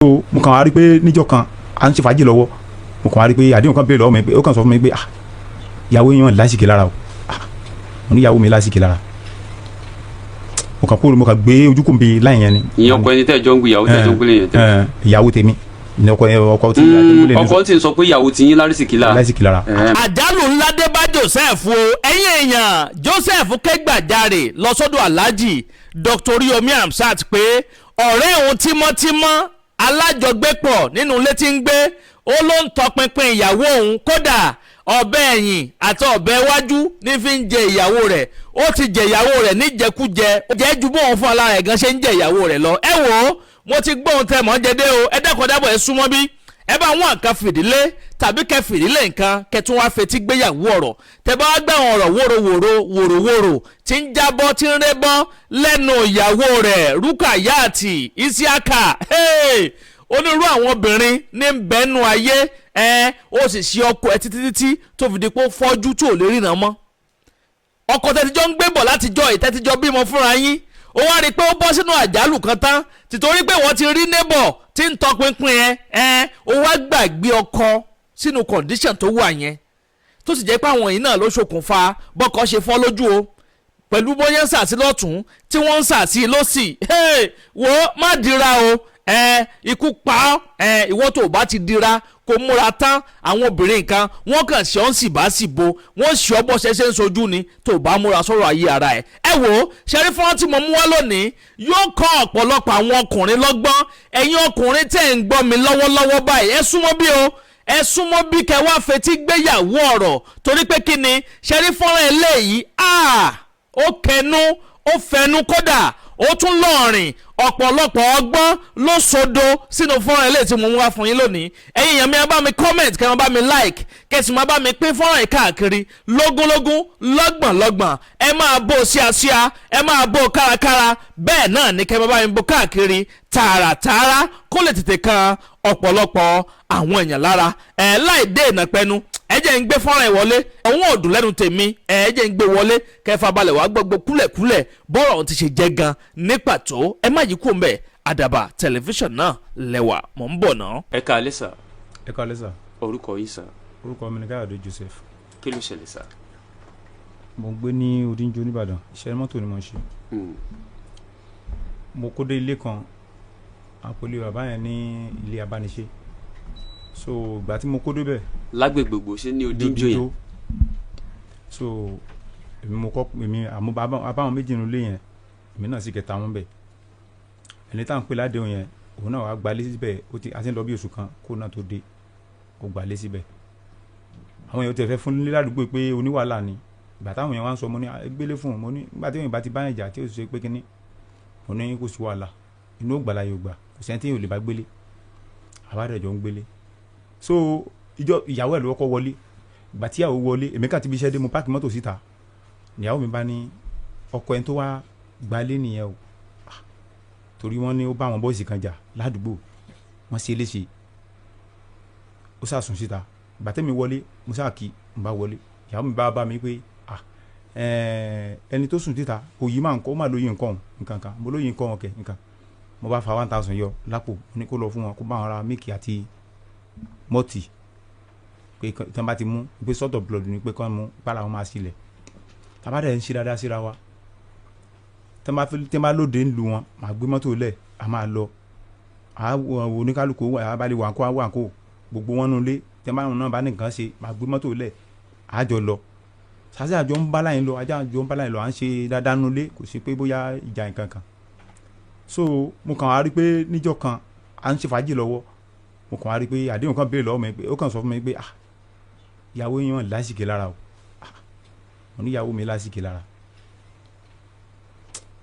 So mo kàn wá rí pé níjọ́ kan à ń ṣe fàájì lọ́wọ́, mo kàn wá rí pé àdéhùn kan béèrè lọ́wọ́ mi pé ó kàn sọ fún mi pé, "Ah, ìyàwó yẹn lásìkò lára o." Ah, mo ní ìyàwó mi lásìkò lára. Mo kàn kúrò, mo kàn gbé ojú kò ń bi láì yẹn ni. Ìyẹn ọkọ ẹni tẹ́ ẹ jọ ń gbé, ìyàwó tẹ́ ẹ jọ ń gbélé yẹn tẹ́. Ẹ, ìyàwó tèmi ní ọkọ ọkọ tí Ọkọ tí ń sọ pé ìyàwó ti yín lárísìkí la. Lásìkò lára. Àjálù ńlá dé bá Joseph o. Ẹ̀yin èèyàn, Joseph ké gbàjarè lọ sọ́dọ̀ Alhaji Dr. Oriyomi Hamzat pé ọ̀rẹ́ òun tímọ́tímọ́, alájọgbépọ̀ nínú ilé tí ń gbé, ó ló ń tọpinpin ìyàwó òun. Kódà ọ̀bẹ ẹ̀yìn àti ọ̀bẹ iwájú ní fi ń jẹ ìyàwó rẹ̀. Ó ti jẹ ìyàwó rẹ̀ níjẹkújẹ, ó jẹ́ ju bóun fún alára ẹ̀ gan ṣe ń jẹ ìyàwó rẹ̀ lọ. Ẹ wò ó, mo ti gbóhùn tẹ mọ́ jẹ dé o. Ẹ dẹ́kun dábọ̀, ẹ súnmọ́ bí ẹ bá wọn nǹkan fìdílé tàbí kẹ fìdílé nǹkan, kẹ tún wá fetí gbéyàwó ọ̀rọ̀ tẹ bá wá gbà àwọn ọ̀rọ̀ wòrowòro wòrowòro tí ń jábọ́, tí ń rébọ́ lẹ́nu ìyàwó rẹ̀ Rukayat Isiaka. Hey! Onírú àwọn obìnrin ní bẹ́ẹ̀nu ayé ẹ, ó sì ṣe ọkọ ẹ títí títí tó fi di pé ó fọ́jú tí ò lè ríran mọ́. Ọkọ tẹ́tijọ́ ń gbé bọ̀ látijọ́ ìtẹ́tijọ́ bímọ fúnra yín, ó wá rí i pé ó bọ́ sínú àjálù kan tán, tìtorí pé wọ́n ti rí neighbor tí ń tọpinpin ẹ ẹ, ó wá gbàgbé ọkọ sínú condition tó wà yẹn, tó sì jẹ́ pé àwọn yìí náà ló ṣokùnfà bọ́kọ ṣe fọ́ lójú o, pẹ̀lú bóyá ń sàsí lọ́tún tí wọ́n ń sàsí lọ́sì. Wo, má dira o. Ẹ ikú pa ọ́. Ẹ ìwọ tó o bá ti dira kó múra tán, àwọn obìnrin kan wọ́n kàn ṣe ọ́n sì bá sì bo wọ́n ṣe ọ́ bọ́ ṣẹṣẹ́ ń sojú ni tó o bá múra sọ̀rọ̀ ayé ara ẹ̀. Ẹ wò ó, ṣẹ́rí fọ́nrán tí mo mú wá lónìí yóò kọ́ ọ̀pọ̀lọpọ̀ àwọn ọkùnrin lọ́gbọ́n. Ẹ̀yin ọkùnrin tẹ̀ ń gbọ́ mi lọ́wọ́lọ́wọ́ báyìí, ẹ súnmọ́ bí o, ẹ súnmọ́ bí kẹ wá fetí gbéyàwó ọ̀rọ̀, torí pé kí ni? Ṣẹ́rí fọ́nrán eléyìí, ó kẹnu, ó fẹnu, kódà ó tún lọ́ọ̀rìn. Ọ̀pọ̀lọpọ̀ ọgbọ́n ló sodo sínú fọ́nrán eléyìí tí mo mú wá fún yín lónìí. Ẹ̀yin èèyàn mi, ẹ bá mi comment, kẹ́ ẹ máa bá mi like, kẹ́ ẹ sì máa bá mi pín fọ́nrán yìí káàkiri lógúnlógún, lọ́gbọ̀nlọ́gbọ̀n. Ẹ máa bó ṣíaṣíá, ẹ máa bó kárakára, bẹ́ẹ̀ náà ni kẹ́ ẹ máa bá mi bó káàkiri tààràtààrà kó lè tètè kan ọ̀pọ̀lọpọ̀ àwọn èèyàn lára. Ẹ láì dé ìnà pẹ́nu, ẹ jẹ́ ń gbé fọ́nrán ẹ̀ wọlé. Òun ò dùn lẹ́nu tèmi. Ẹ jẹ́ ń gbé wọlé kẹfà balẹ̀ wá gbogbo kúlẹ̀kúlẹ̀ bọ́rọ̀ ọ̀hún ti ṣe jẹ́ gan ní pàtó. Ẹ má yí kúrò ńbẹ̀, Àdàbà Tẹlifíṣàn náà lẹ́wà. Mò ń bọ̀ náà. Ẹ káalẹ́ sà. Ẹ káalẹ́ sà. Orúkọ yín sà? Orúkọ mi ni Káyọ̀dé Joseph. Kí ló ṣẹlẹ̀ sà? Mo ń gbé ní Odinjo nìbàdàn. Iṣẹ́ mọ́tò ni mo ń ṣe. Mo kó dé ilé kan, àpòlé bàbá yẹn ní ilé abániṣe. So ìgbà tí mo kó débẹ̀ Lágbègbè gbò ṣe ní Odinjo yẹn? So èmi mo kọ́, èmi àmọ́ abáwọn méjì nínú ilé yẹn, èmi náà sì kẹta wọn bẹ̀. Ẹni tá à ń pè ládéhùn yẹn, òun náà wàá gbalé síbẹ̀. Ó ti àti ń lọ bí oṣù kan kó náà tó dé, ó gbalé síbẹ̀. Àwọn èèyàn tẹ̀ fẹ́ fún nílé ládùúgbò pé oníwàhálà ni. Ìgbà táwọn èèyàn wá ń sọ, mo ní, "Ah, gbélé fún un." Mo ní nígbà tí èèyàn bá ti bá yẹn jà tí ó sì ṣe pé kínní, mo ní kò sí wàhálà, inú ògbàlà yóò gbà, kò sẹ́ni tí yóò lè bá gbélé. Àbádẹ́jọ́ ń gbélé. So ìjọ ìyàwó ẹ̀ ló kọ́kọ́ wọlé. Ìgbà tí ìyàwó wọlé, èmi kàn ti bí iṣẹ́ dé, mo park mọ́tò síta. Ìyàwó mi bá ní ọkọ ẹni tó wá gbalé nìyẹn o. Ah, torí wọ́n ní ó bá àwọn boys kan jà ládùúgbò, wọ́n ṣe é léṣe, ó sàsùn síta. Ìgbà tẹ́mi wọlé, mo sáà kí n bá wọlé, ìyàwó mi bá bá mi pé, "Ah, ẹni tó sùn síta kò yí máa ń kọ́, ó máa lóye nǹkan nǹkan kan." Mo lóye nǹkan ọ̀kẹ́ nǹkan. Mo bá fa 1,000 yọ lápò, mo ní kó lọ fún wọn, kó bá wọn ra milk àti malt, pé tí wọ́n bá ti mú pé sort of blood ni pé kán mú pàrọ̀, àwọn máa sílẹ̀. Tàbá dẹ̀ ń ṣe dáadáa síra wa, tí wọ́n bá lóde ń lu wọn, màá gbé mọ́tò lẹ̀, a máa lọ oníkálukú abalẹ̀ wà kó wà kó gbogbo wọn nulẹ̀. Tí wọ́n bá náà bá ní nǹkan ṣe, màá gbé mọ́tò lẹ̀, a jọ lọ sase, àjọ ń bá láyìn lọ, àjọ ń bá láyìn lọ, à ń ṣe dáadáa nulẹ̀, kò sí pé bóyá ìjà nǹkan kan. So mo kàn wá rí pé níjọ́ kan à ń ṣe fàájì lọ́wọ́, mo kàn wá rí pé àdéhùn kan béèrè lọ́wọ́ mi pé ó kàn sọ fún mi pé, "Ah, ìyàwó yẹn lásìkò lára o." Ah, mo ní ìyàwó mi lásìkò lára.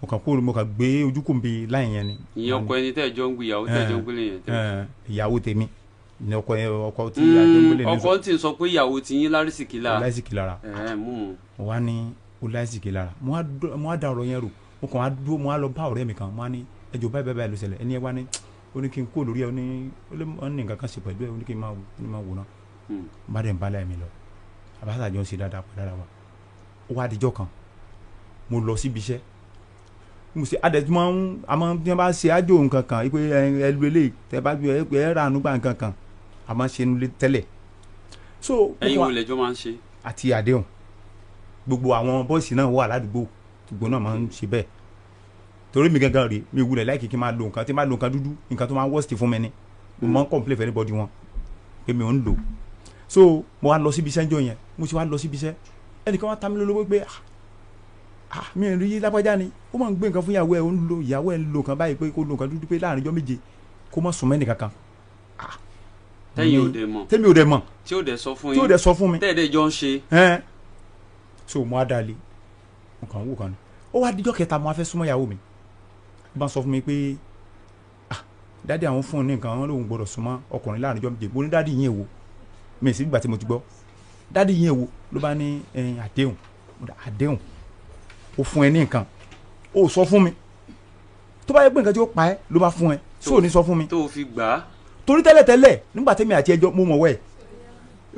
Mo kàn kúrò, mo kàn gbé ojú kò ń bi láì yẹn ni. Ìyẹn ọkọ ẹni tẹ́ ẹ jọ ń gbé, ìyàwó tẹ́ ẹ jọ ń gbélé yẹn tẹ́. Ìyàwó tèmi ní ọkọ ọkọ tí àjọ ń gbélé ní. Ọkọ tí ń sọ pé ìyàwó ti yín lárísìkí la. Lásìkò lára. Mú un. Mo wá ní ó lásìkò lára. Mo wá da ọ̀rọ̀ yẹn rò. Mo kàn wá dúró, mo wá lọ bá ọ̀rẹ́ mi kan, mo wá ní ẹjọ́ báyìí báyìí ló ṣẹlẹ̀. Ẹni ẹ wá ní ó ní kí n kó lórí ẹ, ó ní ó ní nǹkan kan ṣe pẹ̀lú ẹ, ó ní kí n máa wò, ó ní máa wò náà. Bá dẹ̀ ń bá láì mi lọ, àbáṣà jọ ń ṣe dáadáa pẹ̀lú ara wa. Ó wá dijọ́ kan, mo lọ síbi iṣẹ́. Mo ṣe adẹ̀túmọ̀ ń àmọ́ bí wọ́n bá ṣe ájò nǹkan kan pé ẹ lu eléyìí tẹ bá gbé ẹ rà ànú gbà nǹkan kan a máa ń ṣe nulẹ̀ tẹ́lẹ̀. So ẹ̀yin wo lẹ́jọ́ máa ń ṣe. Àti àdéhùn gbogbo àwọn bọ́ọ̀sì náà wà ládùúgbò gbogbo náà máa ń ṣe bẹ́ẹ̀ torí mi gangan rèé mi wulẹ̀ láìkí kí n máa lo nǹkan tí n máa lo nǹkan dúdú nǹkan tó máa ń worst fún mi ni mo máa ń complain for anybody wọn pé mi ò ń lò. So mo wá lọ síbi iṣẹ́ ńjọ́ yẹn, mo sì wá lọ síbi iṣẹ́, ẹnìkan wá ta mí lólobó pé ah mi ò rí lápájá ni ó máa ń gbé nǹkan fún ìyàwó ẹ̀, ó ń lo ìyàwó ẹ̀ ń lo nǹkan báyìí pé kó lo nǹkan dúdú pé láàrin ọjọ́ méje kó má sùn mẹ́nì kankan. Tẹ́yìn ò dẹ̀ mọ̀. Tẹ́mi ò dẹ̀ mọ̀. Tí ò dẹ̀ sọ fún yín. Tí ò dẹ̀ sọ fún mi. Tẹ́ẹ̀dẹ̀ jọ ń ṣe. So mo á dalẹ̀ nǹkan wò kan ni ó wá díjọ́ kẹta mo á fẹ́ súnmọ́ ìyàwó mi, ó bá sọ fún mi pé ah dádì àwọn fún un ní nǹkan wọn lòun gbọ́dọ̀ súnmọ́ ọkùnrin láàrin ọjọ́ méje. Mo ní dádì yín èwo, mi sì gbà tí mo ti gbọ́ dádì yín èwo, ló bá ní àdéhùn. Àdéhùn ó fún ẹ ní nǹkan ó sọ fún mi, tó bá yẹ pé nǹkan tí ó pa ẹ́ ló bá fún ẹ tí ò ní sọ fún mi tó fi gbà á. Torí tẹ́lẹ̀tẹ́lẹ̀ nígbà tẹ́mi àti ẹjọ́ mo mọ̀ wẹ̀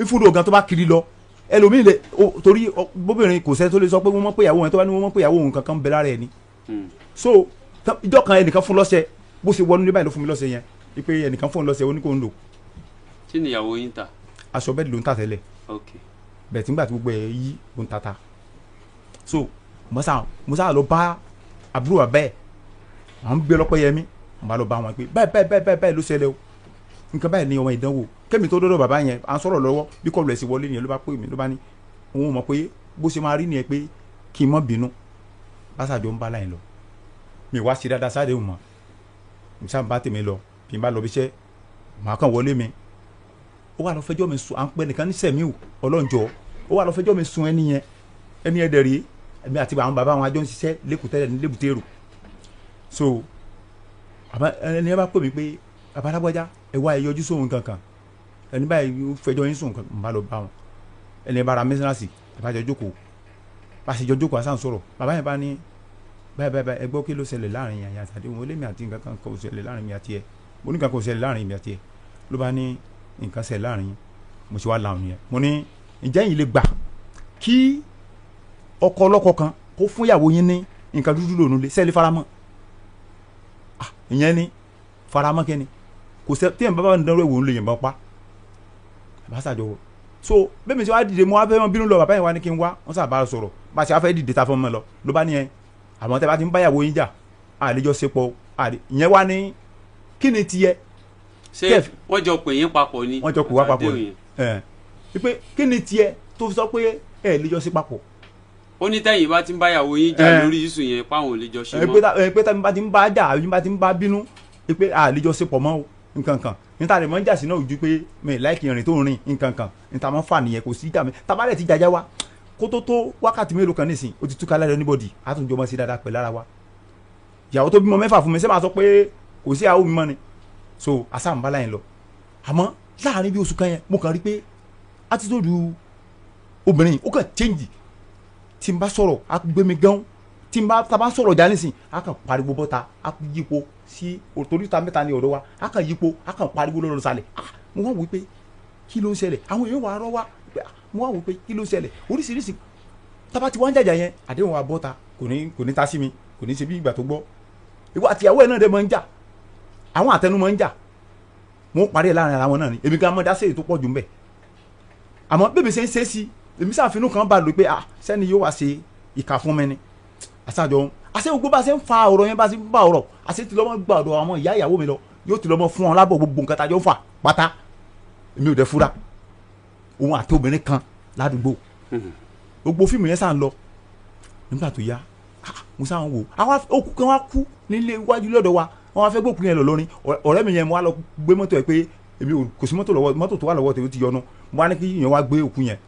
ìfúdò gan tó bá kiri lọ ẹlòmíì lè torí bóbìnrin kò sẹ́ni tó lè sọ pé wọ́n mọ̀ pé ìyàwó yẹn tó bá ní wọ́n mọ̀ pé ìyàwó òun kankan ń bẹ lára ẹ̀ ni. So ìjọ kan ẹnìkan fún lọ́sẹ̀ bó ṣe wọnú ní báyìí ló fún mi lọ́sẹ̀ yẹn wípé ẹnìkan fún lọ́sẹ̀ ó ní kó ń lò. Kí ni ìyàwó yín ta? Aṣọ bẹ́ẹ̀ ló ń tà tẹ́lẹ̀. Bẹ́ẹ̀ tí nígbà tí gbogbo ẹ̀ yí ló ń tata. So mo sá lọ bá àbúrò bàbá ẹ̀ à ń gbé lọ́pọ̀ yẹmí, mo bá lọ bá wọn pé báyìí báyìí báyìí báyìí ló ṣẹlẹ̀ o, nǹkan báyìí ni ọmọ ìdánwò. Kẹ́mi tó dọ́dọ̀ bàbá yẹn à ń sọ̀rọ̀ lọ́wọ́ bí kọ́ọ̀lù ẹ̀ sì wọlé nìyẹn ló bá pè mí ló bá ní òun mọ̀ pé bó ṣe máa rí nìyẹn pé kí n má bínú. Báṣàjọ ń bá láyìn lọ mi wá sí dáadáa sáré mọ̀ mi sáà ń bá tèmi lọ bí n bá lọ bíṣẹ́ màá kàn wọlé mi. Ó wà lọ fẹjọ́ mi sùn à ń pẹ́ nìkan ní sẹ̀míù ọlọ́njọ́, ó wà lọ fẹjọ́ mi sùn ẹni yẹn ẹni yẹn dẹ̀ rí èmi àti àwọn bàbá wọn àjọ ń ṣiṣẹ́ lẹ́kùtẹ́lẹ̀ ní lẹ́bùtẹ́rù. So ẹni yẹn bá pè mí pé bàbá alágbájá ẹ wá ẹ yọjú sóhun kankan ẹni báyìí fẹjọ́ yín sùn n bá lọ bá wọn. Ẹni bá ra mẹsàlásì ẹ bá jọ jókòó, bá ṣe jọ jókòó àṣà ń sọ̀rọ̀. Bàbá yẹn bá ní báyìí báyìí báyìí ẹ gbọ́ kí ló ṣẹlẹ̀ láàrin yàyà àti òun olèmi àti nǹkan kan kò ṣẹlẹ̀ láàrin mi àti ẹ, mo ní nǹkan kò ṣẹlẹ̀ láàrin mi àti ẹ. Ló bá ní nǹkan ṣẹlẹ̀ láàrin, mo ṣe wá làwọn yẹn. Mo ní ǹjẹ́ yìí lè gbà kí ọkọ ọlọ́kọ kan kó fún ìyàwó yín ní nǹkan dúdú lòun lé sẹ́ẹ̀lì faramọ́? Ìyẹn ni faramọ́ kẹ́ni kò sẹ́ tí ẹ̀ ń bá bá ń dánwó ẹ̀wò ń lè yìnbọn pa bàbá sàjọ wọ. So bẹ́ẹ̀ mi ṣe wá dìde mo wá fẹ́ wọn bínú lọ bàbá yẹn wá ní kí n wá wọn sábà sọ̀rọ̀ bá a ṣe wá fẹ́ dìde ta fún mi lọ ló bá ní ẹ àwọn tẹ́ bá ti ń báyàwó yín jà àlejò ṣepọ̀ àlè ìyẹn wá ní kí ni tiẹ̀. Ṣé wọ́n jọ pè yín papọ̀ ni? Wọ́n jọ pè wá papọ̀ ni ẹ̀ pé kí ni tiẹ̀ tó fi sọ pé ẹ̀ lè jọ ṣe papọ̀. Ó ní tẹ́yìn bá ti ń báyàwó yín jà lórí ìsùn yẹn páwọn ò lè jọ ṣe mọ́. Pé tẹ́yìn bá ti ń bá jà àbí bá ti ń bá bínú pé àlejò ṣe pọ̀ mọ́ o nǹkan kan níta lè mọ ń jà sí náà ojú pé mi láìkì ìrìn tó ń rìn nǹkan kan níta mọ́ fà nìyẹn kò sí ìjà mi tabalẹ̀ ti jàjà wa kó tó tó wákàtí mélòó kan nísìn ó ti túká lára anybody á tún jọ mọ́ sí dáadáa pẹ̀lú ara wa. Ìyàwó tó bímọ mẹ́fà fún mi ṣé máa sọ pé kò sí àwọn mi mọ́ ni? So àsàmbálà yẹn lọ. Àmọ́ láàrin bí oṣù kan yẹn mo kàn rí pé attitude obìnrin ó kàn change. Tí n bá sọ̀rọ̀ á gbé mi gan, tí n bá ta bá sọ̀rọ̀ jà nísìn á kàn pariwo bọ́ta á yípo sí torí ta mẹ́ta ní ọ̀dọ̀ wa á kàn yípo á kàn pariwo lọ́rọ̀ sálẹ̀. Mo wá wò pé kí ló ń ṣẹlẹ̀, àwọn èèyàn wà á rọ́ wá, mo wá wò pé kí ló ń ṣẹlẹ̀ oríṣiríṣi. Tábà tí wọ́n ń jàjà yẹn àdéhùn wa bọ́ta kò ní ta sí mi kò ní ṣe bí ìgbà tó gbọ́. Ìwọ àtìyàwó ẹ̀ náà dẹ̀ máa ń jà, àwọn àtẹnu máa ń jà, mo parí ẹ̀ láàrin ara wọn náà ni èmi gan mọ́ dá sí èyí tó pọ̀ jù ń bẹ̀. Àmọ́ bébè ṣe ń ṣe sí èmi sàfinú kan bá lò pé ah sẹ́ni yóò wá ṣe ìkà fún mi ni. Àṣàjọ àṣẹ gbogbo bá ṣe ń fa ọ̀rọ̀ yẹn bá ṣe ń bá ọ̀rọ̀ àṣẹ ti lọ́mọ gba ọ̀dọ̀ àwọn ìyá ìyàwó mi lọ yóò ti lọ́mọ fún wọn lábọ̀ gbogbo nǹkan tájọ́ ń fà pátá. Èmi ò dẹ̀ fura òun àti obìnrin kan ládùúgbò gbogbo fíìmù yẹn sàn lọ. Nígbà tó yá mo sàn wò àwọn òkú kan wá kú nílé iwájú lọ́dọ̀ wa wọ́n wá fẹ́ gbókùn yẹn lọ lórin. Ọ̀rẹ́ mi yẹn mo wá lọ gbé mọ́tò ẹ̀ pé èmi ò kò sí mọ́tò lọ́wọ́ mọ́tò tó wà lọ́wọ́ tèmi ti yọnu, mo wá ní kí yẹn wá gbé òkú yẹn.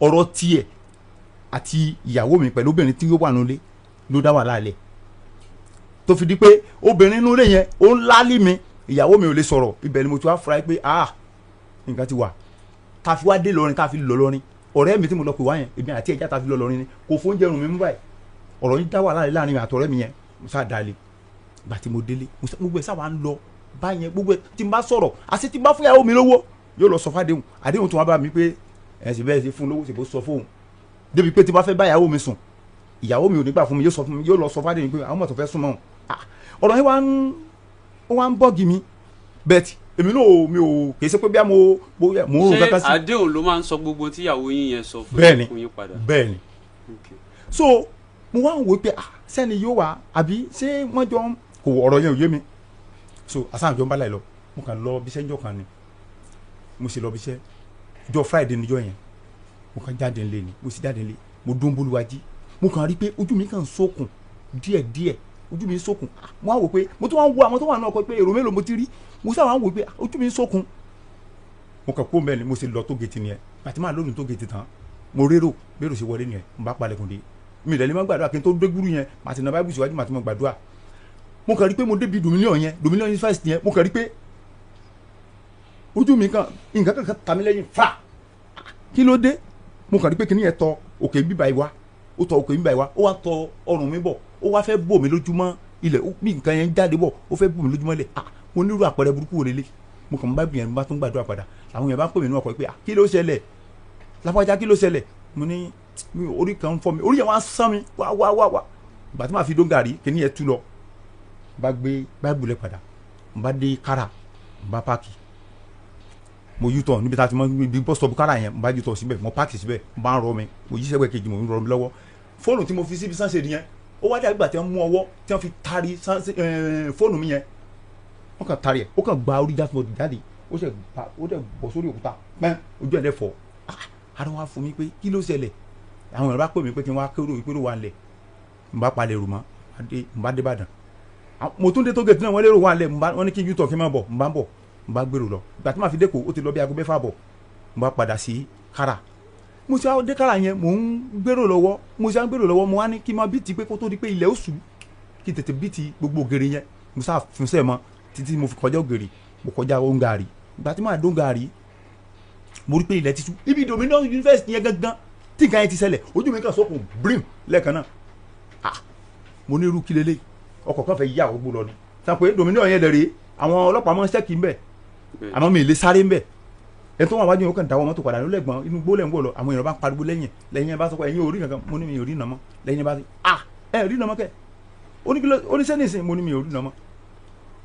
Ọ̀rọ̀ tiẹ̀ àti ìyàwó mi pẹ̀lú obìnrin tí ó wà nílé ló dá wàhálà lẹ̀ tó fi di pé obìnrin inú ilé yẹn ó ń lálé mi, ìyàwó mi ò lè sọ̀rọ̀. Ibẹ̀ ni mo ti wá fura pé ah nǹkan ti wà. Ta fi wá dé lọrin ta fi lọ lọrin ọ̀rẹ́ mi tí mo lọ pè wá yẹn èmi àti ẹja ta fi lọ lọrin ni kò fóúnjẹ rùn mi mú báyìí. Ọ̀rọ̀ yín dá wàhálà lẹ̀ láàrin mi àtọ̀rẹ́ mi yẹn mo sá dalẹ̀. Ìgbà tí mo délé gbogbo ẹ̀ sáwà ń lọ báyẹn gbogbo ẹ̀ tí n bá sọ̀rọ̀ àti tí n bá fún ìyàwó mi lówó yóò lọ sọ fádéhùn àdéhùn tó wá bá mi pé ẹ̀ sì bẹ́ẹ̀ ṣe fún lówó ṣèbó sọ fóun débi pé tí n bá fẹ́ bá ìyàwó mi sùn Ìyàwó mi ò ní gbà fún mi, yóò sọ fún mi, yóò lọ sọ fádé mi pé àwọn ọmọ tó fẹ́ súnmọ́ òun. Ọ̀rọ̀ yẹn wá ń bọ́ọ̀gì mi, bẹ́ẹ̀ èmi náà mi ò kì í ṣe pé bí mo mo rò kankan sí. Ṣé àdéhùn ló máa ń sọ gbogbo tíyàwó yín yẹn sọ fún yín padà? Bẹ́ẹ̀ni. So mo wá ń wò pé sẹ́ni yóò wá àbí ṣé wọ́n jọ kò ọ̀rọ̀ yẹn ò yé mi. So asáǹjọ ń bá láì lọ, mo kàn lọ bíṣẹ́ ńjọ́ kan ni, mo sì lọ bíṣẹ́ jọ Friday níjọ́ yẹn, mo kàn jáde ńlé ni, mo sì jáde ńlé, mo dún bólúwájí, mo kàn rí pé ojú mi kàn ń sókun díẹ̀díẹ̀, ojú mi ń sókun. Mo á wò pé mo tún wá ń wo àwọn tó wà náà kọ pé èrò mélòó mo ti rí, mo sábà ń wò pé ojú mi ń sókun. Mo kàn kó mẹ́rin, mo sì lọ tó gèètì nìyẹn. Àti máa lónìí tó gèètì tán, mo rérò bérò sì wọlé nìyẹn, mo bá palẹ̀kùn dé. Mi ìdẹ́lẹ́ máa gbàdúrà kí n tó dé gúrú yẹn, màá ti na báíbù síwájú, màá ti mọ gbàdúrà. Mo kàn rí pé mo débi Dominion yẹn, Dominion University yẹn, mo kàn rí pé ojú mi kan nǹkan kankan ta mi lẹ́yìn fa, kí ló dé? Mo kàn rí pé kíní yẹn tọ òkè bíbá yìí wá, ó tọ òkè bíbá yìí wá, ó wá tọ ọrùn mi bọ̀, ó wá fẹ́ bò mí lójúmọ́ ilẹ̀, bí nǹkan yẹn jáde bọ̀, ó fẹ́ bò mí lójúmọ́ ilẹ̀. Mo nírú àpẹẹrẹ burúkú wo lélẹ̀. Mo kàn bá bìyànjú bá tún gbàdúrà padà, làwọn yẹn bá pè mí nínú ọkọ̀ pé kí ló ṣẹlẹ̀ lápájá, kí ló ṣẹlẹ̀? Mo ní orí kan ń fọ́ mi, orí yẹn wá sán mi wá wá wá wá. Ìgbà tí màá fi dó gàrí kíní yẹn tú lọ, bá gbé báìbù lẹ padà, n bá dé kára, n bá páàkì, mo yútọ̀ níbi tá a ti mọ ibi bọ́sítọ̀bù kára yẹn, n bá yútọ̀ síbẹ̀, mo páàkì síbẹ̀, n bá ń rọ mi, mo yí sẹ́gbẹ̀ kejì, mo ń rọ mi lọ́wọ́. Fóònù tí mo fi síbi sánsẹ̀ nìyẹn, ó wá dàbí ìgbà tí wọ́n mú ọwọ́ tí wọ́n fi taari fóònù mi yẹn, wọ́n kàn taari ẹ̀, ó kàn gba orí dashboard jáde, ó ṣe ó dẹ̀ bọ̀ sórí òkúta pẹ́ẹ́n, ojú ẹ̀ dẹ̀ fọ́. Ara wa fún mi pé kí ló ṣẹlẹ̀? Àwọn èèyàn bá pè mí pé kí n wá kérò ìpérò wa lẹ̀, n bá palẹ̀ rù mọ́, n bá dé Ìbàdàn. Mo tún dé tó gèètì náà, wọ́n lérò wà lẹ̀, wọ́n ní kí n yútọ̀ kí n má bọ̀, n bá ń bọ̀, n bá gbèrò lọ. Ìgbà tí màá fi dẹ́kọ̀, ó ti lọ bí aago 6 àbọ̀, n bá padà sí kára. Mo ṣe dé kára yẹn, mò ń gbèrò lọ́wọ́, mo ṣe ń gbèrò lọ́wọ́, mo wá ní kí n máa bí ti pé kó tó di pé ilẹ̀ ó ṣú, kí n tètè bí ti gbogbo ògèrè yẹn. Mo sá fúnṣẹ́ mọ́ títí mo fi kọjá ògèrè, mo kọjá òǹgàrí. Ìgbà tí màá dó òǹgàrí, mo rí pé ilẹ̀ ti ṣú. Ibi Dominion University yẹn gangan tí nǹkan yẹn ti ṣẹlẹ̀, ojú mi kàn sókun brim lẹ́ẹ̀kan náà. Mo ní irú kí lélẹ̀, ọkọ̀ kan fẹ́ yí àwọn gbó lọ ni. Sọ pé Dominion yẹn lè rèé, àwọn ọlọ́pàá máa ń ṣẹ́kì ń bẹ̀, àmọ́ mi lè sáré ń bẹ̀. Ẹni tó wà wájú yẹn ó kàn dáwọ́ mọ́tò padà lólẹ́gbọ̀n inú gbó lẹ̀ ń wò lọ. Àwọn èèyàn bá ń pariwo lẹ́yìn lẹ́yìn bá sọ pé ẹ̀yin ò rí kankan, mo ní mi ò rí nàmọ́. Lẹ́yìn bá sọ ẹ rí nàmọ́ kẹ́, oníṣẹ́ nìsín, mo ní mi ò rí nàmọ́.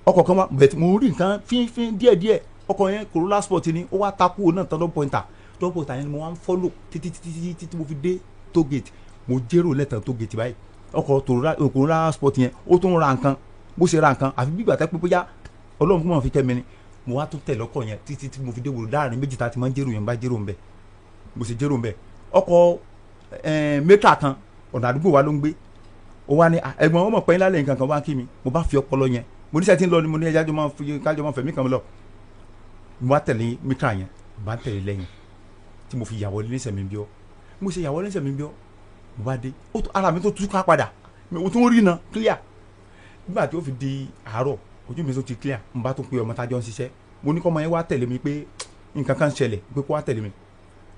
Ọkọ̀ kan wá bẹ̀t, mo rí nǹkan fínfín díẹ̀díẹ̀. Ọkọ̀ yẹn Corolla Sport ni, ó wá takú náà tán dọ́pọ̀ntà dọ́pọ̀ntà yẹn ni mo wá ń fọ́lò títí títí títí mo fi dé tógèètì. Mo jérò lẹ́tàn tógèètì báyìí, ọkọ̀ Corolla Sport yẹn ó tún ra nǹkan, bó ṣe ra nǹkan àfi bí ìgbà tẹ́ pé bóyá Ọlọ́run fún mi fi kẹ́ mi ni. Mo wá tún tẹ̀lé ọkọ̀ yẹn títí tí mo fi dé wòlò láàrin méjì tá a ti máa ń jérò yẹn, bá jérò ń bẹ̀, mo sì jérò ń bẹ̀. Ọkọ̀ mẹ́ta kan ọ̀nà àdúgbò wa ló ń gbé, ó wá ní ẹ̀gbọ́n ọmọ pẹ́yìn lálẹ́ nǹkan kan wá kí mi. Mo bá fi ọpọlọ yẹn, mo ní sẹ́tí ń lọ ni, mo ní ẹja kájọ máa fẹ̀mí kan lọ. Mo bá tẹ̀lé mẹ́ta yẹn, mo bá tẹ̀lé lẹ́yìn tí mo fi yàwọ́ ní sẹ̀mí bíọ́. Mo ṣe yàwọ́ ní sẹ̀mí bíọ́, mo bá dé, ara mi tó túká padà, mo tún rí iná clear. Nígbà tí ó fi di àárọ̀, ojú mi tó ti clear, mo bá tún pe ọmọ tájọ́ ń ṣiṣẹ́, mo ní kọ́ ọmọ yẹn wá tẹ̀lé mi pé nǹkan kan ṣẹlẹ̀, pé kó wá tẹ̀lé mi.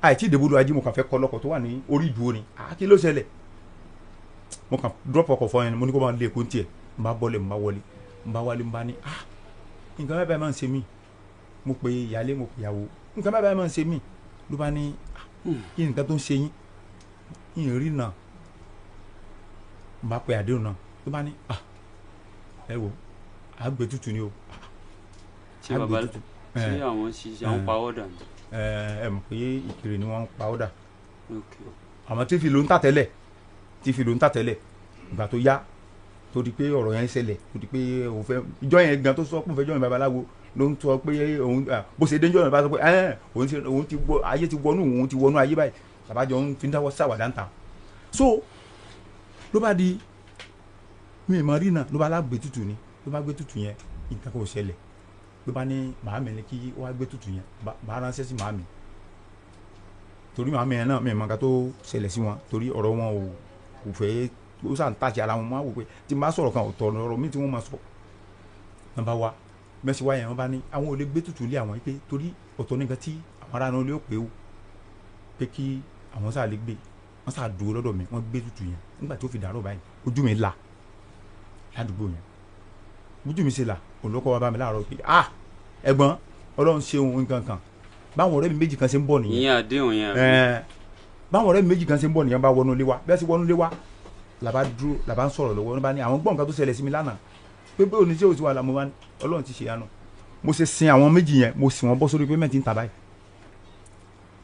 Àìtí ìdìbò ajé, mo kàn fẹ́ kọ́ lọ́kọ̀ tó wà ní orí ìdúró ni, kí ló ṣẹlẹ̀? Mo kàn drop ọkọ̀ fún yẹn, mo ní kó máa lé èkó tiẹ̀. Mo bá bọ́lẹ̀, mo bá wọlé, mo bá wálé, mo bá ní nǹkan báyìí máa ń ṣe mí. Mo pe ìyálé, mo pe ìyàwó, nǹkan báyìí máa ń ṣe mí. Ló bá ní kí nǹkan tó ń ṣe yín, yín rí náà. Mo bá pe àdéhùn náà, ló bá ní ẹ wò, àgbẹ̀ tútù ni o. Ṣé bàbá ṣé àwọn ṣiṣẹ́ àwọn pa ọ́dà ni? Ẹ mọ̀ pé Ìkirè ni wọ́n ń pa ọ́dà. Àmọ́ tí fi ló ń tà tẹ́lẹ̀, tí fi ló ń tà tẹ́lẹ̀, ìgbà tó yá tó di pé ọ̀rọ̀ yẹn ń ṣẹlẹ̀, tó di pé òun fẹ́ ìjọ yẹn gan tó sọ pé òun fẹ́ jọyìn babaláwo ló ń sọ pé òun bó ṣe dé jọyìn bá sọ pé òun ti wọ ayé, ti wọnú òun ti wọnú ayé báyìí, tàbájọ ń fi ń dáwọ́ sáwàdà ń ta. So ló bá di mi ìmọ̀ rí náà, ló bá lágbè tútù ni, ló bá gbé tútù yẹn, nǹkan kò ṣẹlẹ̀. Ló bá ní màámi ní kí wọ́n á gbé tútù yẹn, bá ránṣẹ́ sí màámi, torí màámi yẹn náà mi ìmọ̀ nǹkan tó ṣẹlẹ̀ sí wọn, torí ọ̀rọ̀ wọn ò fẹ́ ó sàn tàṣe ara wọn. Máa wò pé tí n bá sọ̀rọ̀ kan ọ̀tọ̀ ọ̀rọ̀ mi tí wọ́n máa sọ. Wọ́n bá wa mẹ́sì wá yẹn, wọ́n bá ní àwọn ò lè gbé tútù lé àwọn pé torí ọ̀tọ̀ nìkan tí àwọn ará náà lè pé o, pé kí àwọn sáà lè gbé. Wọ́n sáà dúró lọ́dọ̀ mi, wọ́n gbé tútù yẹn. Nígbà tí ó fi dàrọ̀ báyìí, ojú mi là ládùúgbò yẹn, ojú mi ṣe là, olùkọ́ wa bá mi láàárọ̀ pé ẹ̀gbọ́n Ọlọ́run ṣeun nǹkan kan. Báwọn ọ̀rẹ́ mi méjì kan ṣe ń bọ̀ nìyẹn. Ìyẹn àdéhùn yẹn. Báwọn ọ̀rẹ́ mi méjì kan ṣe ń bọ̀ nìyẹn, bá wọnú ilé wa, bẹ́ẹ̀ sì wọnú ilé wa, Làbá dúró, làbá ń sọ̀rọ̀ lọ́wọ́. Níbà ní àwọn gbọ́n nǹkan tó ṣẹlẹ̀ sí mi lánàá pé bóyá oníṣẹ́ òsì wà lámú wa, Ọlọ́run ti ṣe àánú. Mo ṣe sin àwọn méjì yẹn, mo sì wọ́n bọ́ sórí payment ń ta báyìí.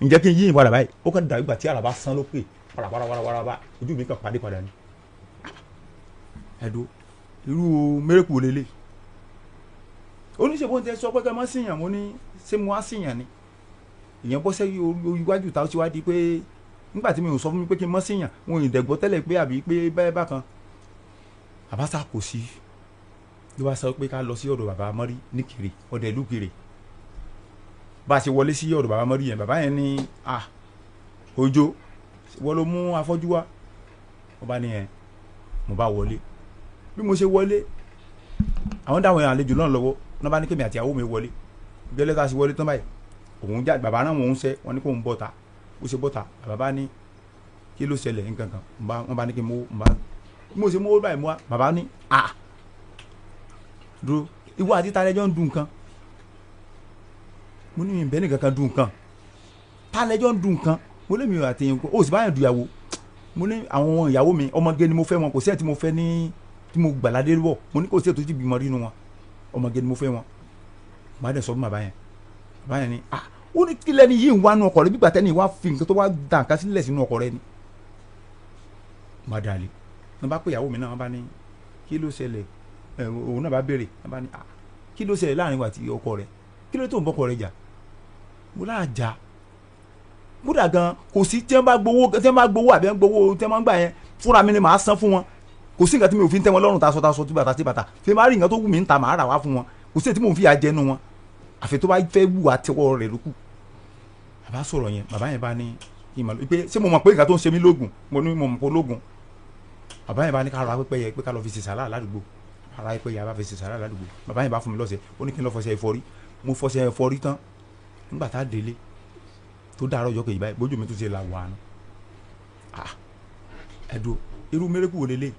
Ǹjẹ́ kí n yí ìpadà báyìí? Ó kàn dàbí ìgbà tí àràbá sán lókè paraparaparaba, ojú mi kàn pàdé padà ni. Ẹ̀dùn irú mẹ́rẹ̀kù lélẹ̀. Oníṣègùn tẹ sọ pé kẹ́ mọ́ síyàn, mo ní ṣé mo wá síyàn ni? Ìyẹn bọ́ sẹ́yìn iwájú ta, ó ti wá di pé nígbà tí mi ò sọ fún mi pé kí n mọ́ síyàn, mo ì dẹ̀gbọ́ tẹ́lẹ̀ pé àbí pé bẹ́ẹ̀ bákan. Àbáṣà kò sí ló bá sọ pé ká lọ sí ọ̀dọ̀ bàbá Mọ́rí ní Kiri, ọ̀dọ̀ ìlú Kiri. Bá a ṣe wọlé sí ọ̀dọ̀ bàbá Mọ́rí yẹn, bàbá yẹn ní à Òjó wọ́n ló mú afọ́jú wá. Wọ́n bá ní yẹn, mo bá wọlé. Bí mo ṣe wọlé, àwọn dáwọn àlejò náà lọ́wọ́ náà bá ní kémi àti ìyàwó mi wọlé. Gẹ́lẹ́ tá a ṣe wọlé tán báyìí, òun já bàbá náà òun ṣe wọ́n ní kó ń bọ́ta. Ó ṣe bọ́ta, bàbá bá ní kí ló ṣẹlẹ̀ nǹkan kan. Wọ́n bá ní kí mo bá mo ṣe mú báyìí mú wa. Bàbá ní à dúró, ìwọ àti talẹ́jọ́ ń dun nǹkan. Mo ní mi bẹ́ẹ̀ nìkan kan dun nǹkan, talẹ́jọ́ ń dun nǹkan. Mo lé mi ò àti nǹkan ó sì báyìí du ìyàwó. Mo ní àwọn ìyàwó mi ọmọge ni mo fẹ́ wọn, kò sí ẹ̀ tí mo fẹ́ ní tí mo gbàládé wọ̀. Mo ní kò sí ẹ̀ tó ti bímọ rínú wọn, ọmọge ni mo fẹ́ wọn. Màá dẹ̀ sọ fún bàbá yẹn. Bàbá yẹn ni ah, ó ní kílẹ̀ ni yìí ń wá nu ọkọ̀ rẹ bí gbàtẹ́ ni wá fi nǹkan tó wá da nǹkan sílẹ̀ sínú ọkọ̀ rẹ ni. Má dàlẹ́ ní bá pé ìyàwó mi náà, wọ́n bá ní kí ló ṣẹlẹ̀? Òun náà bá béèrè, wọ́n bá ní ah, kí ló ṣẹlẹ̀ láàrin wa àti ọkọ rẹ? Kí ló tó ń bọ́kọ rẹ jà? Mo láà jà kódà gan, kò sí tí wọ́n bá gbowó, tí wọ́n bá gbowó àbí wọ́n gbowó tí wọ́n bá gbà yẹn fúnra mi ni màá san fún wọn. Kò sí nǹkan tí mi ò fi ń tẹ́ wọn lọ́rùn, taṣọ taṣọ tí bàtà tí bàtà fi máa rí nǹkan tó wù mí ń ta màá rà wá fún wọn. Kò sí èyí tí mò ń fi àjẹnu wọn, àfi tó bá fẹ́ wù àtẹwọ́ rẹ̀ lókù. Bàbá sọ̀rọ̀ yẹn, bàbá yẹn bá ní kí n máa lọ pé ṣé mo mọ̀ pé nǹkan tó ń ṣe mí lóògùn? Mo ní mo mọ̀ pé lóògùn. Bàbá yẹn bá ní ká ra pẹ́pẹ́yẹ pé ká lọ fi ṣe sàrà ládùúgbò. Ara pẹ́pẹ́yẹ bá fi ṣe sàrà ládùúgbò. Bàbá yẹn bá fún mi lọ́sẹ̀, ó ní kí n lọ fọṣẹ ìfọrí. Mo fọṣẹ ìfọrí tán. Nígbà tá a délé tó dàárọ̀ ọjọ́ kejì báyìí, bójú mi tún ṣe là wà nù. Ah, ẹ̀dùn irú mérekù wo lélẹ̀?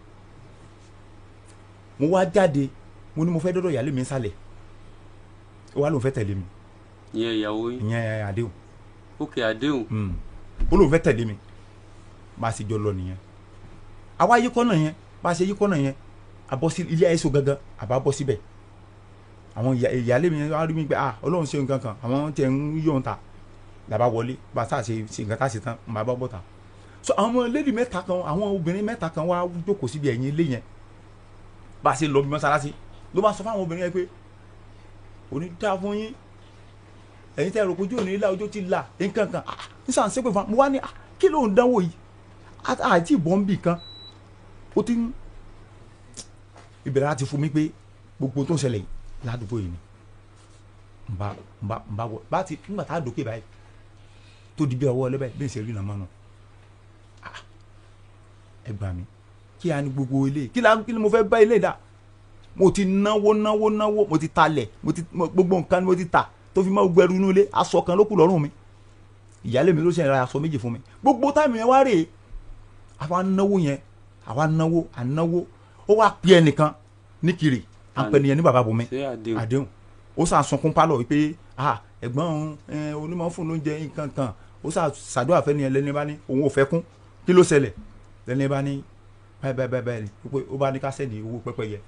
Mo wá jáde, mo ní mo fẹ́ dọ́dọ̀ ìyáálé mi ń sálẹ̀. Ó wá lóun fẹ́ tẹ̀lé mi. Ìyẹn ìyàwó yín? Ìyẹn àdéhùn. Ok, àdéhùn. Ó lóun fẹ́ tẹ̀lé mi. Bá a ṣe jọ lọ nìyẹn. Àwa yí kọ́nà yẹn, bá a ṣe yí kọ́nà yẹn, a bọ́ sí ilé àìsàn gangan, a bá bọ́ síbẹ̀. Àwọn ìyáálé mi wá rí mi pé ah, Ọlọ́run ṣe nǹkan kan, àwọn tiẹ̀ ń yọ̀ ń ta. Làbá wọlé, bá a sá ṣe nǹkan tá a ṣe tán, màá bá bọ́ ta. So àwọn lady mẹ́ta kan, àwọn obìnrin mẹ́ta kan wá jókòó síbi ẹ̀yìn ilé yẹn. Bá a ṣe lọ bí mọ́sálásí, ló bá sọ fáwọn obìnrin yẹn pé òní dá fún yín, ẹ̀yin tẹ́ rò pé ojú òní là, ojú ti là nǹkan kan. Ah, nísà ń ṣépè fún wa. Mo wá ní ah, kí ló ń dánwò yìí? Àti ìbọn bì kan ó ti ń ìbẹ̀rẹ̀ láti fún mi pé gbogbo tó ń ṣẹlẹ̀ yìí ládùúgbò yìí ni. Nba nba wọ bá ti nígbà tá a dókè báyìí tó di bí ọwọ́ ọlẹ́bẹ̀ bí n ṣe rí nàmọ́ nù. Ah, ẹ gbà mí, kí a ní gbogbo ilé, kí ni mo fẹ́ bá ilé dà? Mo ti náwó náwó náwó, mo ti talẹ̀, mo ti gbogbo nǹkan ni mo ti ta tó fi máa gbẹrú inú ilé. Aṣọ kan ló kù lọ́rùn mi, ìyáálé mi ló ṣe ra aṣọ méjì fún mi. Gbogbo táìmù yẹn wá rèé, àwa náwó yẹn, àwa náwó ànáwó. Ó wá pe ẹnìkan ní Kiri, à ń pè nìyẹn ní bàbá Bùnmi àdéhùn. Ó sà sunkún pálọ̀ wípé ah, ẹ̀gbọ́n òun onímọ̀ fún lóúnjẹ nǹkan kan. Ó sà ṣàdúrà fẹ́ nìyẹn, lẹ́ni bá ní òun ò fẹ́ kún. Kí ló ṣẹlẹ̀? Lẹ́ni bá ní báyìí báyìí báyìí pé ó bá ní ká sẹ́ni owó pẹ́pẹ́yẹ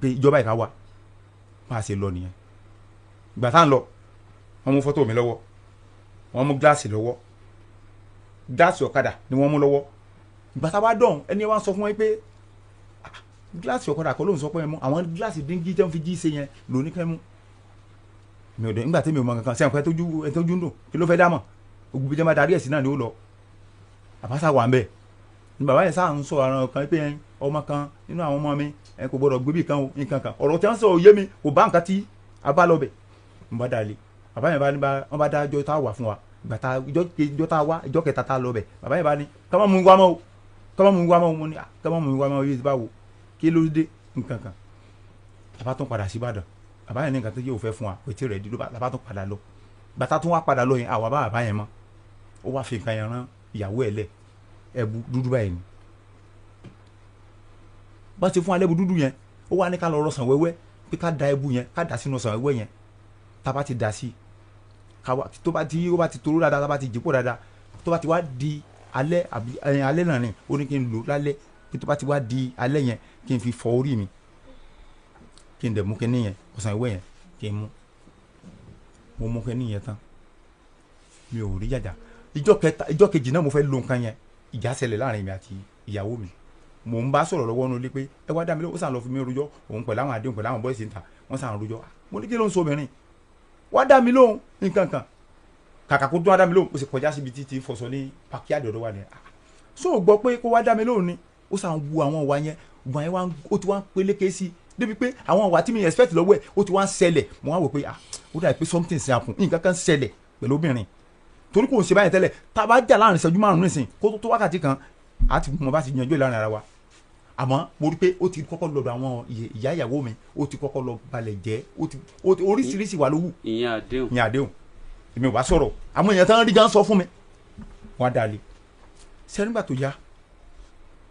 pé ìjọba ìka wà. Bá a ṣe lọ nìyẹn. Ìgbà tá à ń lọ, wọ́n mú fọ́tò mi lọ́wọ́, wọ́n mú gíláàsì lọ́wọ́, gíláàsì ọ̀kadà ni wọ́n mú lọ́wọ́. Ìgbà tá a bá dọ̀hún, ẹni wá sọ fún wọn pé gíláàsì ọ̀kadà kọ́ ló ń sọ pé ẹ mú àwọn gíláàsì díngí tẹ́ ń fi jí ṣe yẹn lóní kẹ́ mú. Mi ò dé nígbà tí mi ò mọ kankan sẹ́yìn pé tójú ń dùn kí ló fẹ́ dá mọ̀? Ogun bí jẹ́ máa darí ẹ̀ sí náà ni ó lọ. Àbáṣà wà ń bẹ̀ ni bàbá yẹn sáà ń sọ àrùn kan pé ọmọ kan nínú àwọn ọmọ mi ẹ kò gbọdọ̀ gbébì kan o nǹkan kan. Ọ̀rọ̀ tí wọ́n sọ òye mi kò bá nǹkan tí a bá lọ bẹ̀. N bá dalẹ̀, bàbá yẹn bá ní wọ́n bá dá ọjọ́ tá a wà fún wa. Ìgbà tá ìjọ tá a wá, ìjọ kẹta tá a lọ bẹ̀, bàbá yẹn bá ní ká má mú wá mọ́ o, ká má mú wá mọ́ o. Mo ní ká má mú wá mọ́ o yìí báwo, kí ló dé nǹkan kan. Bàbá tún padà sí Ìbàdàn. Bàbá yẹn ní nǹkan tó yẹ ò fẹ́ fún wa kò tí rẹ̀ dídó. Bàbá tún padà lọ. Bàtà tún wá padà lọ yẹn, àwa bá bàbá yẹn mọ́. Ó wá fi nǹkan yẹn rán ìyàwó ẹ̀ lẹ̀, ẹ̀bù dúdú báyìí ni. Bá ti fún alẹ́bù dúdú yẹn, ó wá ní ká lọ rọsàn wẹ́wẹ́ pé ká da ẹbu yẹn, ká dà sínú ọsàn wẹ́wẹ́ yẹn. Tá a bá ti dà sí, tó bá ti ó bá ti toró dáadáa, tá a bá ti jìpọ̀ dáadáa, tó bá ti wá di Alẹ́ àbí alẹ́ náà ni ó ní kí n lò lálẹ́, kí tó bá ti wá di alẹ́ yẹn kí n fi fọ orí mi, kí n dẹ̀ mú kíní yẹn, ọ̀sán ìwé yẹn kí n mú. Mo mú kíní yẹn tán, mi ò rí jàjà. Ìjọ́ kẹta, ìjọ́ kejì náà mo fẹ́ lo nǹkan yẹn, ìjà ṣẹlẹ̀ láàrin mi àti ìyàwó mi. Mò ń bá sọ̀rọ̀ lọ́wọ́ nulẹ̀ pé ẹ wá dá mi lóhùn, ó sàn lọ fi mí rojọ́ òun pẹ̀lú àwọn àdéhùn pẹ̀lú àwọn bọ́ìsì níta, wọ́n sàn rojọ́. Mo ní kí ló ń sọ obìnrin, wá dá mi lóhùn nǹkan kan. Kàkà kó tún wá dá mi lóhùn, ó sì kọjá síbi títí fọṣọ ní pàkí àdọ̀dọ̀ wà ní. So gbọ́ pé kó wá dá mi lóhùn ni, ó sàn wu àwọn ìwà yẹn, ìwà yẹn ó ti wá ń peléke sí i débi pé àwọn ìwà tí mi expect lọ́wọ́ ẹ̀ ó ti wá ń ṣẹlẹ̀. Mo wá wò pé ó dà pé something ṣe àpò, nǹkan kan ṣẹlẹ̀ pẹ̀lú obìnrin, torí kò ń ṣe báyìí tẹ́lẹ̀. Tá a bá jà láàrin ìṣẹ́jú márùn-ún nísìn kó tó wákàtí kan àti mo bá ti yanjú ìlànà ara wa. Àmọ́ mo rí pé ó ti kọ́kọ́ lọ́dọ̀ àwọn ìyá ìyàwó mi, ó ti kọ́kọ́ lọ balẹ̀ jẹ́, ó ti oríṣiríṣi wà ló wù. Ìyẹn àdéhùn. Ìyẹn àdéhùn. Èmi ò bá sọ̀rọ̀, àwọn èèyàn tán rí gan sọ fún mi, wọ́n á dalẹ̀. Ṣé nígbà tó yá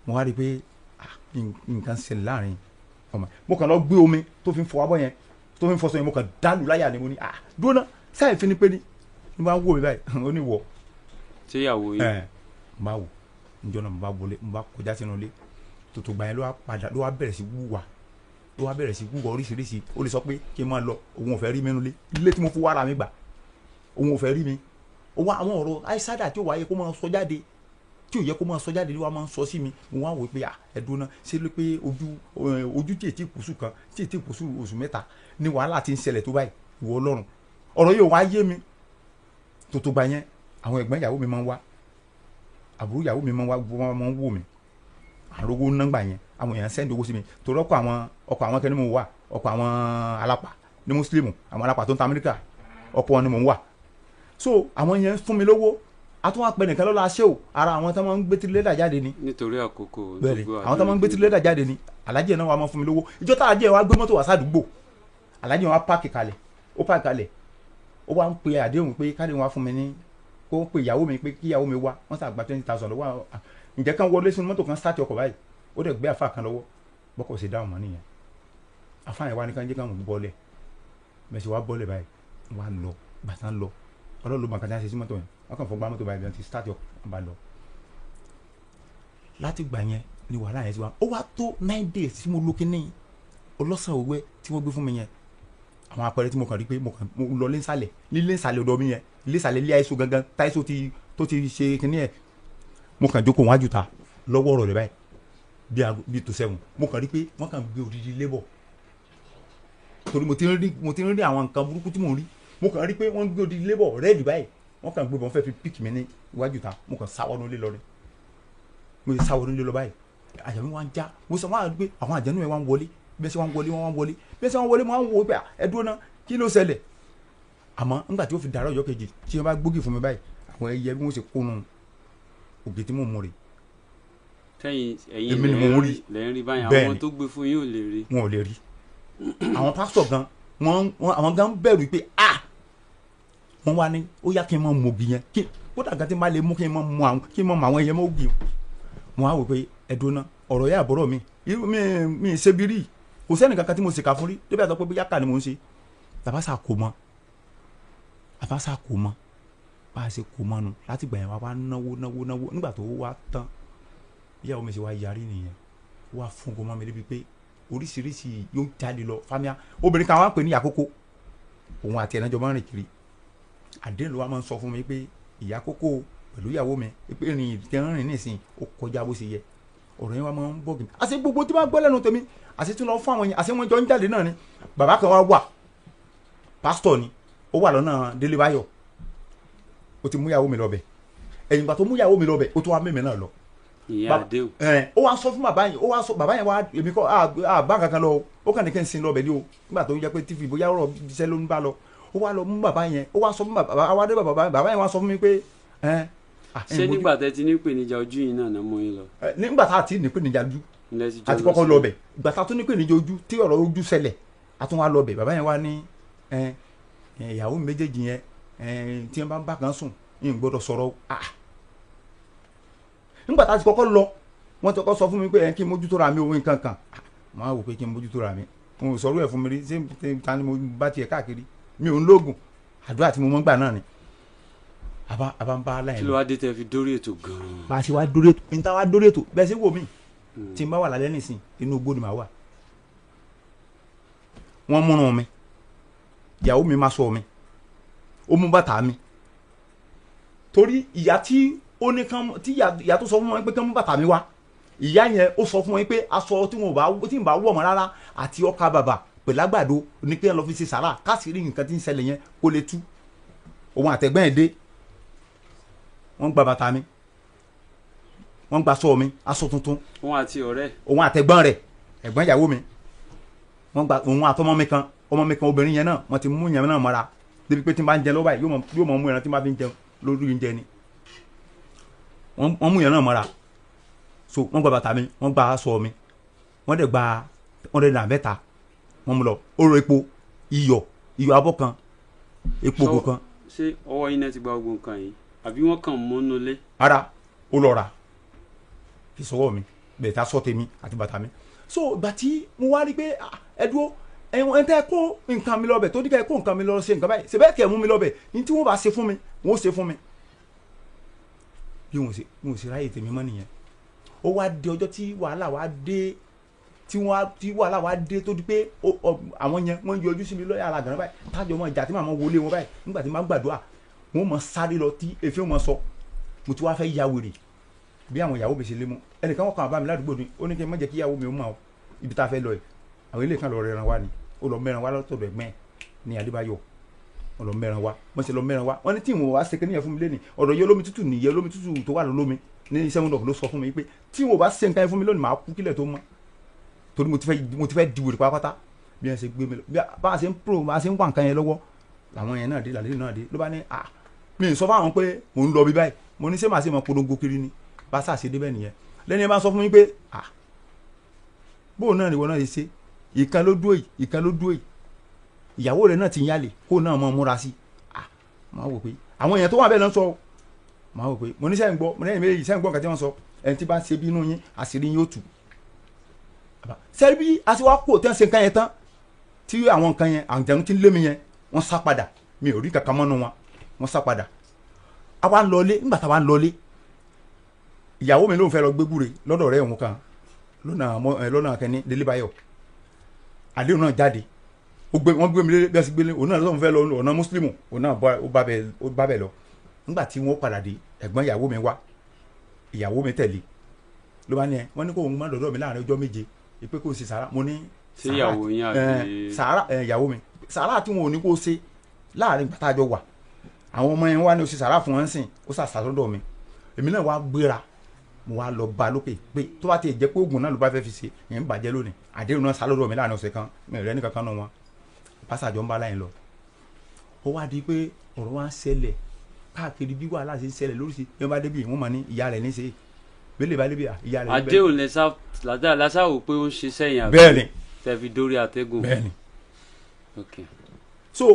mo wá rí i pé nǹkan ṣẹlẹ̀ láàrin ọmọ. Mo kàn lọ gbé omi tó fi ń fọ abọ́ yẹn, tó fi ń fọṣọ yẹn, mo kàn dálù láyà ni. Mo ní dúró ná, sáyẹ̀ fi ni pé ní ní bá ń wò mí báyìí, ó ní wọ̀. Ṣé ìyàwó yìí? Ẹ mo bá wò níjọ́ náà, mo bá wọlé, mo bá kọjá sínú ilé. Tòtò gbà yẹn ló wá padà, ló wá bẹ̀rẹ̀ sí wúwa, ló wá bẹ̀rẹ̀ sí wúwa oríṣiríṣi. Ó lè sọ pé kí n máa lọ, òun ò fẹ́ rí mi nulẹ̀, ilé tí mo fowó ara mi gbà, òun ò fẹ́ rí mi. Òun àwọn ọ̀rọ̀ àìsádà tí ó wáyé kó máa sọ jáde, tí ò yẹ kó máa sọ jáde ló wá máa ń sọ sí mi. Mo wá wò pé ẹ̀dùn náà ṣé ló pé ojú tí ètí ìkùsù kan, tí ètí ìkùsù oṣù mẹ́ta ni wàhálà ti ń ṣẹlẹ̀ tó báyìí. Ìwọ Ọlọ́run, ọ̀rọ̀ yóò wá yé mi. Tòtò gbà yẹn àwọn ẹ̀gbọ́n ìyàwó mi máa ń wá, àbúrò ìyàwó mi máa ń wá, gbogbo wọn máa ń wò mí. Àrògó nọ́ngbà yẹn àwọn èèyàn sẹ́ndì owó sí mi, torí ọkọ̀ àwọn kẹ́ni mo wà, ọkọ̀ àwọn alápà ní mùsùlùmù, àwọn alápà tó ń ta Amẹ́ríkà, ọkọ̀ wọn ni mò ń wà. So àwọn yẹn fún mi lówó. Atún wá pẹ nìkan lọ́la ṣé o, ara àwọn tó máa ń gbé tirẹ́là jáde ni. Nítorí àkókò. Bẹ́ẹ̀ni, àwọn tó máa ń gbé tirẹ́là jáde ni. Alájẹ náà wà máa fún mi lówó. Ìjọ tá alájẹ wa gbé mọ́tò wá sádùúgbò, alájẹ wa páàkì kalẹ̀, ó páàkì kalẹ̀, ó wá ń pe àdéhùn pé káde wá fún mi ní, kó pe ìyàwó mi pé kí ìyàwó mi wá. Wọ́n sà gba 20,000 lọ́wọ́. Ǹjẹ́ kán wọlé sínú mọ́tò kan sáàtì ọkọ̀ báyìí, ó dẹ̀ gbé àfa kan lọ́wọ́, bọ́kọ̀ sì dáhùn mọ́ nìyẹn. Àfa yẹn wá ní kán jẹ́ káwọn bọ́lẹ̀, mẹ̀sì wá bọ́lẹ̀ báyìí, wá lọ bàtà ń lọ, ọlọ́run ló mọ kàtà ṣe sí mọ́tò yẹn, wọ́n kàn fọ́ gbá mọ́tò báyìí bí wọ́n ti sáàtì ọkọ̀ bá lọ. Láti gbà yẹn ni wàhálà yẹn ti wá. Ó wá tó 9 days tí mo lo kíní ọlọ́sàn òwe tí wọ́n gbé fún mi yẹn. Àwọn àpẹẹrẹ tí mo kàn rí pé mo kàn mo lọ lẹ́nsàlẹ̀ nílé nsàlẹ̀ ọ̀dọ̀ mi yẹn, ilé ìsàlẹ̀ ilé àìsàn gangan táìsàn tó ti ṣe kíní yẹn. Mo kàn jókòó wájú ta lọ́wọ́ ọ̀rọ̀ rẹ̀ báyìí bí tó 7. Mo kàn rí pé wọ́n kàn gbé odidi lébọ̀, torí mo ti ń rí àwọn nǹkan burúkú tí mò ń rí. Mo kàn rí pé wọ́n gbé odidi lébọ̀ rẹ́ẹ̀dì báyìí, wọ́n kàn gbé bọ̀, wọ́n fẹ́ fi píkì mi ní iwájú ta. Mo kàn sáwọ́ nílé lọ rẹ̀, mo ti sáwọ́ nílé lọ báyìí, àyà mi wá ń já. Mo sọ wọ́n á rí pé àwọn àjẹnú yẹn wá ń wọlé, bí ẹ ṣe wá ń wọlé, wọ́n wá ń wọlé, bí ẹ ṣe wá ń wọlé. Mo wá ń wo pé ẹ dúró ná, kí ló ṣẹlẹ̀? Àmọ́ nígbà tí ó fi dàrọ́ ọjọ́ kejì tí wọ́n bá gbógi fún mi báyìí, àwọn ẹyẹ bí wọ́n ṣe kónú ògì tí mò ń mú rè. Tẹ́yìn ẹ̀yin lẹ́ ń rí báyìí, àwọn tó gbé fún yín ò lè rí. Wọn ò lè rí. Àwọn pásítọ̀ gan, àwọn gan bẹ̀rù pé wọ́n wá ní ó yá kí n máa mú ògì yẹn, kí kódà gan tí n bá lè mú kí n máa mú àwọn, kí n máa mú àwọn ẹyẹ mọ́ ògì. Mo wá wò pé ẹ̀dùn náà ọ̀rọ̀ yà àbọ̀rọ̀ mi, mi ṣe bí rí, kò sẹ́ni kankan tí mo ṣèkà fún rí débi àtọ́ pé bóyá kà ni mò ń ṣe. Bàbá sà kò mọ, bàbá sà kò mọ, bá a ṣe kò mọ nu. Láti gbà yẹn wá náwó náwó náwó. Nígbà tó wá tán, ìyàwó mi ṣe wá yarí nìyẹn, wá fún kò mọ́ mi débi pé oríṣiríṣi yóò jáde lọ fámíà. Obìnrin kan wá pè ní ìyá kókó, òun àti ẹ̀nàjọ máa ń rìn kiri. Àdéhùn ló wá máa ń sọ fún mi pé ìyá kókó pẹ̀lú ìyàwó mi pé rìn tẹ́ ń rìn nísìnyí ó kọjá bó ṣe yẹ. Ọ̀rọ̀ yẹn wá máa ń bọ̀ gìn. Àṣé gbogbo tí wọ́n gbọ́ lẹ́nu tèmi, àṣé tún lọ fún àwọn yẹn, àṣé wọ́n jọ ń jáde náà ni. Bàbá kan wá wà, pásítọ̀ ni, ó wà lọ́nà Délé Báyọ̀, ó ti mú ìyàwó mi lọ bẹ̀. Ẹ̀yìn ìgbà tó mú ìyàwó mi lọ bẹ̀, ó tún wá mímì náà lọ. Ó wá sọ fún bàbá yẹn, ó wá sọ bàbá yẹn wá èmi kọ́ àbá kankan lọ, ó kàn ní kí n sin lọ bẹ̀ ni o. Nígbà tó yẹ pé tífì bóyá ọ̀rọ̀ iṣẹ́ ló ń bá lọ, ó wá lọ mú bàbá yẹn, ó wá sọ fún bàbá wá dé bàbá yẹn wá sọ fún mi pé. Ṣé nígbà tẹ́ ti ní ìpèníjà ojú yìí náà mú yín lọ? Nígbà tá a ti ní ìpèníjà ojú, a ti kọ́kọ́ lọ bẹ̀. Ìgbà tá a tún ní ìpèníjà ojú tí ọ̀rọ̀ ojú ṣẹlẹ̀, a tún wá lọ bẹ̀. Bàbá yẹn wá ní ìyàwó mi méjèèjì yẹn tí wọ́n bá ń bá kan sùn yìí ń gbọ́dọ̀ sọ̀rọ̀. Nígbà tá a ti kọ́kọ́ lọ, wọ́n ti kọ́kọ́ sọ fún mi pé kí n mójútó ra mi òun nǹkan kan. Mo á wò pé kí n mójútó ra mi, n ò sọ̀rọ̀ ẹ̀ fún mi rí. Ṣé ta ni mo bá tiẹ̀ káàkiri? Mi ò ń lóògùn, àdúrà tí mo mọ́ gbà náà ni. Àbá ń bá aláìní. Kí ló wá dé tẹ́ fi dórí ètò gan-an? Bá a ṣe wá dórí ètò, níta wá dórí ètò bẹ́ẹ̀ ṣe wò mí tí n bá wà lálẹ́ nìsín, inú igbó ni màá wà. Wọ́n múrun mi, ìyàwó mi máa sọ mi, ó mú bàtà mi, torí ìyá tí ó ní kán, tí ìyá tó sọ fún wọn pé kán mú bàtà mi wá, ìyá yẹn ó sọ fún wọn pé aṣọ tí wọn bá tí n bá wọ̀ mọ́ rárá àti ọkà bàbà pẹ̀lú àgbàdo ní pé lọ fi ṣe sàrà káṣírí nǹkan tí ń ṣẹlẹ̀ yẹn kó lè tú. Òun àtẹ̀gbọ́n ẹ̀ dé, wọ́n gba bàtà mi, wọ́n gba aṣọ mi, aṣọ tuntun. Òun àti ọ̀rẹ́. Òun àtẹ̀gbọ́n rẹ̀, ẹ̀gbọ́n ìyàwó mi, wọ́n gba òun àtọmọ mi kan, ọmọ mi kan obìnrin yẹn náà wọ́n ti mú yẹn náà mọ́ra débi pé tí n bá ń jẹ lọ́wọ́ báyìí yóò mọ̀ mú ẹran tí n bá fi ń jẹun lórí oúnjẹ ni. Wọ́n mú yẹn náà mọ́ra. So wọ́n gba bàtà mi, wọ́n gba aṣọ mi, wọ́n dẹ̀ gba 103, wọ́n mú lọ. Oró epo, iyọ̀ abọ́ kan, epo ògùn kan. Ṣé ọwọ́ yín náà ti gba gbogbo nǹkan yìí àbí wọ́n kàn mọ́nú lé? Ara ó lọ rà kí sọwọ́ mi bẹ̀rẹ̀ tá sọ tèmi àti bàtà mi. So ìgbà tí mo wá rí pé ẹ dúró, ẹ tẹ́ kó nǹkan mi lọ́bẹ̀ tó ní kẹ́ kó nǹkan mi lọ ṣe nǹkan báyìí, ṣe bẹ́ẹ̀ kẹ́ mú mi lọ́bẹ̀ ní tí wọ́n bá ṣe fún mi, wọ́n ṣe fún mi. Bí wọ́n ṣe ráyè tèmi mọ́ nìyẹn. Ó wá di ọjọ́ tí wàhálà wá dé, tí wàhálà wá dé tó di pé àwọn yẹn wọ́n yọjú sí mi lọ́yà ara gànà báyìí, tájọ mọ ìjà tí màá mọ wọlé wọn báyìí. Nígbà tí màá gbàdúrà, wọ́n mọ sáré lọ tí èéfín wọn sọ. Mo ti wá fẹ́ ya wèrè bí àwọn ìyàwó mi ṣe lé mu. Ẹnìkan wọn kàn bá mi ládùúgbò ni, ó ní kí n má jẹ́ kí ìyàwó mi ó mọ̀ ibi tá a fẹ́ lọ yìí. Àwọn ilé kan lọ rẹran wá ni, ó lọ mẹ́ran wá lọ́tọ̀dọ̀ ẹ̀gbọ́n ẹ̀ ní Adébáyọ̀, ó lọ mẹ́ran wá. Wọ́n ṣe lọ mẹ́ran wá, wọ́n ní tí ìwọ̀n wá ṣe kíníyẹn fún mi lẹ́nìí. Ọ̀rọ̀ yẹ olómi tútù nìyẹn, olómi tútù tó wà lólómi ní 7up ló sọ fún mi pé tí ìwọ̀n bá ṣe nǹkan yẹn fún mi lónìí, màá kú kílẹ̀ tó mọ́, torí mo ti fẹ́ di wèrè pátápátá. Bí wọ́n ṣe gbé mi lọ, bí a ṣe ń pro, bá a ṣe ń wá nǹkan yẹn lọ́wọ́ làwọn yẹn náà dé, làlẹ́ náà dé. Ló bá ní à mi ì sọ fáwọn pé mò ń lọ bí báyìí, mo ní ṣé màá ṣe mọ polongo kiri ni, bá a ṣàṣe débẹ̀ nìyẹn. Lẹ́ni ẹ bá sọ fún mi pé à bóun náà nìwọ náà ṣe ṣe, ìkan ló dúró yìí, ìkan ló dúró yìí, ìyàwó rẹ̀ náà ti ń yálè kó náà mọ múra sí. À máa wò pé àwọn èèyàn tó wà bẹ́ẹ̀ ló ń sọ, máa wò pé mo ní sẹ́yìn gbọ́, mo ní ẹ̀yìn méjì sẹ́yìn gbọ́ nǹkan tí wọ́n sọ, ẹni tí bá ń ṣe bínú yín àṣírí yín ó tù. Sẹ́rí bí a ti wá kó tẹ́ ń ṣe nǹkan yẹn tán, tí àwọn nǹkan yẹn àǹjẹ̀nu ti ń lé mi yẹn, wọ́n sá padà, mi ò rí kankan mọ́nu wọn, wọ́n sá padà. A wá ń lọlé, nígbà tá a wá ń lọlé, ìyàwó mi ló ń fẹ́ lọ gbé gbúre lọ́dọ̀ ọ̀rẹ́ òun kan lọ́nà kẹ́ni Délébáyọ̀. Àdéhùn náà jáde, wọ́n gbé mi lé bí wọ́n ti gbé lé, òun náà lọ́n fẹ́ lọ ọ̀nà mùsùlùmù, òun náà ó bá bẹ̀ lọ. Nígbà tí wọ́n padà dé, ẹ̀gbọ́n ìyàwó mi wá, ìyàwó mi tẹ̀lé, ló bá ní ẹ wọ́n ní kó òun má dọ̀dọ̀ mi láàrin ọjọ́ méje, ìpè kó o ṣe sàrà. Mo ní sàrà ìyàwó mi, sàrà tí wọn ò ní kó o ṣe láàrin gbàtàjọ wà, àwọn ọmọ yẹn wá ní o ṣe sàrà fún wọn sìn, ó sà sàtọ́dọ̀ mi. Èmi náà wá gbéra, mo wá lọ bá lókè pé tó bá ti jẹ́ pé oògùn náà ló bá fẹ́ fi ṣe, ìyẹn ń bàjẹ́ lónìí. Àdéhùn náà sálọ́dọ̀ mi láàrin ọ̀sẹ̀ kan, mi ò rẹ́ nìkan kan náà wọn pásàjọ ń bá láyìn lọ. Ó wá di pé ọ̀rọ̀ wa ń ṣẹlẹ̀ káàkiri, bí wàhálà ṣe ń ṣẹlẹ̀ lóríṣi. Bí wọ́n bá débi, wọ́n mọ̀ ní ìyá rẹ̀ ní ṣe, bẹ́lẹ̀ bá débi ìyá rẹ̀ ní bẹ́ẹ̀. Àdéhùn lásà wò pé ó ń ṣe sẹ́yìn àbí? Bẹ́ẹ̀ni. Tẹ́ fi dórí àtẹ́gùn. Bẹ́ẹ̀ni. Ok. So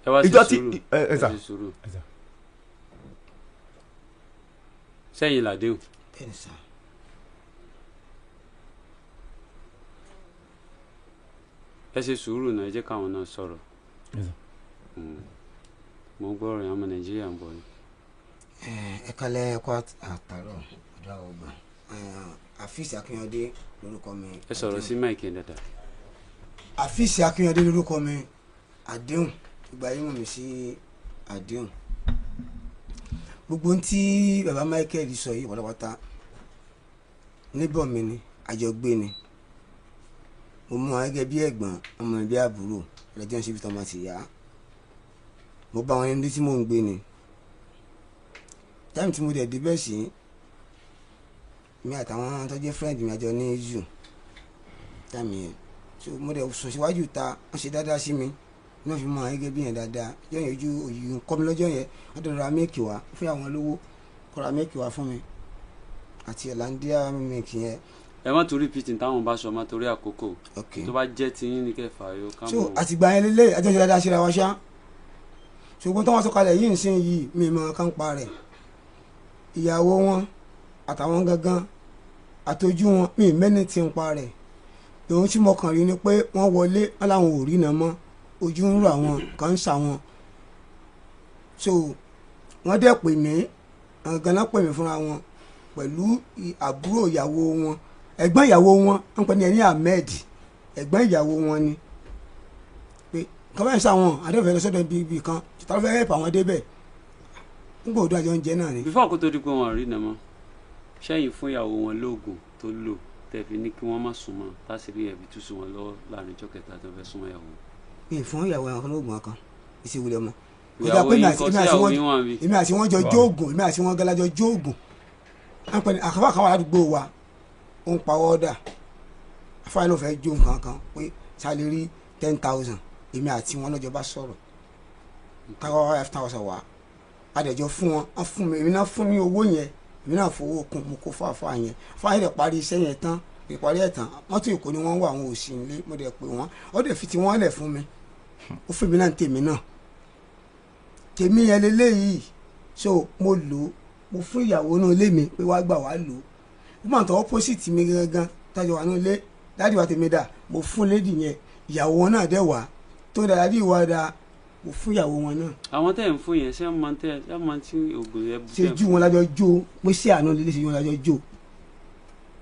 ẹ wá ìjọ sí tí sùúrù, ẹ ẹ sà sí sùúrù. Sẹ́yìn làdéhùn. Bẹ́ẹ̀ni sà. Ẹ ṣe sùúrù náà, ẹ jẹ́ káwọn náà sọ̀rọ̀. Mo ń gbọ́ ọ̀rọ̀ ọmọ Nàìjíríà ń bọ̀ ni. Ẹ kálẹ́, ẹ kú àtàrọ̀, ọ̀dọ́ ọgbà. Àfíìsì Akínyàndé lórúkọ mi. Ẹ sọ̀rọ̀ sí máìkì dáadáa. Àfíìsì Akínyàndé lórúkọ mi, Àdéhùn ìgbà yìí mọ̀ mí sí Àdéhùn. Gbogbo ohun tí bàbá Michael sọ yìí pátápátá níbọ̀ mi ni, àjọgbé ni. Mo mú wọn gẹ́gẹ́ bí ẹ̀gbọ́n, ọmọ mi bí àbúrò, ọlọ́jọ́ ń ṣe bí tọmọ ti yá. Mo bá wọn níbi tí mò ń gbé ni. Táìmù tí mo dẹ̀ débẹ̀ sí, mi àtàwọn tó jẹ́ friend mi àjọ ní zoo táìmù yẹn. So mo dẹ̀ sùn síwájú ta, wọ́n ṣe dáadáa sí mi. Ní wọ́n fi mọ àwọn gẹ́gẹ́ bí yẹn dáadáa. Ọjọ́ yẹn ojú òyì ń kọ́ mi lọ́jọ́ yẹn. Wọ́n dẹ̀ ra mílìkì wá fún àwọn olówó, kó ra mílìkì wá fún mi àti Hollandia mílìkì yẹn. Ẹ má torí pt táwọn bá sọ, má torí àkókò. Ok. Tó bá jẹ́ tiyín ní kẹfà yóò ká So mọ̀. àtìgbà yẹn lélẹ̀, àjọṣe dáadáa ṣe ra wa ṣá. Ṣùgbọ́n táwọn sọ̀kalẹ̀ yìí ń sìn yìí, mi mọ̀ kán pa rẹ̀. Ìyàwó wọn àtàwọn gangan àtọjú wọn, mi mẹ́ni tí ń pa rẹ̀. Ohun tí mo kàn rí ni pé wọ́n wọlé, wọ́n láwọn ò rí iná mọ́, ojú ń rò àwọn kan ń ṣà wọn. So Wọ́n dẹ̀ pè mí, ganan pè mí fúnra wọn pẹ̀lú àbúrò ìyàwó wọn, ẹ̀gbọ́n ìyàwó wọn, wọ́n pè ní ẹni Ahmed, ẹ̀gbọ́n ìyàwó wọn ni. Pé kọ́mẹ́ǹsì sáwọn adéfẹ́ lọ sọ́dọ̀ ibi kan, tàbí fẹ́ hẹ́pà wọn débẹ̀. Ń gbọ́dọ̀ àjọ oúnjẹ náà ni. Before kó tó di pé wọn rí nàmọ́, ṣẹ́yìn fún ìyàwó wọn lóògùn tó lò tẹ́ fi ní kí wọ́n má súnmọ́, tásìrí ẹ̀bí tú sí wọn lọ́wọ́ láàrin ọjọ́ kẹta tó fẹ́ súnmọ́ ìyàwó. Mi fún ìyàwó àwọn olóògùn kan ìṣèwúlẹ̀ mọ́. Ìyàwó yín kọ́ sí ìyàwó yín wà mí. Èmi àti wọn jọ jóògùn, èmi àti wọn gẹ́lájọ jóògùn. Àkàfà kan wà ládùúgbò wa, ó ń pa ọ́dà. Afáyín ló fẹ́ jó nǹkan kan pé sálẹ̀ rí 10,000. Èmi àti wọn lọ́jọ́ bá sọ̀rọ̀. Káwọ́ 5,000 wá. Adẹ̀jọ́ fún wọn, wọ́n fún mi, èmi náà fún mi owó yẹn, èmi náà fowó kún, mo kó fún àfáà yẹn. Àfáà yẹn dẹ̀ parí iṣẹ́ yẹn tán, ìparí ẹ̀ tán, mọ́tò Èkó ni wọ́n wà, àwọn òsì nílé, mo dẹ̀ pè wọ́n, ó dẹ̀ fi tiwọn lẹ̀ fún mi. Ó fún mi náà tèmi náà. Tèmi yẹn leléyìí, so mo lò ó, mo fún ìyàwó náà lé mi pé wá gbà wá lò ó. Ó máa tọ́ opposite mi gangan, tájọ wà náà lé, dáàdì wa tèmi dà, mo fún lédì yẹn, ìyàwó wọn náà dẹ̀ wá, tó dára bí ìwà dáa, mo fún ìyàwó wọn náà. Àwọn tẹ́ ń fún yẹn ṣé máa ń tẹ́ ṣé máa ń tí ògùn yẹn bú ṣe ju wọn lájọ jó, pé sí àná lè ṣe ju wọn lájọ jó.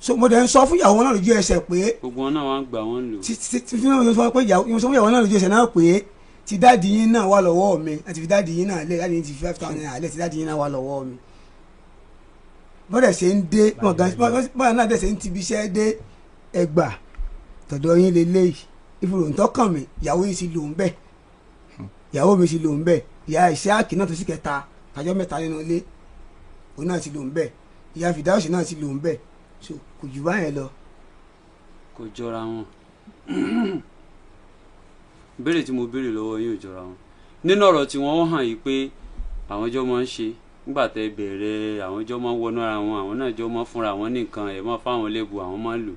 So mo dẹ̀ ń sọ fún ìyàwó wọn náà lójú ẹsẹ̀ pé. Gbogbo wọn náà wá ń gbà wọ́n lò. Tí mo sọ pé ìyàwó sọ fún ìyàwó náà lójú ẹsẹ̀ náà pé ti dáàdì yín náà wà lọ́wọ́ mi, àti fi dáàdì yín náà lẹ̀, dáàdì yín ti fi 5,000 naira lẹ̀, ti dáàdì yín náà wà lọ́wọ́ mi. Bọ́dẹ̀ ṣe ń dé, bọ́dẹ̀ náà dẹ̀ ṣe ń tibi iṣẹ́ dé ẹgbà tọ̀dọ̀ yín leléyìí. Ìfòròǹtọ́kàn mi, ìyàwó yín ti lò ń bẹ̀. Ìyàwó mi ti lò ń bẹ̀. Ìyá Ìṣáàkì náà tó sì kẹta, tàjọ́ mẹ́ta nínú ilé, òun náà ti lò ń bẹ̀. Ìyá Fìdáùsì náà ti lò ń bẹ̀. So kò jù báyẹn lọ. Kò jọra wọn. Ìbéèrè tí mo béèrè lọ́wọ́ yín ò jọra wọn. Nínú ọ̀rọ̀ tí wọ́n hàn yìí pé àwọn jọ máa ń ṣe nígbà tẹ́ bẹ̀rẹ̀, àwọn jọ máa ń wọnú ara wọn, àwọn náà jọ máa ń fúnra wọn ní nǹkan ẹ̀ máa fáwọn lẹ́bù àwọn máa ń lò.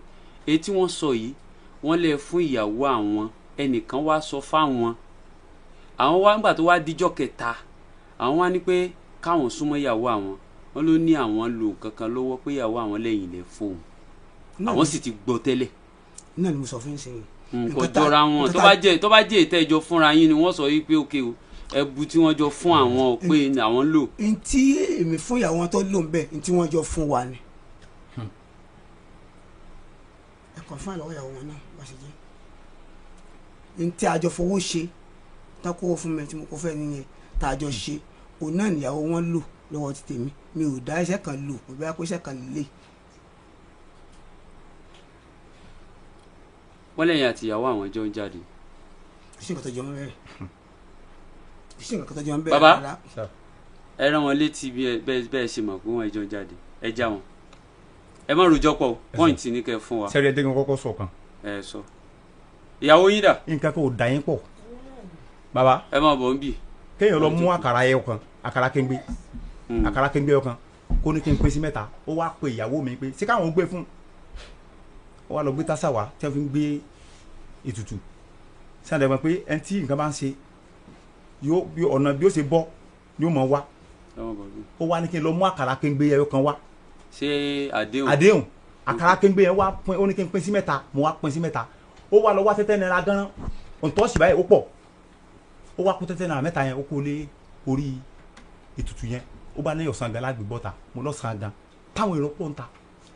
Èyí tí wọ́n sọ yìí, wọ́n lè fún ìyàwó àwọn, ẹnìkan wá sọ fáwọn. Àwọn wá nígbà tó wá díjọ́ kẹta, àwọn wá ní pé káwọn súnmọ́ ìyàwó àwọn, wọ́n ló ní àwọn lò kankan lọ́wọ́ pé ìyàwó àwọn lẹ́yìn lẹ̀ fóun. Àwọn sì ti gbọ́ tẹ́lẹ̀. Náà ni mo sọ fún yín sẹ́yìn. Nǹkan jọra wọn, tó bá jẹ́ ìtẹ́jọ fúnra yín ni wọ́n sọ yìí pé ókè o, ẹbu tí wọ́n jọ fún àwọn pé àwọn lò. Ntí èmi fún ìyàwó wọn tó lò ń bẹ̀, ntí wọ́n jọ fún wa ni. Ẹ kàn fún àlọ́ ìyàwó wọn náà bá ṣe jẹ́. Ntí àjọ fowó ṣe, tá kówó fún mi tí mo kó fẹ́ nìyẹn, tá a jọ ṣe, òun náà níyàwó wọn lò lọ́wọ́ ti tèmi. Mi ò dá iṣẹ́ kan lò, kò bá kó iṣẹ́ kan lè. Wọ́n lẹ́yìn àti ìyàwó àwọn jọ ń jáde. Kò sí nǹkan tó jọ mọ́ bẹ́ẹ̀. Kò sí nǹkan tó jọ mọ́ bẹ́ẹ̀. Bàbá, ẹ rán wọn létí bí bẹ́ẹ̀ ṣe mọ̀ pé wọ́n jọ ń jáde. Ẹ já wọn. Ẹ má rojọ́ pọ̀, pọ́ìntì ní kẹ́ fún wa. Sẹ́rí ẹ jẹ́ kí n kọ́kọ́ sọ kan. Ẹ sọ. Ìyàwó yín dà? Nǹkan kò dà yín pọ̀. Bàbá. Ẹ má bọ̀ ń bì. Kéèyàn lọ mú àkàrà ẹyọ kan, àkàrà kéńgbé. Àkàrà kéńgbé ẹyọ kan, kó ní kí n pín sí mẹ́ta, ó wá pe ìyàwó mi pé ṣé káwọn gbé fún. Ó wá lọ gbé tásà wá tí wọ́n fi ń gbé ètùtù. Sáà dẹ̀ mọ̀ pé ẹni tí nǹkan bá ń ṣe yóò ọ̀nà bí ó ṣe bọ́ ni ó mọ̀ wá. Ó wá ní kí n lọ mú àkàrà kéńgbé ẹyọ kan wá. Ṣé àdéhùn? Àdéhùn. Àkàrà kéńgbé yẹn wá pín, ó ní kí n pín sí mẹ́ta, mo wá pín sí mẹ́ta. Ó wá lọ wá tẹ́tẹ́ náírà gan-an, òǹtọ́sì báyìí ó pọ̀. Ó wá kó tẹ́tẹ́ náírà mẹ́ta yẹn, ó kó lé orí ètùtù yẹn. Ó bá ní ọ̀sán gan lágbè bọ́ta, mo lọ́sàn gan. Táwọn èrò pọ̀ ń ta,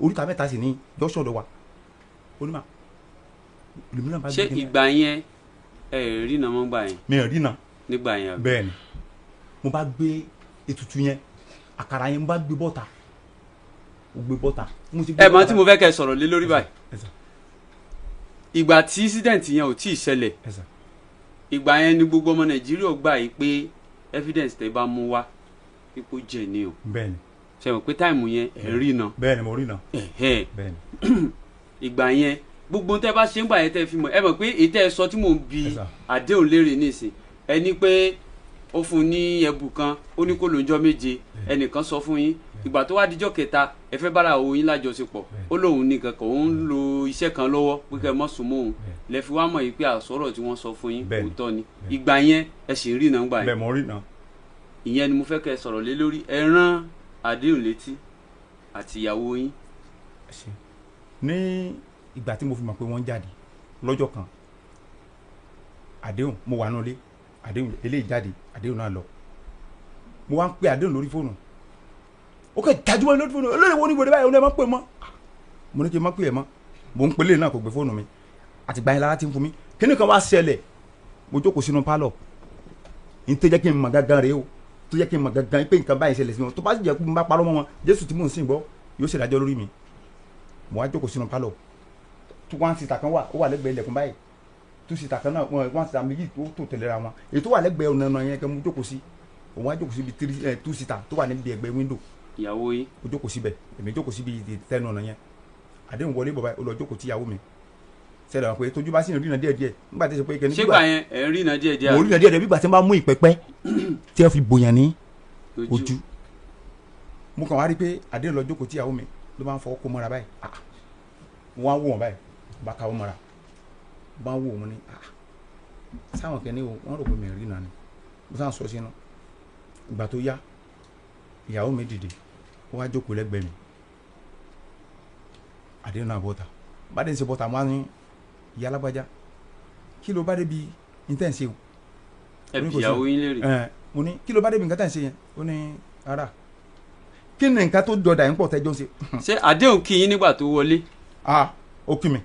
oríta mẹ́ta sì ní jọ́sọ̀ ọ̀dọ̀ wa. Onímọ̀, lèmi náà bá gbé Ṣé ìgbà yẹn ẹ rí iná mọ́ gbà yẹn? Mi ò rí iná. Nígbà yẹn àbí? Bẹ́ẹ̀ ni, mo bá gbé ètùtù yẹn, àkàrà yẹn mo bá gbé bọ́ta. Mo gbé bọ́ta. Ẹ mọ̀ tí mo fẹ́ kẹ́ sọ̀rọ̀ lé lórí báyìí. Ìgbà tí incident yẹn ò tí ì ṣẹlẹ̀, ìgbà yẹn ni gbogbo ọmọ Nàìjíríà gbà yìí pé evidence tẹ́ bá mú wá pípò jẹ ni o. Bẹ́ẹ̀ni. Ṣé mọ̀ pé táìmù yẹn ẹ rí iná. Bẹ́ẹ̀ni mo rí iná. Bẹ́ẹ̀ni. Ìgbà yẹn gbogbo tẹ́ bá ṣe ń gbà yẹn tẹ́ fi mọ̀, ẹ mọ̀ pé èyí tẹ́ ẹ sọ tí mò ń bi àdéhùn léèrè nísìn, ẹ ní pé ó fún un ní ẹbù kan, ó ní kó lóúnjọ́ méje, ẹnìkan sọ fún yín, ìgbà tó wá díjọ́ kẹta ẹ fẹ́ bára òun yín lájọṣepọ̀, ó lóun ní kankan, òun ń lo iṣẹ́ kan lọ́wọ́ pé kẹ́ ẹ mọ́ sùn mọ́ òun, lẹ fi wá mọ̀ yìí pé àsọ̀rọ̀ tí wọ́n sọ fún yín òótọ́ ni. Ìgbà yẹn ẹ sì ń rí iná gbà yẹn. Bẹ́ẹ̀ mo rí iná. Ìyẹn ni mo fẹ́ kẹ́ ẹ sọ̀rọ̀ lé lórí. Ẹ rán àdéhùn létí àti ìyàwó yín. Ní ìgbà tí mo fi mọ̀ pé wọ́n jáde lọ́jọ́ kan, àdéhùn mo wà nulẹ̀, àdéhùn eléyìí jáde, àdéhùn náà lọ. Mo wá ń pe àdéhùn lórí fóònù, ó kẹ́ dájúmọ́ lórí fóònù, olórí wo ni wèrè báyìí, ó ní ẹ má pè mọ́. Mo ní kí n má pè ẹ mọ́, mo ń pelé náà kò gbé fóònù mi. Àtìgbà yẹn lára ti ń fún mi. Kíní kan wá ṣẹlẹ̀, mo jókòó sínú pálọ̀, n tó jẹ́ kí n mọ̀ gangan rèé o, tó jẹ́ kí n mọ̀ gangan pé nǹkan báyìí ṣẹlẹ̀ sí wọn, tó bá sì jẹ́ pé mo bá parọ́ mọ́ wọn, Jésù tí mò ń sìn gbọ́ yóò ṣèdájọ́ lórí mi. Mo wá jókòó sínú pálọ̀, tó one sister kan wà, ó wà lẹ́gbẹ̀ẹ́ ilẹ̀kùn báyìí, two sister kan náà, one sister méjì tó tò tẹ̀léra wọn, èyí tó wà lẹ́gbẹ̀ẹ́ ọ̀nà ọ̀nà yẹn kan mo jókòó sí. Òun wá jókòó síbi two sister tó wà níbi ẹ̀gbẹ́ window. Ìyàwó yín? Ó jókòó síbẹ̀, èmi jókòó síbi tẹnu ọ̀nà yẹn. Àdéhùn wọlé bọ̀ báyìí, ó lọ jókòó tíyàwó mi. Ṣẹlẹ̀ wọn pé tójú bá sì ń rìnà díẹ̀díẹ̀ nígbà tí ó ṣe pé kẹ́ni. Ṣé gbà yẹn ẹ̀ ń rìnà díẹ̀díẹ̀? Mo rìnà díẹ̀díẹ̀ bí gbà tí wọ́n bá mú ìpẹ́pẹ́ tí wọ́n fi bòyàn ní ojú. Mo kàn wá rí pé àdéhùn lọ jókòó tíyàwó mi, ló máa ń fọwọ́ kó mọ́ra báyìí. Wọ́n á wò wọ́n báyìí, bá káwọ́ mọ́ra, bá wò wọ́n ní sáwọn kẹ́ni o, wọ́n rò pé mi rìnà ni. Mo sá ń sọ sínú. Ìgbà tó yá, ìyàwó mi dìde, ó wá jókòó lẹ́gbẹ̀ẹ́ mi. Àdéhùn náà bọ́ta, bá dé ń ṣe bọ́ta, wọ́n á ní, ìyá alágbájá, kí ló bá débi ní tẹ́ ń ṣe o? Ẹ bi ìyàwó yín léèrè. Mo ní kí ló bá débi nǹkan tẹ́ ń ṣe yẹn? Ó ní ara kí ni nǹkan tó jọdá yín pọ̀ tẹ́jọ́ ń ṣe. Ṣé àdéhùn kí yín nígbà tó wọlé? Ó kí mi.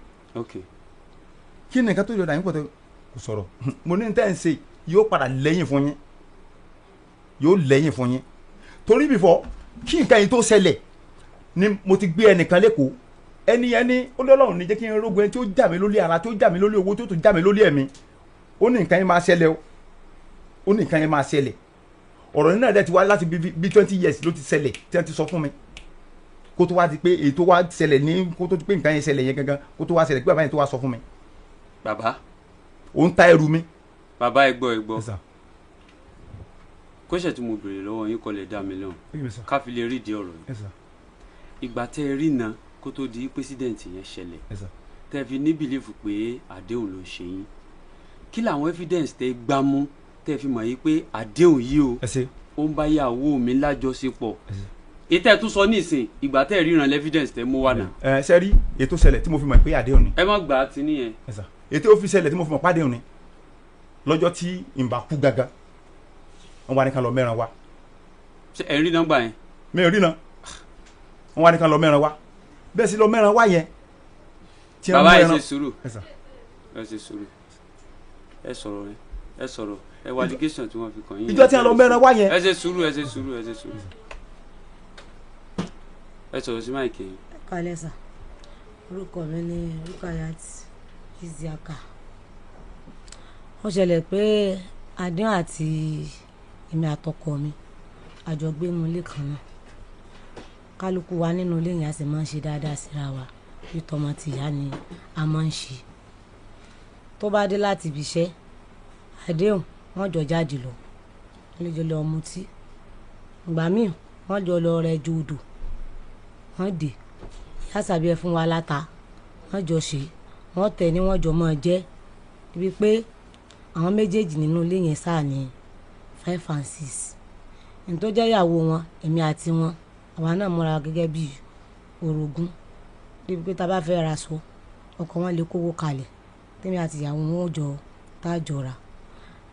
Kí ni nǹkan tó jọdá yín pọ̀ tẹ́jọ́? Kò sọ̀rọ̀. Mo ní tẹ́ ń ṣe yóò padà lẹ́yìn fún yín, yóò lẹ́yìn fún yín, torí bìfọ́ kí nǹkan yìí tó ṣẹlẹ̀ ni mo ti gbé ẹnìkan lẹ́kọ̀ọ́, ẹni ẹni ó lọ́lọ́run ní jẹ́ kí n rógun ẹni tí ó jà mí lórí ara, tí ó jà mí lórí owó, tí ó tún jà mí lórí ẹ̀mí. Ó ní nǹkan yẹn máa ṣẹlẹ̀ o, ó ní nǹkan yẹn máa ṣẹlẹ̀. Ọ̀rọ̀ yìí náà dẹ̀ ti wá láti bí 20 years ló ti ṣẹlẹ̀ tí wọ́n ti sọ fún mi, kó tó wá di pé èyí tó wá ṣẹlẹ̀ ní, kó tó di pé nǹkan yẹn ṣẹlẹ̀ yẹn gangan, kó tó wá ṣẹlẹ̀ pé bàbá yẹn tó wá sọ fún mi. Bàbá ó ń ta ẹrù mi. Bàbá ẹ gbọ́, ẹ gbọ́, kóṣẹ̀ tí mo béèrè lọ́wọ́ yín kọ́ lè dá mi lóhùn ká fi lè rí ìdí ọ̀rọ̀ yìí. Ìgbà tẹ́ ẹ rí na kó tó di pẹ́sidẹ̀ntì yẹn ṣẹlẹ̀, tẹ́ fi ní bìlífù pé àdéhùn ló ń ṣe yín, kí làwọn evidence tẹ́ gbá mú tẹ́ fi mọ̀ yín pé àdéhùn yìí o ó ń bá ìyàwó mi lájọṣepọ̀? Ìtẹ́ tún sọ nísìn, ìgbà tẹ́ ríran evidence tẹ́ mú wá náà. Ẹ ṣe rí ètò ṣẹlẹ̀ tí mo fi mọ̀ pé àdéhùn ni. Ẹ má gbà á ti níyẹn. Ètò ó fi ṣẹlẹ̀ tí mo fi mọ̀ pé àdéhùn ni lọ́jọ́ tí ìmbà kú gangan, wọ́n wá ní ká lọ mẹ́ran wá. Ṣé ẹ rí nọ́mbà yẹn? Mi ò rí náà. Wọ́n wá ní ká lọ mẹ́ran wá, bẹ́ẹ̀ sì lọ mẹ́ran wá yẹn. Bàbá ẹ ṣe sùúrù, ẹ ṣe sùúrù, ẹ sọ̀rọ̀, ẹ sọ̀rọ̀, ẹ wá allegation tí wọ́n fi kàn yín. Ìjọ tí wọ́n lọ mẹ́ran wá yẹn. Ẹ ṣe sùúrù, ẹ ṣe sùúrù, ẹ ṣe sùúrù, ẹ sọ̀rọ̀ sí máìkì yín. Ẹ kálẹ́ sà, orúkọ mi ni Rukayat Isiaka. Ó ṣẹlẹ̀ pé àdéhùn àti èmi àtọkọ mi a jọ gbé inú ilé kan náà. Kálukú wa nínú ilé yẹn a sì máa ń ṣe dáadáa síra wa, bí tọmọ tìyá ni a máa ń ṣe. Tó bá dé láti ibi iṣẹ́, àdéhùn wọ́n jọ jáde lọ, wọ́n lè jọ lọ mutí, ìgbà míì wọ́n jọ lọ rẹ ju odò, wọ́n dé ìyá sàbí ẹ fún wa láta, wọ́n jọ ṣe, wọ́n tẹ̀ ní wọ́n jọ máa jẹ́. Ibi pé àwọn méjèèjì nínú ilé yẹn sáà ní 5 and 6. Ẹni tó jẹ́ ìyàwó wọn, èmi àti wọn, àwa náà múra gẹ́gẹ́ bí orogún. Débi pé tá a bá fẹ́ ra aṣọ, ọkọ wọn lè kówó kalẹ̀, tèmi àti ìyàwó wọn ó jọ tá a jọ ra.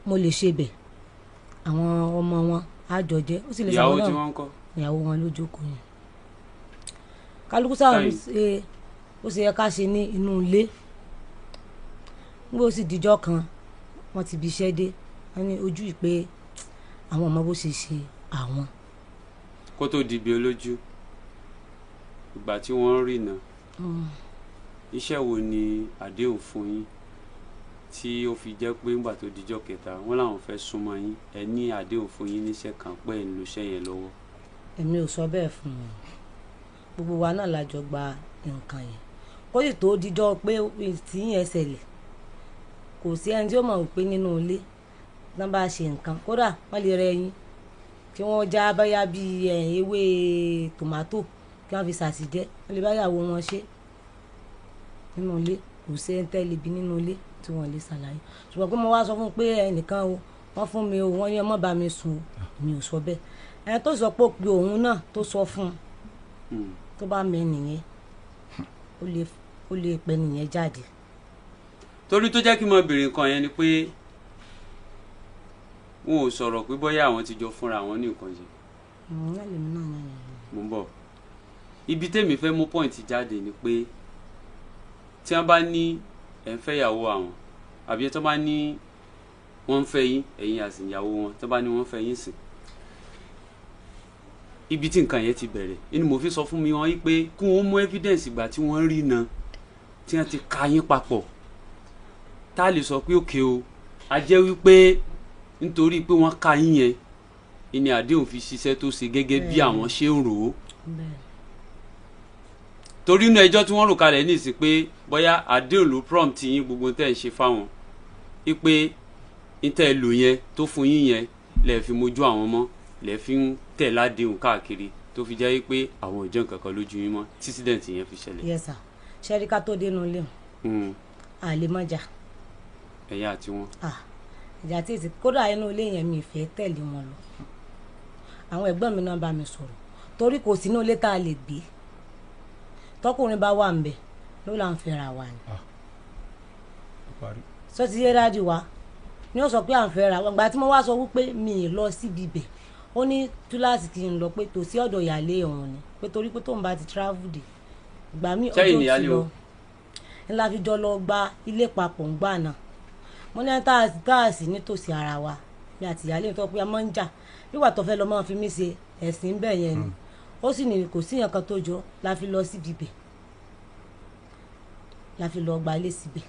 Mo lè ṣe bẹ̀, àwọn ọmọ wọn á jọ jẹ́, ó sì lè ìyàwó sọ tí náà wọ́n ń kọ́. Ìyàwó wọn ló jókòó yẹn. Kálukú sáà ló ṣe ó ṣe yẹ ká ṣe ní inú ilé. Nígbà ó sì dijọ́ kan, wọ́n ti bi iṣẹ́ dé, wọ́n ní ojú ìpè àwọn ọmọ bó ṣe ṣe àwọn. Kó tó di ibi olójú, ìgbà tí wọ́n ń rìnà, iṣẹ́ wo ni àdéhùn fún yín tí ó fi jẹ́ pé ńgbà tó dijọ́ kẹta wọ́n làwọn fẹ́ súnmọ́ yín, ẹ ní àdéhùn fún yín níṣẹ́ kan pé ẹ̀ ń lo iṣẹ́ yẹn lọ́wọ́? Èmi ò sọ bẹ́ẹ̀ fún wọn, gbogbo wa náà la jọ gba nǹkan yẹn. Kó sì tó dijọ́ pé tí yẹn ṣẹlẹ̀, kò sí ẹni tí ó mọ̀ pé nínú ilé tán bá ṣe nǹkan, kódà wọ́n lè rẹ ẹyin kí wọ́n já báyà bí ewé tòmátò kí wọ́n fi ṣàṣìjẹ́, wọ́n lè báyàwó wọn ṣe nínú ilé. Kò sí ẹni tẹ́lẹ̀ bí nínú ilé tí wọ́n lè ṣàlàyé. Ṣùgbọ́n pé mo wá sọ fún un pé ẹnìkan o, wọ́n fún mi o, wọ́n ní ọmọ bá mi sùn o, mi ò sọ bẹ́ẹ̀. Ẹni tó sọ pé ó pe òun náà tó sọ fún un, tó bá mẹ nìyẹn, ó lè pẹ nìyẹn jáde. Torí tó jẹ́ kí n mọ béèrè nǹkan yẹn ni pé Wọn ò sọ̀rọ̀ pé bóyá àwọn ti jọ fúnra àwọn ní nǹkan jẹ. Náà lèmi náà yàn yàn. Mo ń bọ̀. Ibi tèmi fẹ́ mú point jáde ni pé tí wọ́n bá ní ẹ̀ ń fẹ́ ìyàwó àwọn, àbí tí wọ́n bá ní wọ́n ń fẹ́ yín, ẹ̀yin àti ìyàwó wọn, tí wọ́n bá ní wọ́n ń fẹ́ yín sìn. Ibi tí nǹkan yẹn ti bẹ̀rẹ̀ ni mo fi sọ fún mi wọ́n yí pé kí wọ́n mú evidence ìgbà tí wọ́n rí na tí wọ́n ti ka yín papọ̀, tá a lè sọ pé òkè o, a jẹ́ wípé nítorí pé wọ́n ka yín yẹn ni àdéhùn fi ṣiṣẹ́ tó ṣe gẹ́gẹ́ bí àwọn ṣe ń rò ó. Torí inú ẹjọ́ tí wọ́n rò kalẹ̀ ní ìsìn pé bóyá àdéhùn ló prompt yín gbogbo tẹ́ ẹ̀ ń ṣe fáwọn, wípé tẹ́ ẹ lò yẹn tó fún yín yẹn lẹ̀ fi mojú àwọn mọ́, lẹ̀ fi ń tẹ̀ ládéhùn káàkiri, tó fi jẹ́ pé àwọn ò jẹ́ nǹkan kan lójú yín mọ́ tí incident yẹn fi ṣẹlẹ̀. Yes sir, ṣẹ́rí ká tó dénú ilé o, àlè mọ́jà. Ẹ̀yin àti wọn. Ìjà tí èsì kódà inú ilé yẹn mi ìfẹ́ tẹ̀lé wọn lọ. Àwọn ẹ̀gbọ́n mi náà bá mi sọ̀rọ̀ torí kò sínú ilé tá a lè gbé, tọkùnrin bá wà ńbẹ̀ ló là ń fẹ́ra wa ni. Sọ ti yé dájú wa ni ó sọ pé à ń fẹ́ra wa. Ìgbà tí mo wá sọ wípé mi ì lọ síbi ibẹ̀, ó ní túláàsì kí n lọ pé tòsí ọ̀dọ̀ ìyáálé òun ni, pé torí pé tóun bá ti travel dé ìgbà míì ọjọ́ ti lọ ńlá fi jọ lọ gba ilé papọ̀ ń gbà náà. Mo ní táàsì nítòsí ara wa mi àti ìyáálé mi tó pé a máa ń jà nígbà tó fẹ́ lọ máa fi mí ṣe ẹ̀sìn bẹ́ẹ̀ yẹn ni, ó sì ní kò sí nǹkan tó jọ la fi lọ síbi ibẹ̀, la fi lọ gba ilé síbẹ̀.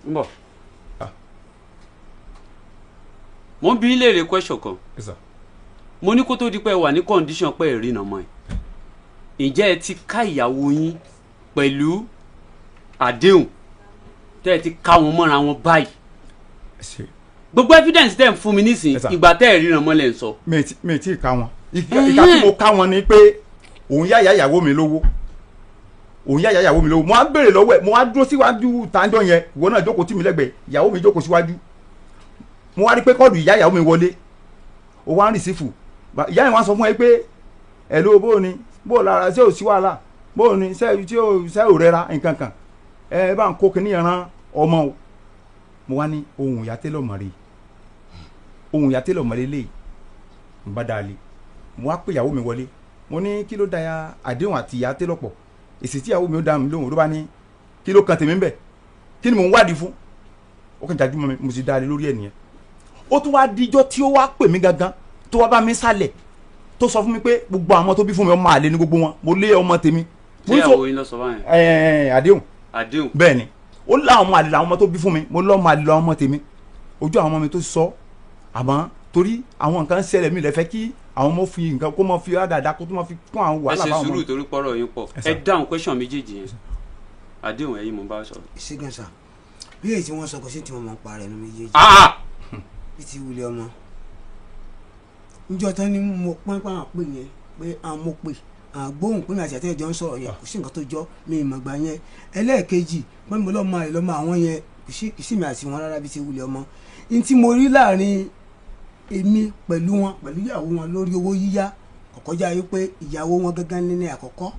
Ń bọ̀, mo ń bi yín léèrè question kan. Mo ní kó tó di pé ẹ wà ní condition pé ẹ rí nàmọ́ ẹ̀, ǹjẹ́ ẹ ti ká ìyàwó yín pẹ̀lú àdéhùn tẹ́ ẹ ti ká wọn mọ́ra wọn báyìí? Gbogbo evidence tẹ́ ẹ ń fún mi nísìnyí, ìgbà tẹ́ ẹ ríran mọ́lẹ̀ ń sọ. Mi ti ká wọn. Ìka tí mo ká wọn ni pé òun yá ìyàwó mi lówó, òun yá ìyàwó mi lówó. Mo á béèrè lọ́wọ́ ẹ̀, mo á dúró síwájú tàǹjọ́ yẹn, ìwọ náà jókòó tì mí lẹ́gbẹ̀ẹ́, ìyàwó mi jókòó síwájú. Mo wá rí pé kọ́ọ̀dù ìyá ìyàwó mi wọlé, ó wá ń rìsífù. Ìyá yẹn wá sọ fún ẹ pé ẹ̀ ló bó ni bó lára ṣé ò sí wàhálà, bó ni ṣé ò rẹra nǹkan kan, ẹ bá ń kó kinní yẹn rán ọmọ o. Mo wá ní ohun ìyá tẹ́lọ̀ mọ̀ rí, ohun ìyá tẹ́lọ̀ mọ̀ lélẹ̀ ń bá dáa lé. Mo wá pé ìyàwó mi wọlé, mo ní kí ló da ya àdéhùn àti ìyá tẹ́lọ̀ pọ̀? Èsì tí ìyàwó mi ó dá mi lóhùn ló bá ní kí ló kan tèmi ń bẹ̀, kí ni mò ń wádìí fún? Ó kàn jájú mọ́ mi, mo sì dáa lé lórí ẹ̀ nìyẹn. Ó tún wá díjọ́ tí ó wá pè mí gangan tó wá bá mi sálẹ̀ tó sọ fún mi pé gbogbo àwọn tó bí fún mi ọmọ àlè ni gbogbo wọn, mo lé ọmọ tèmi. Ṣé ìyàwó yín lọ sọ báyẹn? Àdéhùn. Àdéhùn. Bẹ́ẹ̀ ni, ó lá ọmọ àlè làwọn ọmọ tó bí fún mi, mo lọ́ ọmọ àlè làwọn ọmọ tèmi. Ojú àwọn ọmọ mi tó sọ, àmọ́ torí àwọn nǹkan ṣẹlẹ̀ mi lè fẹ́ kí àwọn ọmọ fi nǹkan kó mọ fi dáadáa kó tó mọ fi kún àwọn wàhálà Ẹ báwọn ṣe ọmọ. sùúrù torí pọ́rọ̀ yín pọ̀. Ẹ dáhùn question méjèèjì yẹn. Àdéhùn ẹ̀yin mo bá sọ̀rọ̀. Ìṣègùn sà, bí èyí tí wọ́n sọ kò sí tí mo mọ̀ ń pa rẹ̀ nu méjèèjì. Bí ti wulẹ̀ ọmọ. Níjọ́ tán ni mo pọ́n pọ́n àpè yẹn pé àwọn mo pè àgbóhùn pé mi àti àtẹ̀jọ́ ń sọ̀rọ̀ yẹn, kò sí nǹkan tó jọ mi ìmọ̀ gbà yẹn. Ẹlẹ́ẹ̀kejì pé mo lọ́ọ́ máa lọ́ọ́ máa àwọn yẹn, kò sí mi àti wọn rárá bí ti wulẹ̀ ọmọ. N tí mo rí láàrin èmi pẹ̀lú wọn pẹ̀lú ìyàwó wọn lórí owó yíyá kò kọjá yìí pé ìyàwó wọn gángan ní àkọ́kọ́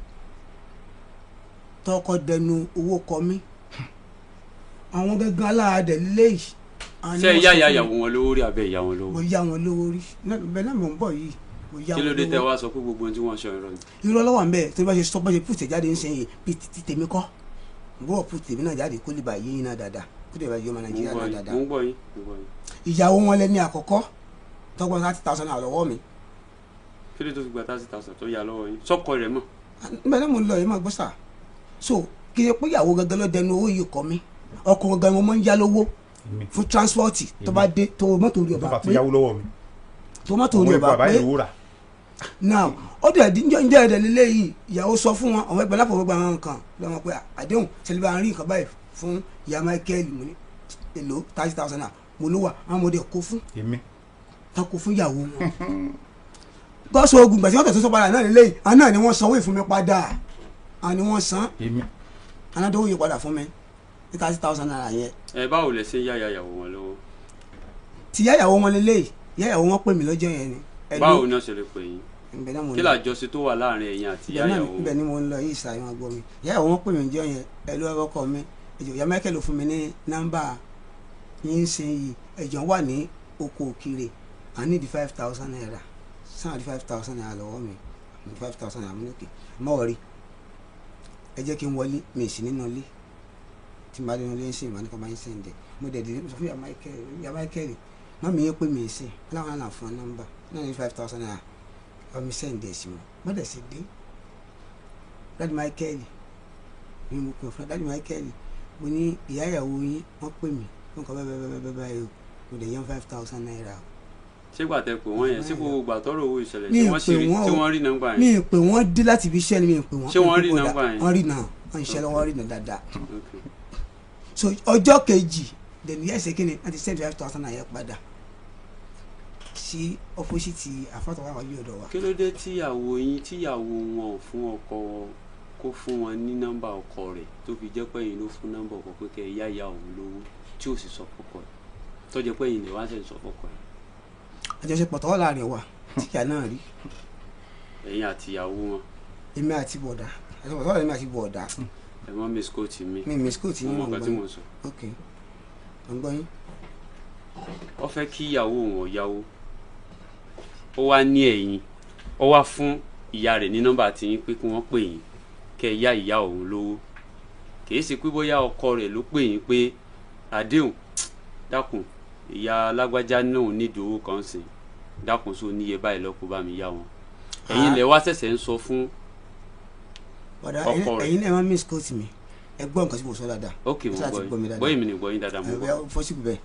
tọkọ dẹnu owó kọ mí, àwọn gángan aláàdẹ léyìí. Ṣé ìyá ìyá ìyàwó wọn lówó rí abẹ́ ìyá wọn lówó? Mo yá wọn lówó rí, bẹ́ẹ̀ náà mò ń bọ̀ yìí. Mo yá Kí ló wọn dé tẹ́ lówó. wá sọ pé gbogbo ohun tí wọ́n sọ irọ́ ni? Irọ́ lọ́wọ́ ń bẹ́ẹ̀ torí bá ṣe sọ bá ṣe pùtẹ̀ jáde ń sìn yìí bí ti tèmi kọ́, mo bọ̀ pùtẹ̀ tèmi náà jáde kó lè bá yé yín náà dáadáa, kó lè bá yé ọmọ Nàìjíríà náà dáadáa. Mo ń gbọ́ yín, mo ń gbọ́ yín. Ìyàwó wọn lẹ́ni àkọ́kọ́ tọgbọ́n 30,000 naira lọ́wọ́ mi. Kí ló tó fi gba 30,000 tó yà lọ́wọ́ yín? Sọ́kọ rẹ̀ mọ̀. Bẹ́ẹ̀ náà mo lọ yìí máa gbọ́ sà. So kí ni pé ìyàwó gangan ló dẹnu owó yìí kọ mí, ọkọ gangan mo máa ń yá lówó fún transport tó bá dé tó mọ́tò rí ọba pé tó mọ́tò rí ọba pé now ó dẹ̀ díjọ́ ń jẹ́ ẹ̀dẹ̀ lélẹ́ yìí ìyàwó sọ fún wọn àwọn ẹgbẹ́ lápò gbogbo àwọn nǹkan lọ́wọ́ pé àdéhùn sẹ́lẹ̀ bá ń rí nǹkan báyìí fún ìyá Michael mo ní èlò 30,000 naira mo ló wà àwọn ọmọdé kó fún tán kó fún ìyàwó wọn. Gọ́sọ̀ ogun gbàtí wọ́n tẹ̀ tó sọ padà náà lélẹ́ yìí àwọn náà ni wọ́n sanwó ìfún mi padà, àwọn ni wọ́n san anádọ́wò yìí padà fún mi ní 30,000 naira yẹn. Ẹ báwo lẹ ṣe ń yá ìyàwó wọn lọ́wọ́? Ti yá ìyàwó wọn lélẹ́ yìí, yá ìyàwó wọn pè mí lọ́jọ́ yẹn ni. Báwo ni wọ́n ṣe lè pè yín? Kí làjọṣe tó wà láàrin ẹ̀yin àti ìyá ìyàwó? Ibẹ̀ ni mo ń lọ yìí sàyẹn wọn gbọ́ mi. Ìyá ìyàwó wọn pè mí lọ́jọ́ yẹn, ẹ ló ọkọ mi Ẹjọ ìyá Michael ló fún mi ní nọ́mbà yín ṣe yìí, ẹjọ wà ní oko òkìrè, I need 5,000 naira, sáà 5,000 naira lọ́wọ́ mi, 5,000 naira. Mo ní òkè mọ́ rí, ẹ jẹ́ kí n wọlé, mi sì nínú ilé, tí n bá nínú ilé ń sìn, màá ní kó máa ń sìn dẹ̀. Mo dẹ̀ dé, mo sọ fún ìyá Michael, má mi yẹ pé mi sìn láwọn náà fún nọ́mbà náà ní 5,000 naira, wọ́n mi send ẹ̀ sí wọn. Mo dẹ̀ sì dé, Daddy Michael mi, mo pè fún Daddy Michael, mo ní ìyá ìyàwó yín wọ́n pè mí wọ́n kọ́ bẹ́ẹ̀ bẹ́ẹ̀ bẹ́ẹ̀ báyìí o, mo dẹ̀ yẹn 5,000 naira o. Ṣé gbà tẹ pé wọ́n yẹn, ṣé gbogbo gbà tọrọ owó ìṣẹ̀lẹ̀ Mi tí ì wọ́n sì pè rí wọ́n tí o. wọ́n rí nọ́mbà Mi yẹn? ì pè wọ́n, dé láti ibi iṣẹ́ ni, mi ì pè wọ́n. Ṣé wọ́n rí Mi ì pè nọ́mbà yẹn? Wọ́n rí náà, wọ́n ń ṣe lọ́wọ́, rí náà dáadáa. Okay. So ọjọ́ kejì dẹ̀ni yẹ́ ṣe kíni láti send 5,000 naira padà sí opposite àfọ́tọ̀wá àwọn yóò dọ̀ wá. Kí ló dé tíyàwó yín, tíyàwó wọn ò fún ọkọ kó fún wọn ní nọ́mbà ọkọ rẹ̀, tó fi jẹ́ pé ẹ̀yin ló fún nọ́mbà ọkọ pé kẹ́ ẹ yá ìyá òun lówó, tí ò sì sọ fọ́kọ ẹ̀, tó jẹ́ pé ẹ̀yin lè wá ṣe sọ fọ́kọ ẹ̀? Àjọṣepọ̀ tọ́wọ́ láàrin wa tíjà náà rí. Ẹ̀yin àti ìyàwó wọn? Èmi àti bọ̀dá, àjọṣepọ̀ tọ́wọ́ èmi àti bọ̀dá. Ẹ mọ́ miss coach mi. Mi miss coach Mo yín. mọ Mò ń nǹkan tí gbọ́ mo yín. sọ. Ok, mò ń gbọ́ yín. Ó fẹ́ kí ìyàwó òun ò yáwó, ó wá ní ẹ̀yin, ó wá fún ìyá rẹ̀ ní nọ́mbà tí yín pé kí wọ́n pè yín kẹ́ ẹ yá ìyá òun lówó. Kìí ṣe pé bóyá ọkọ rẹ̀ ló pè yín pé àdéhùn, dákun, ìyá alágbájá náà nídìí owó kan sìn, dákun, só níye báyìí lọ́kọ́ bá mi yá wọn. Ẹ̀yin lẹ wá ṣẹ̀ṣẹ̀ ń sọ fún Bọ̀dá, ọkọ rẹ̀. ẹ̀yin náà má miss coach mi, ẹ gbọ́ nǹkan tí mo sọ dáadáa. Ok, mo Ẹ ṣáà ti gbọ́ gbọ́ mi yín dáadáa. Bóyá èmi ni gbọ́ yín dáadáa, mo gbọ́. Ẹ fọ́sibú bẹ́ẹ̀,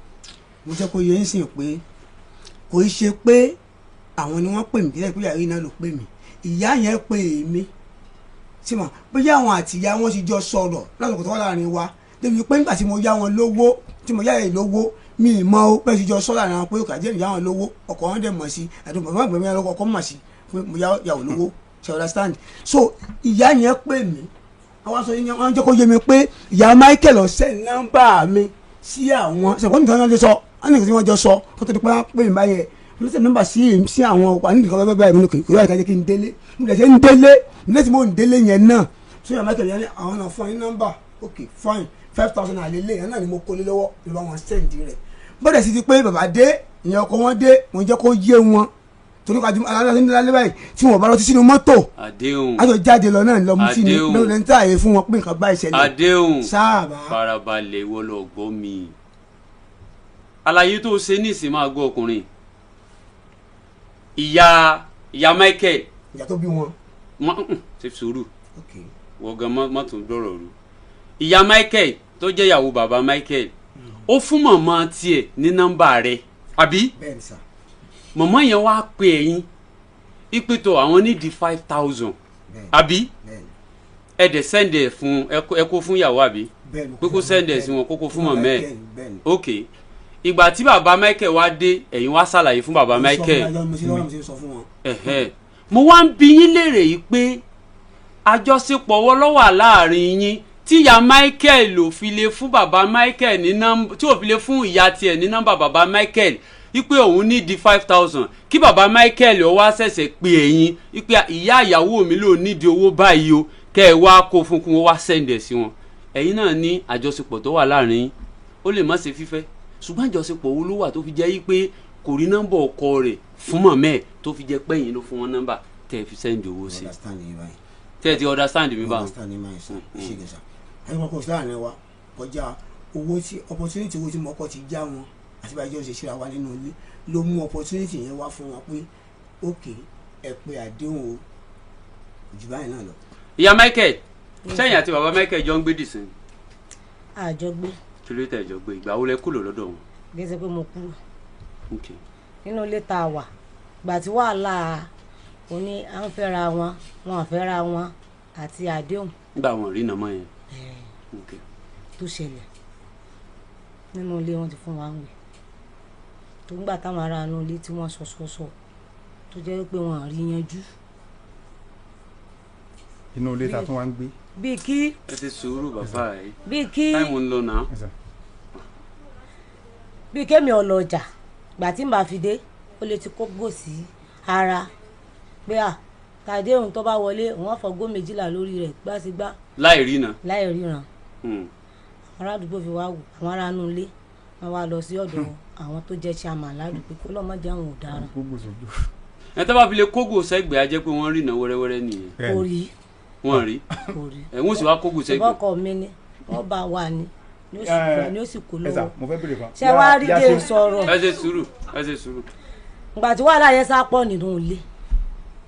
mo jẹ́ kó yẹ ń sìn pé kò í ṣe pé àwọn ni wọ́n pè mí, kí lẹ́yìn pé ìyá yìí náà ló pè mí, ìyá yẹn pè mí sí ma, bóyá àwọn àti ìyá wọn ti jọ sọ̀rọ̀ lásìkò tó wà láàrin wa, débi pé nígbà tí mo yá wọn lówó, tí mo yá yẹn lówó, mi ì mọ o, bẹ́ẹ̀ ti jọ sọ láàrin wọn pé kàjẹ́ ìyá wọn lówó, ọkọ wọn dẹ̀ mọ̀ sí, àti bàbá àgbẹ̀ mi lọ́kọ̀ ọkọ mọ̀ sí pé mo yá yàwó lówó, ṣe understand? So ìyá yẹn pè mí, àwọn sọ yẹn, wọn jẹ́ kó yé mi pé ìyá Michael ó send nọ́mbà mi sí àwọn ṣe wọ́n nìkan ló sọ, wọ́n nìkan tí wọ́n jọ sọ kó tó di pé wọ́n pè mí báyẹn, wọ́n send nọ́mbà sí àwọn ọkọ̀ àní nìkan bẹ́ẹ̀ báyìí. Mo ní kò yọ àyíká jẹ́ kí n délé, mo lè ṣe ń délé, mo lè ti mo ń délé yẹn náà. So ìyá Michael yẹn ní àwọn náà fún yín nọ́mbà. Ok, fine, 5,000 àlélẹ́ yẹn náà ni mo kó lé lọ́wọ́, ló bá wọn send rẹ̀. Bọ́dẹ̀ sì ti pé bàbá dé, ìyẹn ọkọ wọn dé, mo jẹ́ kó yé wọn torí kájú alálẹ́ báyìí tí wọn bá lọ sí sínú mọ́tò, Àdéhùn. àjọ jáde lọ náà lọ mú sí ni. Àdéhùn. Lọ́dọ̀ ní táyé fún wọn pé nǹkan bá ìṣẹ̀lẹ̀. Àdéhùn. Sáàbà. Farabalẹ̀, ìwọ lọ gbọ́ mi. Àlàyé tó ṣe nísìn, máa gbọ́ ọkùnrin, ìyá Michael. Ìyá tó bí wọn. Mọ ṣe sùúrù. Ok. Wọ́n gan mọ́ tó dọ̀rọ̀ rú. Ìyá Michael tó jẹ́ ìyàwó bàbá Michael, ó fún màmá tiẹ̀ ní nọ́mbà rẹ̀, àbí? Bẹ́ẹ̀ ni sà. Màmá yẹn wá pè ẹ̀yin ìpètò àwọn nídìí 5,000. Bẹ́ẹ̀. Àbí? Bẹ́ẹ̀ ni. Ẹ dẹ̀ send ẹ̀ fún ẹ kó fún ìyàwó, àbí? Bẹ́ẹ̀ ni. Pé kó send ẹ̀ sí wọn, kó kó fún màmá ẹ̀. Bẹ́ẹ̀ ni. Ok, ìgbà tí bàbá Michael wá dé, ẹ̀yin wá ṣàlàyé fún bàbá Michael. Mo ṣe lọ́wọ́, mo ṣe sọ fún wọn. Ẹ̀hẹ́. Mo wá ń bi yín léèrè yìí pé àjọṣepọ̀ wo ló wà láàrin yín tí ìyá Michael ò fi lè fún bàbá Michael ní nọ́mbà, tí ò fi lè fún ìyá tiẹ̀ ní nọ́mbà bàbá Michael wípé òun ní di 5,000, kí bàbá Michael ó wá ṣẹ̀ṣẹ̀ pè ẹ̀yin wípé ìyá ìyàwó mi ló nídìí owó báyìí o, kẹ́ ẹ wá kó fún kí wọ́n wá send ẹ̀ sí wọn? Ẹ̀yin náà ní àjọṣepọ̀ tó wà láàrin yín, ó lè má ṣe fífẹ́, ṣùgbọ́n àjọṣepọ̀ wo ló wà tó fi jẹ́ yí pé kò rí nọ́mbà ọkọ rẹ̀ fún mọ̀mẹ́ ẹ̀, tó fi jẹ́ pé ẹ̀yin ló fún wọn nọ́mbà tẹ́ ẹ fi send owó sí? Understand yín báyìí. Tẹ́ ẹ ti understand mi báwọn. Understand yín báyìí sà, ṣe kẹsà ẹni wọn kò sí láàrin wa kọjá owó tí opportunity, owó tí mo kọ́ ti já wọn àti bá a jọ ṣe síra wa nínú ilé ló mú opportunity yẹn wá fún wọn pé ok, ẹ pé àdéhùn o, jù báyìí náà lọ. Ìyá Michael, sẹ́yìn àti bàbá Michael jọ ń gbé dìsín? Àjọgbé. Kí ló tẹ̀ jọ gbé? Ìgbà wo lẹ kúrò lọ́dọ̀ wọn? Kì í ṣe pé mo kúrò. Ok. Nínú ilé tá a wà, gbà tí wàhálà oní à ń fẹ́ra wọn, wọn à fẹ́ra wọn àti àdéhùn. Nígbà wọn rí nàmọ́ yẹn. Ok. Tó ṣẹlẹ̀ nínú ilé, wọn ti fún wa ń wẹ̀ tó ń gbà táwọn ará inú ilé tí wọ́n sọ sọ sọ tó jẹ́ pé wọn à rí yanjú. Inú ilé ta tún wá ń gbé. Bíi kí Ẹ ti sùúrù, bàbá ẹ. Bíi kí Time ń lọ náà. Yes, sir. Bíi kémi ọlọ́jà, gbà tí n bá fi dé, ó lè ti kó gò sí ara pé à tàdé òun tó bá wọlé, òun á fọgó 12 lórí rẹ̀ gbáṣígbá. Láì rí na. Láì ríran. Ará àdúgbò fi wá wò, àwọn ará inú ilé wọ́n wá lọ sí ọ̀dọ̀ àwọn tó jẹ́ chairman ládùúgbò kó lọ́mọ jẹ́ àwọn ọ̀daràn. Gbogbo sojú. Ẹ tó bá fi lè kógò sẹ́gbẹ̀ẹ́, á jẹ́ pé wọ́n rìnà wẹ́rẹ́wẹ́rẹ́ nìyẹn. Kò rí. Wọ́n rí. Kò rí. Ẹ̀ wọ́n sì wá kógò sẹ́gbẹ̀ẹ́. Ìbọkọ mi ni wọ́n bá wà ní ní ó sì gbà ní ó sì kó Ẹ sà, lọ́wọ́. mo fẹ́ béèrè kan. Ṣé wàá rí Yá dé ṣe- sọ̀rọ̀. Ẹ ṣe sùúrù, ẹ ṣe sùúrù. Ìgbà tí wàhálà yẹn sá pọ̀ nínú ilé,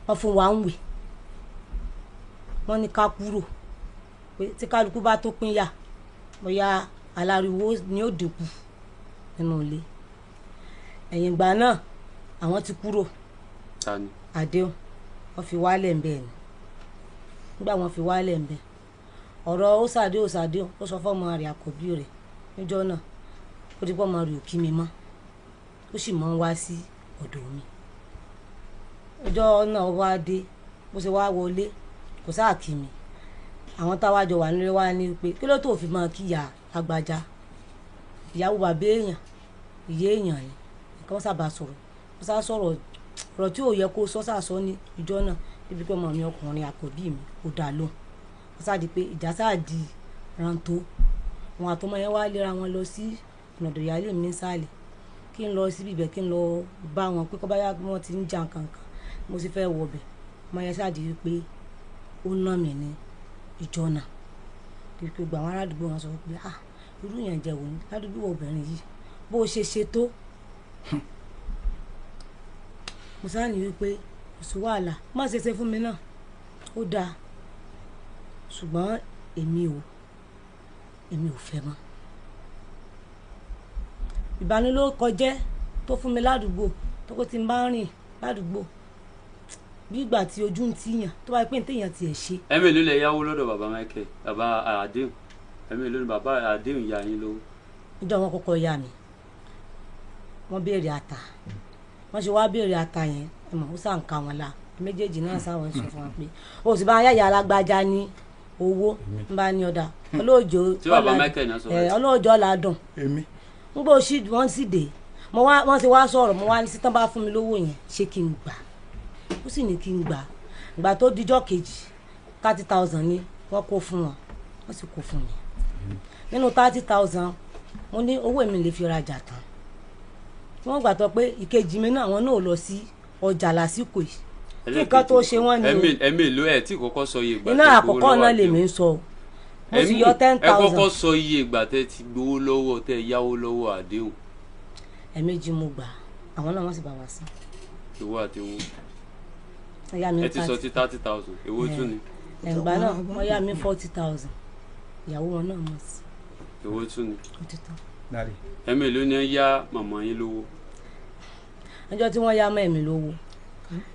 wọ́n fún wa ń wè, wọ́n ní ká kúrò, pé tí kálukú bá tó pín yà, bóyá aláriwo ni ó dínkù nínú ilé. Ẹ̀yìn ìgbà náà àwọn ti kúrò. Ta ni? Àdéhùn, wọ́n fi wálẹ̀ ń bẹ̀ ni. Nígbà wọ́n fi wálẹ̀ ń bẹ̀, ọ̀rọ̀ ó sàdé, ó sàdé, ó sọ fọ́mọ rẹ̀ àkọ́bí rẹ̀ níjọ́ náà, ó ti pọ́ ọmọ rẹ̀ ò kí mi mọ́, ó sì mọ́ ń wá sí ọ̀dọ̀ mi. Ọjọ́ náà ó wá dé, bó ṣe wá wọlé, kò sáà kí mi. Àwọn táwa jọ wà nílé wa ní pé kí ló tó fi máa kíyà lágbájá, ìyàwó bàbá èèyàn, ìyá èèyàn ni. Nǹkan sábà sọ̀rọ̀, ó sá sọ̀rọ̀ ọ̀rọ̀ tí ò yẹ kó sọ, sá sọ ní ìjọ náà níbi pé ọmọ mi ọkùnrin àkọ́bí mi ò dá lóhùn. Ó sá di pé ìjà sá di rántó, wọn àtọmọ yẹn wá léra wọn lọ sí ọ̀nà ọ̀dọ̀ ìyáálé mi nísàlẹ̀, kí n lọ síbi ibẹ̀, kí n lọ bá wọn pé kọ́ báyà wọ́n ti ń jà nǹkankan. Mo sì fẹ́ wọbẹ̀, ọmọ yẹn sá di wípé ó ná mi ní ìjọ náà, bí pé gbogbo àwọn aládùúgbò wọn sọ pé, "Ah, irú yẹn jẹ wò ní ládùúgbò obìnrin yìí bó ṣe ṣe tó." Mo sáà ní wípé kò sí wàhálà, má ṣe ṣe fún mi náà, ó dáa, ṣùgbọ́n èmi ò fẹ́ mọ́. Ìbánilórúkọjẹ́ tó fún mi ládùúgbò, tó kó tí n bá rìn ládùúgbò, bí ìgbà tí ojú ń tìyàn, tó bá yẹ pé ní téèyàn tiẹ̀ ṣe. Ẹ mélòó lẹ yáwó lọ́dọ̀ bàbá Michael, bàbá àdéhùn? Ẹ mélòó ni bàbá àdéhùn yá yín lówó? Níjọ́ wọn kọ́kọ́ yá mi, wọ́n béèrè ata. Wọ́n ṣe wá béèrè ata yẹn, ẹ mọ̀, ó sàn ká wọn la méjèèjì náà, sáwọn sọ fún wa pé o sì bá yáyà alágbájá ní owó ń bá ní ọ̀dà olóòjó. Tí bàbá Michael náà sọ ẹ bẹ́ẹ̀. Olóòjó ládùn. Èmi. Ń gbọ́ sí, wọ́n sì dé, mo wá, wọ́n ti wá sọ̀rọ̀, mo wá ní sí tán bá fún mi lówó yẹn, ṣé kí n gbà? Ó sì ní kí n gbà. Ìgbà tó dijọ́ kejì, 30,000 ni wọ́n kó fún wọn, wọ́n sì kó fún mi nínú 30,000. Mo ní owó mi lè fi rajà tán. Wọ́n gbà tó pé ìkejì mi náà, àwọn náà lọ sí ọjà lásìkò yìí, kí nǹkan tó ṣe wọ́n ni o. Ẹ mélòó? Ẹ tí kọ́kọ́ sọ iye ìgbà Iná tẹ́ gbowó àkọ́kọ́ lọ́wọ́ náà àdéhùn. lèmi ń sọ o, mo sì yọ ten Ẹ kọ́kọ́ thousand. sọ iye ìgbà tẹ́ ti gbowó lọ́wọ́, tẹ́ yáwó lọ́wọ́ àdéhùn. Ẹ̀ẹ̀mejì mo gbà, àwọn náà wọ́n sì bá wa san. Ìwọ àti owó. Wọ́n yá mi Ẹ ti sọ ti 30,000, èwo tún ni? Ẹ̀ǹgbà náà wọ́n yá mi 40,000, ìyàwó wọn náà mọ̀ sí. Èwo tún ni? Ó ti tán. Dáre. Ẹ mélòó ni ẹ yá màmá yín lówó? Ọjọ́ tí wọ́n yá mọ́ ẹ̀mí lówó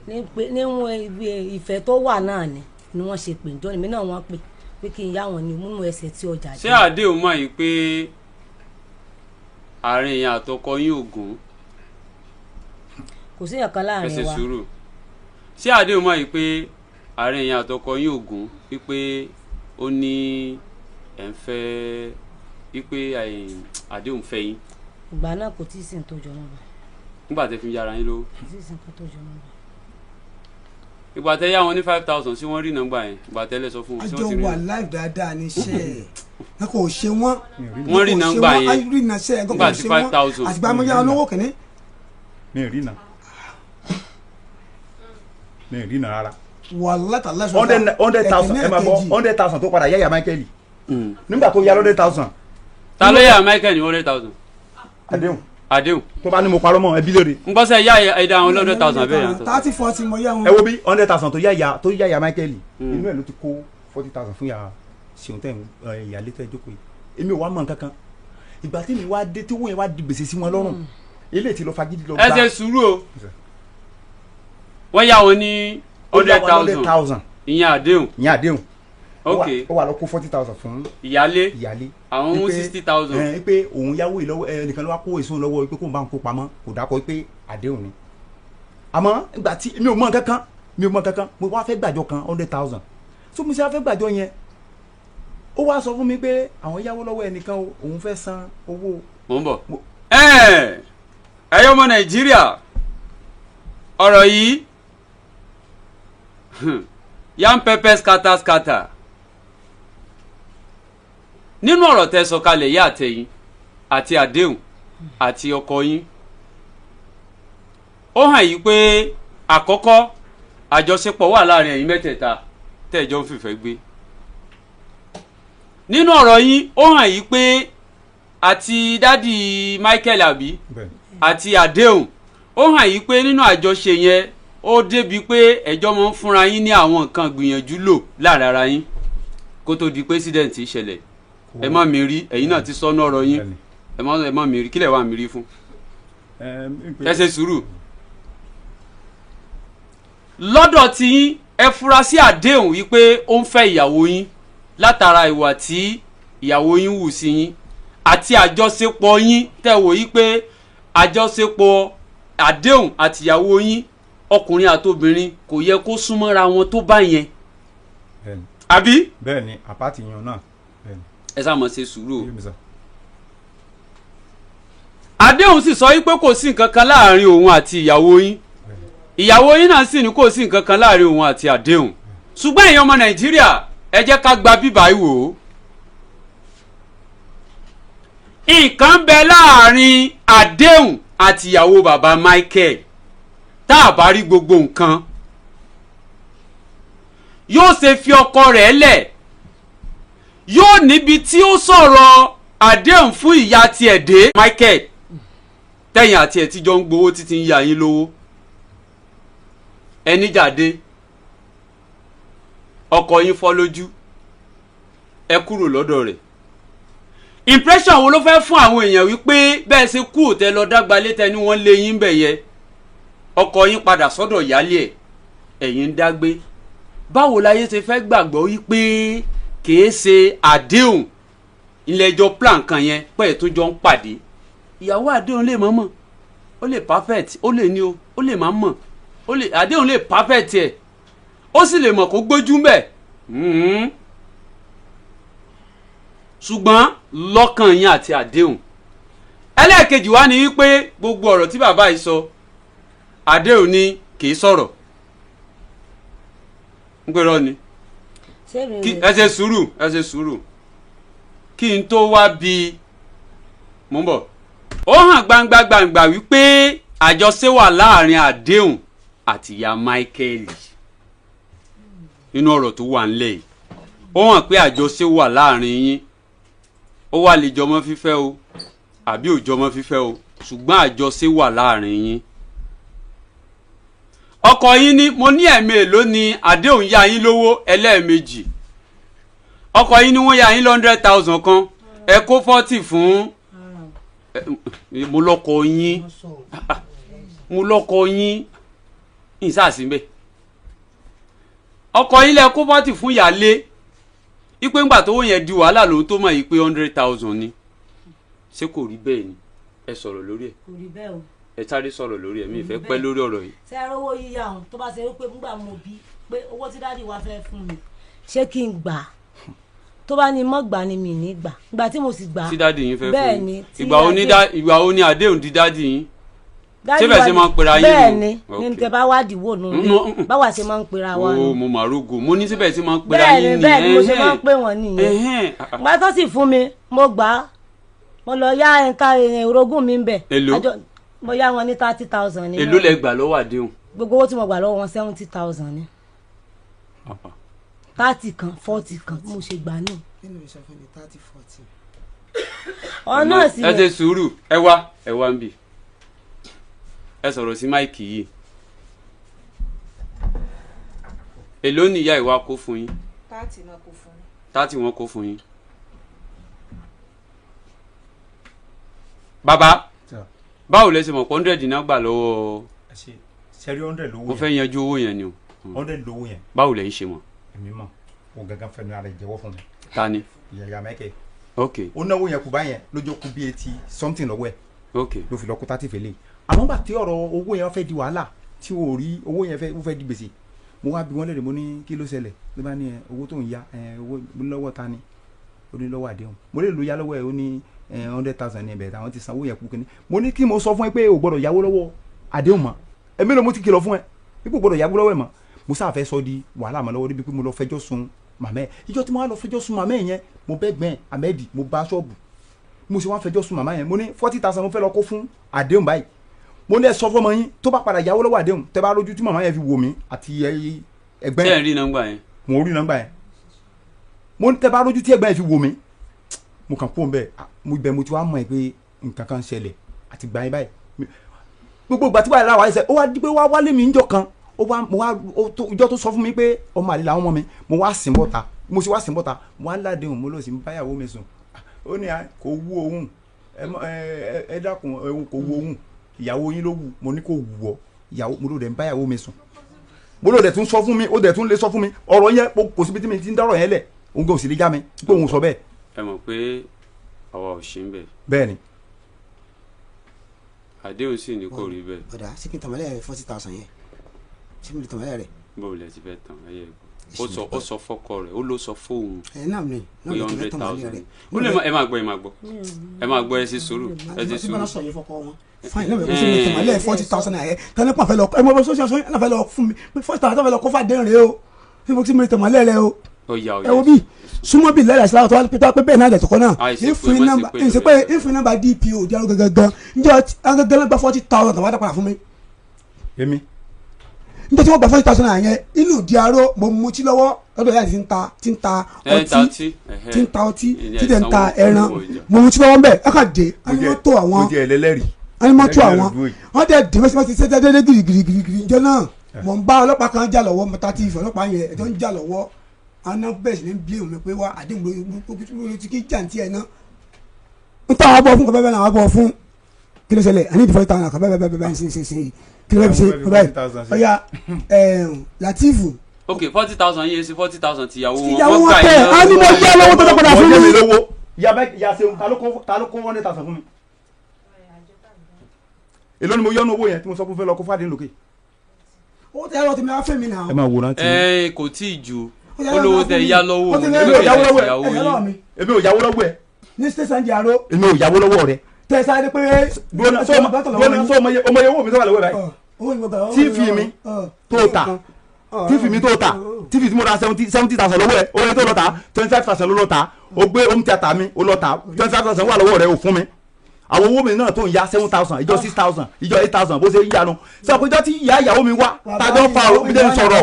ní pé níwọ̀n ibi ìfẹ́ tó wà náà ni wọ́n ṣe pè níjọ́ èmi náà, wọ́n pè pé kí n yá wọn ní múnú ẹsẹ̀ tí ọjà Ṣé àdéhùn mọ̀ yìí pé àárín yẹn àtọkọ yín ògùn? Kò sí ẹ̀kan Ẹ láàrin ṣe wa. sùúrù. Ṣé àdéhùn mọ̀ yìí pé àárín yẹn àtọkọ yín ògùn, wípé ó ní ẹ̀ ń fẹ́, wípé àdéhùn fẹ́ yín? Ìgbà náà kò tí ì sí nǹkan tó jọ mọ́ bá. Nígbà tẹ́ fi ń yára yín lówó. Kò tí ì sí nǹkan tó jọ mọ́ bá. Ìgbà tẹ́ yá wọn ní 5,000, sí wọ́n rí nọ́mbà yẹn? Ìgbà tẹ́lẹ̀ sọ fún wọn, sí Àjọ wọ́n ti rí wà live dáadáa ní iṣẹ́ ẹ, kò ṣe wọ́n. Wọ́n rí nọ́mbà yẹn. Rí nà ṣe ẹ, kò Nígbà tí ṣe wọ́n. 5,000. Àtìgbà mo yára lówó kìíní. Mi ì rí nà, mi ì rí nà rárá. Wàhálà tàlá. 100,000, ẹ máa gbọ́, 100,000 tó padà yáyà Michael nígbà tó yá 100,000. Ta ló yá Michael ní 100,000? Àdéhùn. Àdéhùn. Tó bá ní mo parọ́ mọ́, ẹbí lóore. Ń gbọ́ sẹ́ yá ẹ̀dá àwọn 100,000 bẹ́ẹ̀ yàtọ̀. 30 40 mo yá wọn. Ẹ wo bí 100,000 tó yáyà Michael, inú ẹ̀ ló ti kó 40,000 fún yàrá ṣeun tẹ̀ ń ìyálé tẹ̀ jókòó yìí. Èmi ò wá mọ̀ nǹkan kan. Ìgbà tí mi wá dé, tí owó yẹn wá di gbèsè sí wọn lọ́rùn, eléyìí ti lọ fagídí lọ. Ẹ ṣe sùúrù o. Wọ́n yá wọn ní 100 100,000 thousand, ìyẹn àdéhùn. Ìyẹn àdéhùn. Ok. Ó wà lọ kó 40,000 fún ìyálé. Ìyálé. Àwọn mú 60,000. Ẹ pé òun yáwó yìí lọ́wọ́ ẹnìkan ló wá kó èso lọ́wọ́, pé kóun bá ń kó pamọ́, kò dákọ̀ pé àdéhùn ni. Àmọ́ ìgbà tí mi ò mọ̀ kankan, mi ò mọ̀ kankan, mo wá fẹ́ gbàjọ kan 100,000. So mo ṣe wá fẹ́ gbàjọ yẹn, ó wá sọ fún mi pé àwọn yáwó lọ́wọ́ ẹnìkan o, òun fẹ́ san owó. Mò ń bọ̀. Ẹ̀yin ọmọ Nàìjíríà, ọ̀rọ̀ yìí, yam pepper scatter scatter. Nínú ọ̀rọ̀ tẹ́ sọ kalẹ̀ yá àtẹ̀yìn àti àdéhùn àti ọkọ yín, ó hàn yí pé àkọ́kọ́ àjọṣepọ̀ wà láàrin ẹ̀yin mẹ́tẹ̀ẹ̀ta tẹ́ ẹ jọ ń fìfẹ́ gbé. Nínú ọ̀rọ̀ yín ó hàn yí pé àti dádì Michael àbí àti àdéhùn, ó hàn yí pé nínú àjọṣe yẹn ó débi pé ẹjọ́ máa ń fúnra yín ní àwọn nǹkan gbìyànjú lò láàrin ara yín kó tó di president ṣẹlẹ̀. Ẹ má mi rí, ẹ̀yin náà ti sọnù ọ̀rọ̀ yín. Ẹ má mi rí, kílẹ̀ wà mí rí fún? Ẹ ṣe sùúrù. Lọ́dọ̀ tí yín ẹ fura sí àdéhùn wípé ó ń fẹ́ ìyàwó yín látara ìwà tí ìyàwó yín wù sí yín àti àjọṣepọ̀ yín tẹ́ wò yí pé àjọṣepọ̀ àdéhùn àti ìyàwó yín ọkùnrin àtobìnrin kò yẹ kó súnmọ́ra wọn tó bá yẹn. Àbí? Bẹ́ẹ̀ni, àpáàtì yan náà. Bẹ́ẹ̀ni. Ẹ sá mọ̀ ṣe sùúrù o. Àdéhùn sì sọ wípé kò sí nǹkan kan láàrin òun àti ìyàwó yín, ìyàwó yín náà sì ní kò sí nǹkan kan láàrin òun àti àdéhùn. Ṣùgbọ́n èèyàn ọmọ Nàìjíríà, ẹ jẹ́ ká gba bíbá yìí wò ó. Nǹkan bẹ láàrin àdéhùn àti ìyàwó bàbá Michael. Tá a bá rí gbogbo nǹkan, yóò ṣe fi ọkọ rẹ̀ lẹ̀, yóò níbi tí ó sọ̀rọ̀ àdéhùn fún ìyá tiẹ̀ dé. Michael tẹ̀yìn àti ẹ̀ tíjọ́ ń gbowó títí ń ya yín lówó, ẹni jáde ọkọ yín fọ́ lójú, ẹ kúrò lọ́dọ̀ rẹ̀. Impression wo ló fẹ́ fún àwọn èèyàn wípé bẹ́ẹ̀ ṣe kú òtẹ́ lọ dágba létẹ́ ni wọ́n lé yín bẹ̀ yẹ, ọkọ yín padà sọ́dọ̀ ìyálé ẹ̀, ẹ̀yin ń dágbé. Báwo láyé ṣe fẹ́ gbàgbọ́ wípé kìí ṣe àdéhùn ilé ẹjọ́ plan kan yẹn pé tó jọ ń pàdé? Ìyàwó àdéhùn lè mọ̀ mọ̀, ó lè perfect, ó lè ní o, ó lè má mọ̀, ó lè àdéhùn lè perfect ẹ̀, ó sì lè mọ̀ kó gbójú mbẹ̀. Ṣùgbọ́n lọ́kàn yín àti àdéhùn. Ẹlẹ́ẹ̀kejì wá ní wípé gbogbo ọ̀rọ̀ tí bàbá yìí sọ, àdéhùn ni kì í sọ̀rọ̀. Ń pẹ́ rọ́ ni. Ẹ ṣe sùúrù, ẹ ṣe sùúrù. Kí n tó wá bí mò ń bọ̀. Ó hàn gbangba gbangba wípé àjọṣe wà láàrin àdéhùn àti ìyá Michael nínú ọ̀rọ̀ tó wà ńlẹ̀ yìí. Ó hàn pé àjọṣe wà láàrin yín. Ó wà lè jọmọ́ fífẹ́ o àbí ò jọmọ́ fífẹ́ o, ṣùgbọ́n àjọṣe wà láàrin yín. Ọkọ yín ní mo ní ẹ̀mí èló ni àdéhùn yá yín lówó ẹlẹ́ẹ̀mejì. Ọkọ yín ní wọ́n yá yín 100,000 kan, ẹ kó 40 fún mo lọ́kọ yín, mo lọ́kọ yín ìsáàsì mbẹ́. Ọkọ yín lẹ kó 40 fún ìyálé, ipe ńgbà tó yẹn di wàhálà lòun tó mọ̀ yìí pé 100,000 ni. Ṣé kò rí bẹ́ẹ̀ ni? Ẹ sọ̀rọ̀ lórí ẹ̀. Kò rí bẹ́ẹ̀ o. Ẹ sáré sọ̀rọ̀ lórí ẹ̀, mi ìfẹ́ pẹ́ lórí ọ̀rọ̀ yìí. Ṣé ẹ rówó yíyá òun tó bá ṣe wípé nígbà mo bí pé owó tí dáàdi wa fẹ́ fún mi, ṣé kí n gbà á? Tó bá ní mọ́ gbà ni mi ní gbà. Ìgbà tí mo sì gbà. Tí dáàdi yín fẹ́ fún mi. Ìgbà wo ni àdéhùn di dáàdi yín? Ṣé bẹ́ẹ̀ ṣe máa ń pera yín nù? Bẹ́ẹ̀ ni, ní tẹ bá wádìí wò nù ní báwa ṣe máa ń pera wa nù. O mo mà rógo, mo ní síbẹ̀ ṣe máa ń pera yín nìyẹn. Bẹ́ẹ̀ ni mo ṣe máa ń pè wọ́n nìyẹn. Ìgbà tó sì fún mi, mo gbà á. Mo lọ yá ẹ̀ka orogún mi ń bẹ̀. Èló? Mo yá wọn ní 30,000 ni. Èló lẹ gbà lọ́wọ́ àdéhùn? Gbogbo owó tí mo gbà lọ́wọ́ wọn 70,000 ni. 30 kan 40 kan mo ṣe gbà náà. Ọ̀nà sì. Ẹ ṣe sùúrù, ẹ wá, ẹ wá ń bì. Ẹ sọ̀rọ̀ sí máìkì yìí. Èló ni ìyá ìwà kó fún yín? 30 náà kó fún mi. 30 wọn kó fún yín. Bàbá, báwo lẹ ṣe mọ̀ pé 100 náà gbà lọ́wọ́? Ṣẹ́rí 100 lówó yẹn. Mo fẹ́ yanjú owó yẹn ni o. 100 lówó yẹn. Báwo lẹ ń ṣe mọ̀? Èmi mọ̀, o gangan fẹnu ara ìjẹ́wọ́ fún mi. Ta ni? Ìyá Michael. Ok. Ó náwó yẹn kú báyẹn lójó kú bí 80 something lọ́wọ́ ẹ̀. Ok. Ló fi lọ kó 30 fèlè. Àmọ́ gbà tí ọ̀rọ̀ owó yẹn fẹ́ di wàhálà tí o rí owó yẹn fẹ́ di gbèsè, mo wá bi wọ́n léèrè, mo ní kí ló ṣẹlẹ̀? Ló bá ní owó tó ń ya owó lọ́wọ́ ta ni? Ó ní lọ́wọ́ àdéhùn. Mo lè lo ya lọ́wọ́ ẹ̀, ó ní 100,000 ní ẹ̀bẹ̀ àwọn ti sanwó yẹn kú kínní. Mo ní kí mo sọ fún ẹ pé o gbọ́dọ̀ yáwó lọ́wọ́ àdéhùn mọ́. Èmi ló mo ti kìlọ̀ fún ẹ ipò gbọ́dọ̀ yáwó lọ́wọ́ ẹ̀ mọ́. Mo sáà fẹ́ sọ di wàhálà mọ́ lọ́wọ́ débi pé mo lọ fẹjọ́ sùn màmá ẹ̀. Ìjọ́ tí mo wá lọ fẹjọ́ sùn màmá ẹ̀ yẹn, Mo bẹ́ gbẹ́n Ahmed, mo bá ṣọ́ọ̀bù, mo ṣe wá fẹjọ́ sùn màmá yẹn. Mo ní 40,000 mo fẹ́ lọ kó fún àdéhùn báyìí. Mo ní ẹ sọ fọmọ yín tó bá padà yáwó lọ́wọ́ àdéhùn, tẹ́ bá lójú tí màmá yẹn fi wò mí àti ẹgbẹ́ Ṣé ẹ̀ ń rí nọ́mbà yẹn? Mo rí nọ́mbà yẹn. Mo ní tẹ́ bá lójú tí ẹgbẹ́ yẹn fi wò mí, mo kàn kó bẹ́ẹ̀. Mo ibẹ̀ mo ti wá mọ̀ ẹ́ pé nǹkan kan ṣẹlẹ̀ àti gbà yín báyìí. Gbogbo ìgbà tí wàá láwa ẹsẹ̀ ó wá di pé wá wálé mi níjọ́ kan, ó wá mo wá ìjọ́ tó sọ fún mi pé ọmọ àlè làwọn ọmọ mi, mo wá sìn bọ́ta. Mo sì wá sìn bọ́ta, mo wá ládéhùn, mo lọ sí báyàwó mi sùn. Ó ní kò wú òun, ẹ dákun, kò wú òun, ìyàwó yín ló wù. Mo ní kò wù ọ ìyàwó, mo ló dẹ̀ ń báyàwó mi sùn. Mo ló dẹ̀ tún sọ fún mi, ó dẹ̀ tún lè sọ fún mi ọ̀rọ̀ yẹn. Kò síbi tí mi ti ń dárọ̀ yẹn lẹ̀, òun kò sì lè já mi pé òun sọ bẹ́ẹ̀. Ẹ mọ̀ pé àwa ò ṣe ń bẹ̀. Bẹ́ẹ̀ ni. Àdéhùn sì ní kò rí bẹ́ẹ̀. Ọ̀dà sí kí n tàmọ́lẹ̀ 40,000 yẹn, ṣé mi lè tàmọ́lẹ̀ rẹ̀? Báwo lẹ ti fẹ́ tàn ẹyẹ ìgbọ́? Ó sọ fọ́kọ rẹ̀, ó ló sọ fóun. Ẹ náà ni náà lè tẹ̀lé tàmọ́lẹ̀ rẹ̀. Ó lè ẹ máa gbọ́, ẹ máa gbọ́, ẹ máa gbọ́, ẹ ṣe sùúrù, ẹ ṣe sùúrù. Fine, náà bẹ̀rẹ̀ sí mi tàmọ́lẹ̀ 40,000 yẹn tẹ́lẹ̀ pọ̀ fẹ́ lọ ẹ mọ̀ bọ́ sọ́sọ́ náà fẹ́ lọ fún mi 40,000 fẹ́ lọ kó fà dé rè o, ṣé mo ti mi tàmọ́lẹ̀ rẹ o? Ẹ wo bí súnmọ́ bí lẹ́yìn àṣìláwọ̀ tó wá pé bẹ́ẹ̀ náà dẹ̀tọ̀kọ́ náà ìfún nọ́mbà DPO di arúgbó gangan njẹ́ gangan gba 40,000 tàwọn àdàpadà fún mi. Èmi. Njẹ́ tí wọ́n gba 40,000 yẹn inú di aró, mo mutí lọ́wọ́ lọ́dọ̀ yàrá tí ń ta ọtí, tí ń ta ọtí, tí tẹ̀ ń ta ẹran, mo mutí lọ́wọ́ ń bẹ̀ ẹ kà dé ẹni mọ́tò àwọn ẹni mọ́tò àwọn wọ́n dẹ̀ dé mọ́tò ṣe déédéé girigirigiri. Njẹ́ náà mo ń bá ọlọ́pàá kan jà lọ́wọ́, mo ta ti ìfẹ́ ọlọ́pàá yẹn ẹjọ́ ń jà lọ́wọ́, ana bẹ́ẹ̀ sì ní bí òun pé wá àdéhùn ló ti kí jàǹtí ẹ̀ náà ń tọ́ àwọn bọ̀ fún kọ́ bẹ́ẹ̀ náà àwọn bọ̀ fún kí ló ṣẹlẹ̀ àní ìdìfọ́ ìtàn àkọ́ bẹ́ẹ̀ bẹ́ẹ̀ bẹ́ẹ̀ ṣe ṣe ṣe kí ló ṣe bẹ́ẹ̀ ọ̀ya Latifu. Ok, 40,000 yìí ṣe 40,000 tìyàwó wọn. Ìyàwó wọn tẹ á ní mo yá lọ́wọ́ tó padà fún mi. Ya ṣeun, ta ló kó 100,000 fún mi? Èló ni mo yọ́nu owó yẹn tí mo sọ fún fẹ́ lọ kó fàdé lókè? Owó tẹ ẹ̀rọ tèmi á fẹ́ mi náà. Ẹ máa wòran tí. Ẹ kò tí ì ju olówó tẹ yá lọ́wọ́ òun. Èmi ò yáwó lọ́wọ́ ẹ. Èmi ò yáwó lọ́wọ́ ẹ. Ní station di aró. Èmi ò yáwó lọ́wọ́ rẹ. Tẹ sáré pé. Sọ ọmọ iye owó mi sọ́wọ́ lọ́wọ́ báyìí. Tíìfì mi tó ta, tíìfì mi tó ta, tíìfì tí mo ra 70,000 lọ́wọ́ ẹ, owó yẹn tó lọ ta 25,000 ló lọ ta, o gbé home theatre mi o lọ ta 25,000 wà lọ́wọ́ rẹ o fún mi. Àwọn owó mi náà tó ń ya 7,000, ìjọ 6,000, ìjọ 8,000 bó ṣe ń yanu. Sọ pé ìjọ tí ìyá ìyàwó mi wá tájọ́ fa omi dé sọ̀rọ̀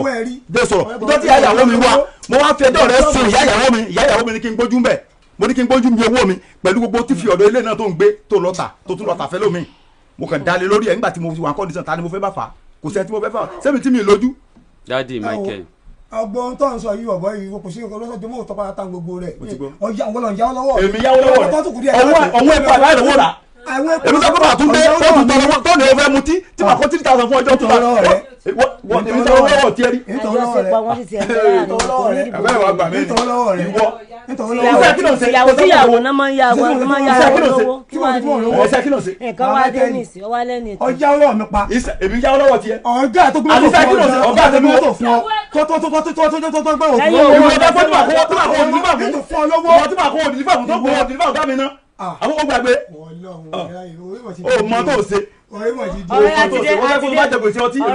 dé sọ̀rọ̀, ìjọ tí ìyá ìyàwó mi wá mo wá fi ẹjọ́ rẹ sùn ìyá ìyàwó mi, ìyá ìyàwó mi ní kí n gbójú mbẹ̀, mo ní kí n gbójú mi owó mi pẹ̀lú gbogbo tí fi ọ̀dọ̀ ilé náà tó ń gbé tó lọ tà tó tún lọ tà fẹ́ lómi. Mo kàn dalẹ̀ lórí ẹ̀ nígbà tí mo wà kọ́ndíṣàn, ta ni mo fẹ́ bá fà á? Kò sẹ́ni tí mo fẹ́ fà á, sẹ́mi tí mi lójú. Daddy Michael, ọgbọ́n tó ń sọ yìí ọ̀bọ yìí kò sí nǹkan lọ́sọ̀dún mọ́ òtọ́pá tá gbogbo rẹ̀ ọjà àwọn ọ̀lọ́ ìyáwó lọ́wọ́. Èmi yáwó lọ́wọ́ rẹ̀, ọwọ́ ẹ̀kọ́ aláìlówó rà. Èmi sọ pé màá tún dé tó tún tọrọ tó ní o fẹ́ mutí tí màá kó 3,000 fún ọjọ́ tó bá èmi sọ lọ́wọ́ tiẹ̀ rí. Àjọṣepọ̀ wọn sì ti ẹ̀ ń bẹ́ẹ̀ wàá gbà mí ìwọ. Ìyàwó tíyàwó náà máa ń yá wọn máa ń yá wọn lówó kí wàá ní nǹkan wá dé nìsí ọwá lẹ́nu ìtàn. Ọjà ọlọ́wọ́ mi pa. Èmi yáwó lọ́wọ́ tiẹ̀. Ọ̀gá tó gbé mọ́tò fún ọ, ọ̀gá tó gbé mọ́tò fún ọ tó tó tó tó tó tó tó tó gbé òfin. Ìwọ tó tí màá kó tí màá kó òdìdí fún ọ lọ́wọ́. Ìwọ tí màá kó òdìdí fún tó kó òdìdí fún ọ̀gá mi náà. Àwọn ó gbàgbé. O mọ tó ṣe. Ọ̀rẹ́ ọ̀rọ̀ yìí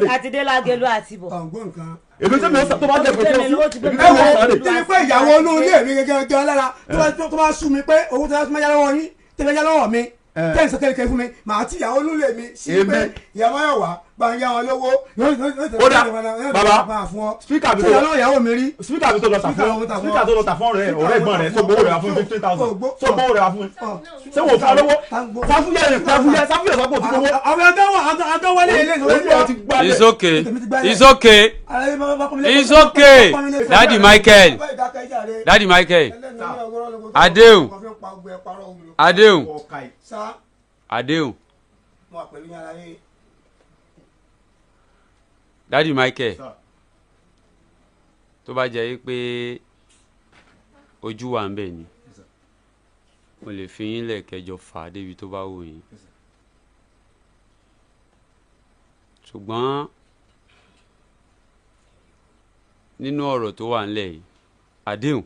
ni àtidé lágẹ̀lú àti bọ̀. Èmi tí mi ò tó bá jẹ gbèsè ọtí èmi tí mi ò sáré. Tí pé ìyàwó inú ilé mi gẹ́gẹ́ lára tó bá sú mi pé owó tó bá yá lọ́wọ́ yín tẹ́lẹ̀ yá lọ́wọ́ mi tẹ́ ń sọ kẹ́kẹ́ fún mi màá ti ìyàwó inú ilé mi sí pé ìyàwó ayọ̀ wá bá ń yá wọn lówó. Ó dà bàbá, spíkà mi tó spíkà mi tó lọ tà fún spíkà tó lọ tà fún ọ̀rẹ́ ọ̀rẹ́ ẹ̀gbọ́n rẹ̀ tó gbowó rẹ̀ wá fún 15,000 tó gbowó rẹ̀ wá fún ṣé wò fún lówó sáfúyẹ́ sáfúyẹ́ sáfúyẹ́ sọ pé òtún gbowó. Àwọn adáwọlé ilé ìṣòro. It's okay, it's okay, it's okay. Daddy Michael, Daddy Michael, Adéhùn, Adéhùn, Adéhùn, Daddy Michael, tó bá jẹ́ pé ojú wa ń bẹ̀ ni mo lè fi yín lẹ̀ kẹjọ fà á débi tó bá wù yín, ṣùgbọ́n nínú ọ̀rọ̀ tó wà ńlẹ̀ yìí, Adéhùn,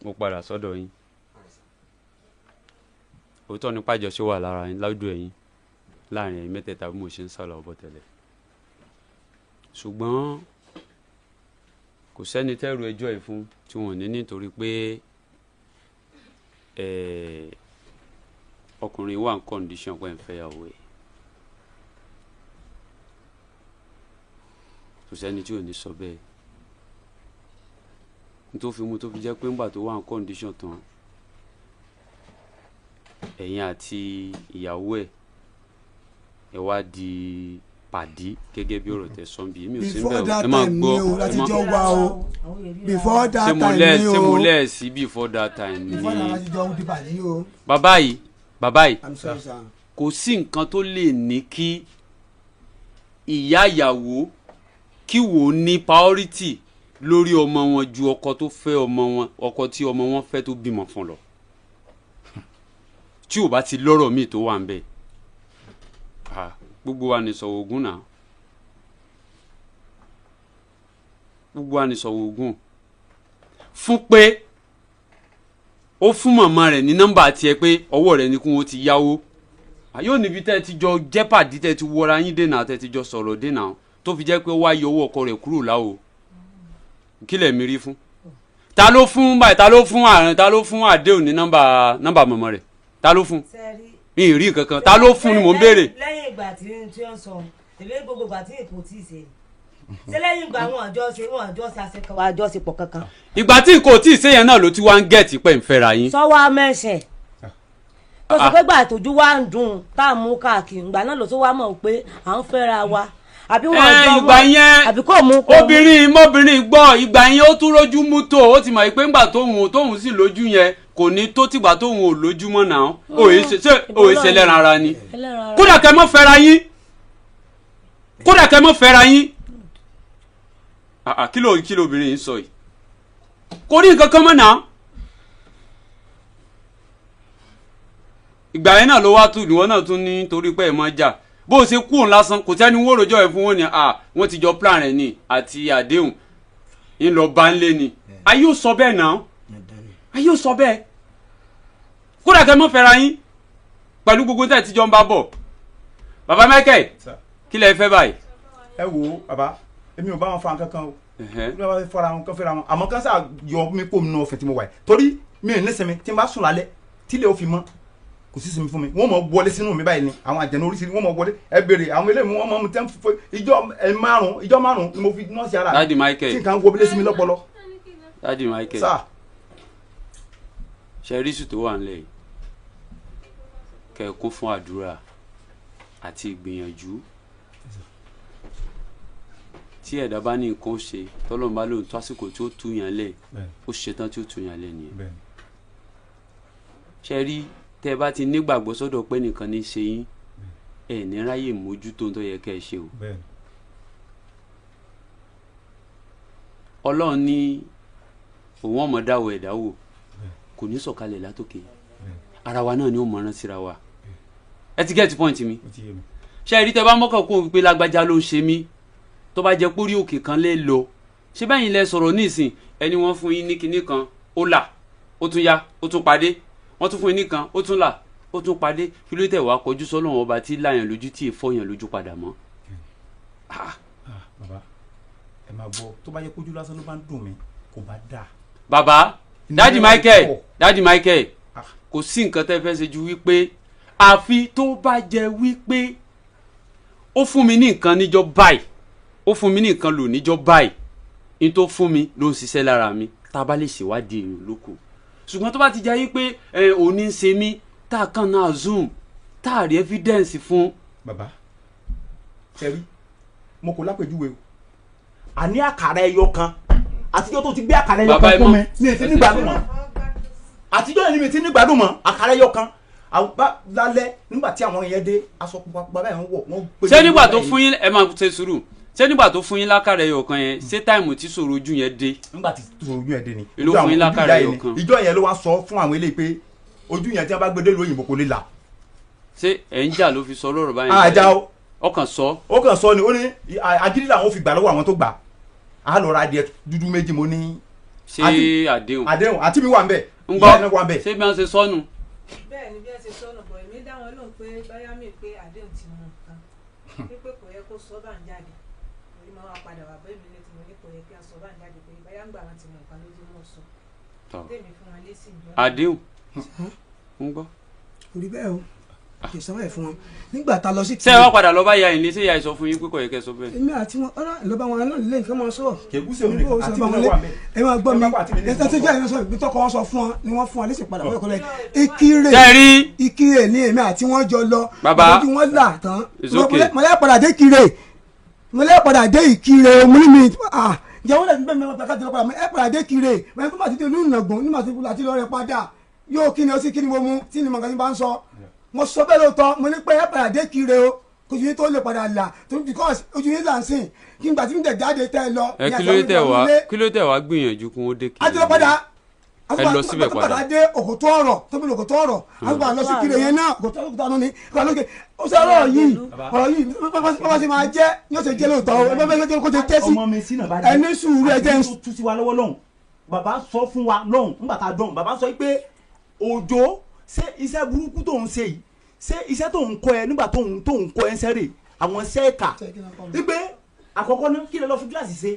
mo padà sọ́dọ̀ yín. Òótọ́ nípa àjọṣe wà lára yín lọ́dọ̀ ẹ̀yin láàrin ẹ̀yin mẹ́tẹ̀ẹ̀ta bí mo ṣe ń sọ̀rọ̀ ọ̀bọ̀ tẹ́lẹ̀, ṣùgbọ́n Kò sẹ́ni tẹ́rù ẹjọ́ yìí fún tí wọ́n ní nítorí pé ọkùnrin wà ní condition pé ń fẹ́yàwó ẹ̀. Kò sẹ́ni tí ò ní sọ bẹ́ẹ̀. N tó fi mú tó fi jẹ́ pé ńgbà tó wà ní condition tán, ẹ̀yin àti ìyàwó ẹ̀ ẹ wá di pàdí gẹ́gẹ́ bí ọ̀rọ̀ tẹ́ sọ bí mi ò sí Before níbẹ̀ o. that Ẹ máa time gbọ́, ni o, ẹ láti máa jọ wá o. Before that ṣé mo time lẹ́ ni ṣé mo o. lẹ́ sí before that time ni. Before that láti jọ di pàdí o. Bàbá yìí, bàbá yìí, I'm sorry sir. kò sí nǹkan tó lè ní kí ìyá ìyàwó kí wò ó ní priority lórí ọmọ wọn ju ọkọ tó fẹ́ ọmọ wọn, ọkọ tí ọmọ wọn fẹ́ tó bímọ fún lọ, tí ò bá ti lọ́rọ̀ míì tó wà ń bẹ̀. Gbogbo wa ní sọ̀wọ́ ogun náà, gbogbo wa ní sọ̀wọ́ ogun fún pé ó fún màmá rẹ̀ ní nọ́mbà tiẹ̀ pé ọwọ́ rẹ̀ ní kí wọ́n ti yáwó. Yóò níbi tẹ́ ẹ ti jọ jẹ́pàdé, tẹ́ ẹ ti wọra yín dènà, tẹ́ ẹ ti jọ sọ̀rọ̀ dènà, tó fi jẹ́ pé ó wá yọ owó ọkọ rẹ̀ kúrò láwo. Kí lẹ̀ mi rí fún? Ta ló fún báyìí? Ta ló fún àrùn? Ta ló fún àdéhùn ní nọ́mbà mọ̀mọ́ rẹ̀? Ta ló fún? Mi ì rí kankan. Ta ló fún ni mò ń béèrè. Lẹ́yìn ìgbà tí ó ń sọ tèmi, gbogbo ìgbà tí èkó tí ì ṣe ṣé lẹ́yìn ìgbà wọn àjọ ṣe wọn àjọ ṣe àṣekọ àjọ ṣe pọ̀ kankan. Ìgbà tí kò tí ì ṣe yẹn náà ló ti wá ń gẹ̀ẹ́tì pẹ̀ ń fẹ́ra yín. Sọ wá mẹ́sẹ̀ tó sọ pé gbà tójú wá ń dùn tá a mú káàkiri, ìgbà náà ló tó wá mọ̀ pé à ń fẹ́ra wa àbí wọn àjọ Ìgbà yẹn àbí kò mú kò mú. Obìnrin mọ́bìnrin gbọ́, ìgbà yẹn ó tún rójú mú tó, ó ti mọ̀ pé ńgbà tóun sì lójú yẹn kò ní tó tìgbà tóun ò lójú mọ́ náà. Òye ṣe òye ṣe lẹ́ran ara ni. Kódà kẹ́ mọ́ fẹ́ra yín, kódà kẹ́ mọ́ fẹ́ra yín. Kí ló obìnrin yìí sọ yìí? Kò rí nǹkan kan mọ́ náà. Ìgbà yẹn náà ló wá tún ìwọ náà tún ní torí pé ẹ̀ mọ́ jà bó o ṣe kú òun lásán, kò sẹ́ni wọ́n rojọ́ ẹ̀ fún wọn ni wọ́n ti jọ plan rẹ̀ ni àti àdéhùn ń lọ bá ń lé ni. Ayé ò sọ bẹ́ẹ̀ náà, ayé ò sọ bẹ́ẹ̀. Kódà kẹ́ mọ́ fẹ́ra yín pẹ̀lú gbogbo tẹ̀ tíjọ́ ń bá bọ̀. Bàbá Michael, kí lẹ fẹ́ báyìí? Ẹ wo bàbá, èmi ò bá wọn fa nǹkan kan o. Bí wọ́n bá fẹ́ fọ́ra wọn kán fẹ́ra wọn, àmọ́ kán sáà yọ mí kó nínú ọ̀fìn tí mo wà yìí, torí mi ò ní sinmi. Tí n bá sùn lálẹ́ tílé ò fi mọ́, kò sí sinmi fún mi. Wọ́n mọ̀ wọlé sínú mi báyìí ni àwọn àjẹnú oríṣiríṣi wọ́n mọ̀ wọlé. Ẹ béèrè àwọn eléyìí, wọ́n mọ̀ tẹ́ ń fọ ìjọ márùn, ìjọ márùn ni mo fi nọ́ọ̀sì ara Daddy Michael, tí nǹkan wọlé sí mi lọ́pọlọ. Daddy Michael, sir, ṣe rísù tó wà nílẹ̀ yìí, kẹ́ ẹ kún fún àdúrà àti ìgbìyànjú. Tí ẹ̀dá bá ní nǹkan ṣe, tọ́lọ́run bá lóun tó àsìkò tí ó tú yàn lẹ̀, ó ṣetán tí ó tú yàn lẹ̀ nìyẹn. Ṣe rí tẹ́ ẹ bá ti nígbàgbọ́ sọ́dọ̀ pé nìkan ní ṣe yín, ẹ ní ráyè mójútó tó yẹ kẹ́ ẹ ṣe o. Ọlọ́run ní òun ọmọ dáwọ̀ ẹ̀dá wò, kò ní sọ̀kalẹ̀ látòkè, ara wa náà ni ó mọ̀ràn síra wa. Ẹ ti get point mi? Ṣe rí tẹ́ bá mọ́kàn kó wípé lágbájá ló ń ṣe mí, tó bá jẹ́ pórí òkè kan lè lọ, ṣé báyìí lẹ sọ̀rọ̀ nísìn, ẹni wọ́n fún yín ní kinní kan ó là, ó tún yá, ó tún padé, wọ́n tún fún yín ní kan, ó tún là, ó tún padé. Kí ló tẹ̀ wá kọjú sọ́lọ́run ọba tí láyàn lójú tí èèfọ́ yàn lójú padà mọ́? Bàbá, ẹ máa gbọ́, tó bá yẹ kójú lásán ló bá ń dùn mí kò bá dáa. Bàbá, Daddy Michael, Daddy Michael, kò sí nǹkan tẹ́ fẹ́ ṣe ju wípé àfi tó bá jẹ́ wípé ó fún mi ní nǹkan níjọ́ báyìí, ó fún mi ní nǹkan lò níjọ́ báyìí, ní tó fún mi ló ń ṣiṣẹ́ lára mi, tá a bá lè ṣèwádìí èèyàn lóko. Ṣùgbọ́n tó bá ti jẹ́ wípé òní ń ṣe mí, tá a kàn náà zoom, tá a rí evidence fún. Bàbá, ṣe rí mo kò lápèjúwe o, àní àkàrà ẹyọ kan àtijọ́ tó ti gbé àkàrà ẹyọ kan fún mi ní ètí nígbàdùn mọ́, àtijọ́ yẹn ní ètí nígbàdùn mọ́, àkàrà ẹyọ kan lálẹ́ nígbà tí àwọn yẹn dé, aṣọ pupa báyìí wọ́n wọ̀, wọ́n gbé. Ṣé nígbà tó fún yín, ẹ máa ṣe sùúrù, ṣé nígbà tó fún yín lákàrà ẹyọ kan yẹn, ṣé táìmù tí sòrò ojú yẹn dé? Nígbà tí sòrò ojú yẹn dé ni. Èló fún yín lákàrà ẹyọ kan? Ìjọ yẹn ló wá sọ fún àwọn eléyìí pé ojú yẹn tí wọ́n bá gbé dé lóyìnbó kò lè là. Ṣé ẹ̀ ń jà ló fi sọ lọ́rọ̀ báyìí? Àjà o. Ọkàn sọ. Ó kàn sọ ni, ó ní agídí làwọn ò fi gbà lọ́wọ́ àwọn tó gbà. A lọ ra adìẹ dúdú méjì, mo ní. Ṣé àdéhùn? Àdéhùn àti mi wà ń bẹ̀. Ń gbọ́, ṣé bí wọ́n ṣe sọnù? Bẹ́ẹ̀ ni bí wọ́n ṣe sọnù, bọ̀ èmi dá wọn lóhùn pé báyá mi pé àdéhùn ti mú nǹkan, pé kò yẹ kó sọ bá ń jáde. máa wá padà wà bẹ́ẹ̀ mi ní tí mo ní kò yẹ kí a sọ báyìí jáde pé báyà ń gbà wọn ti mọ nǹkan lójú mọ́ sọ. Tọ́. Tèmi fún wọn lésì ìjọ. Àdéhùn ń gbọ́. Kò rí bẹ́ẹ̀ o, kì í sọ bẹ́ẹ̀ fún wọn nígbà tá a lọ sí. Ṣé ẹ wá padà lọ bá ìyá yìí ní, ṣé ìyá yìí sọ fún yín pé kò yẹ kẹ́ sọ bẹ́ẹ̀? Èmi àti wọn ọ̀rọ̀ ló bá wọn náà lé nǹkan máa sọ̀rọ̀. Kègúsè òun nìkan àti mi náà wà mẹ́. Ẹ máa gbọ́ mi. Ẹ bá wà àti mi ní ẹ tó jẹ́ ìrẹsọ̀ ibi tọkọ wọn sọ fún wọn ni wọ́n fún wọn lẹ́sìn padà wọ́n kọ́ lẹ́ Ìkirè. Ṣé ẹ rí? Ìkirè ni èmi àti wọn jọ lọ. Bàbá. Ojú wọn là tán. It's okay. Mo lẹ́ padà dé Ìkirè, mo lẹ́ padà dé Ìkirè, mo ní mi ah jẹ́ wọ́n lè fi bẹ́ẹ̀ mi padà dé padà ẹ padà dé Ìkirè. Mo ní kó má ti dé inú ìnàgbọ̀n ní màá ti lọ rẹ padà yóò kí ni ó sì kí ni mo mú tí ni màgàdí bá ń sọ. Mo sọ bẹ́ẹ̀ lóòótọ́, mo ní pé ẹ padà dé Ìkirè o, kojú yín tó lè padà là tó, because ojú yín là ń sìn kí n gbà tí mi tẹ̀ jáde tẹ́ ẹ lọ. Ẹ ní kí ló àti tẹ̀ àwọn wá ilé. Kí ló tẹ̀ wá gbìyànjú kún ó dé kiri? A ti lọ padà. Ẹ lọ síbẹ̀ padà. Padà dé òkòtó ọ̀rọ̀ tó bí òkòtó ọ̀rọ̀ a ti padà lọ sí Kiri yẹn náà, òkòtó òkòtó àná ni kò lókè ó sọ ọ̀rọ̀ yìí, ọ̀rọ̀ yìí bá ṣe máa jẹ́ yóò ṣe jẹ́ lóòótọ́ o, ẹ bá bá kó ṣe jẹ́ sí. Ọmọ mi sínú bá dé. Ẹ ní sùúrù, ẹ jẹ́ ń àti tó tú sí wa lọ́wọ́ lọ́hùn, bàbá sọ fún wa lọ́hùn nígbà tá a dọ̀hùn, bàbá sọ pé òjò, ṣé iṣẹ́ burúkú tó ń ṣe yìí, ṣé iṣẹ́ tó ń kọ́ ẹ nígbà tó ń kọ́ ẹ ń sẹ́rè àwọn sẹ́ẹ̀kà wípé àkọ́kọ́ náà, kí lẹ lọ fi gíláàsì ṣe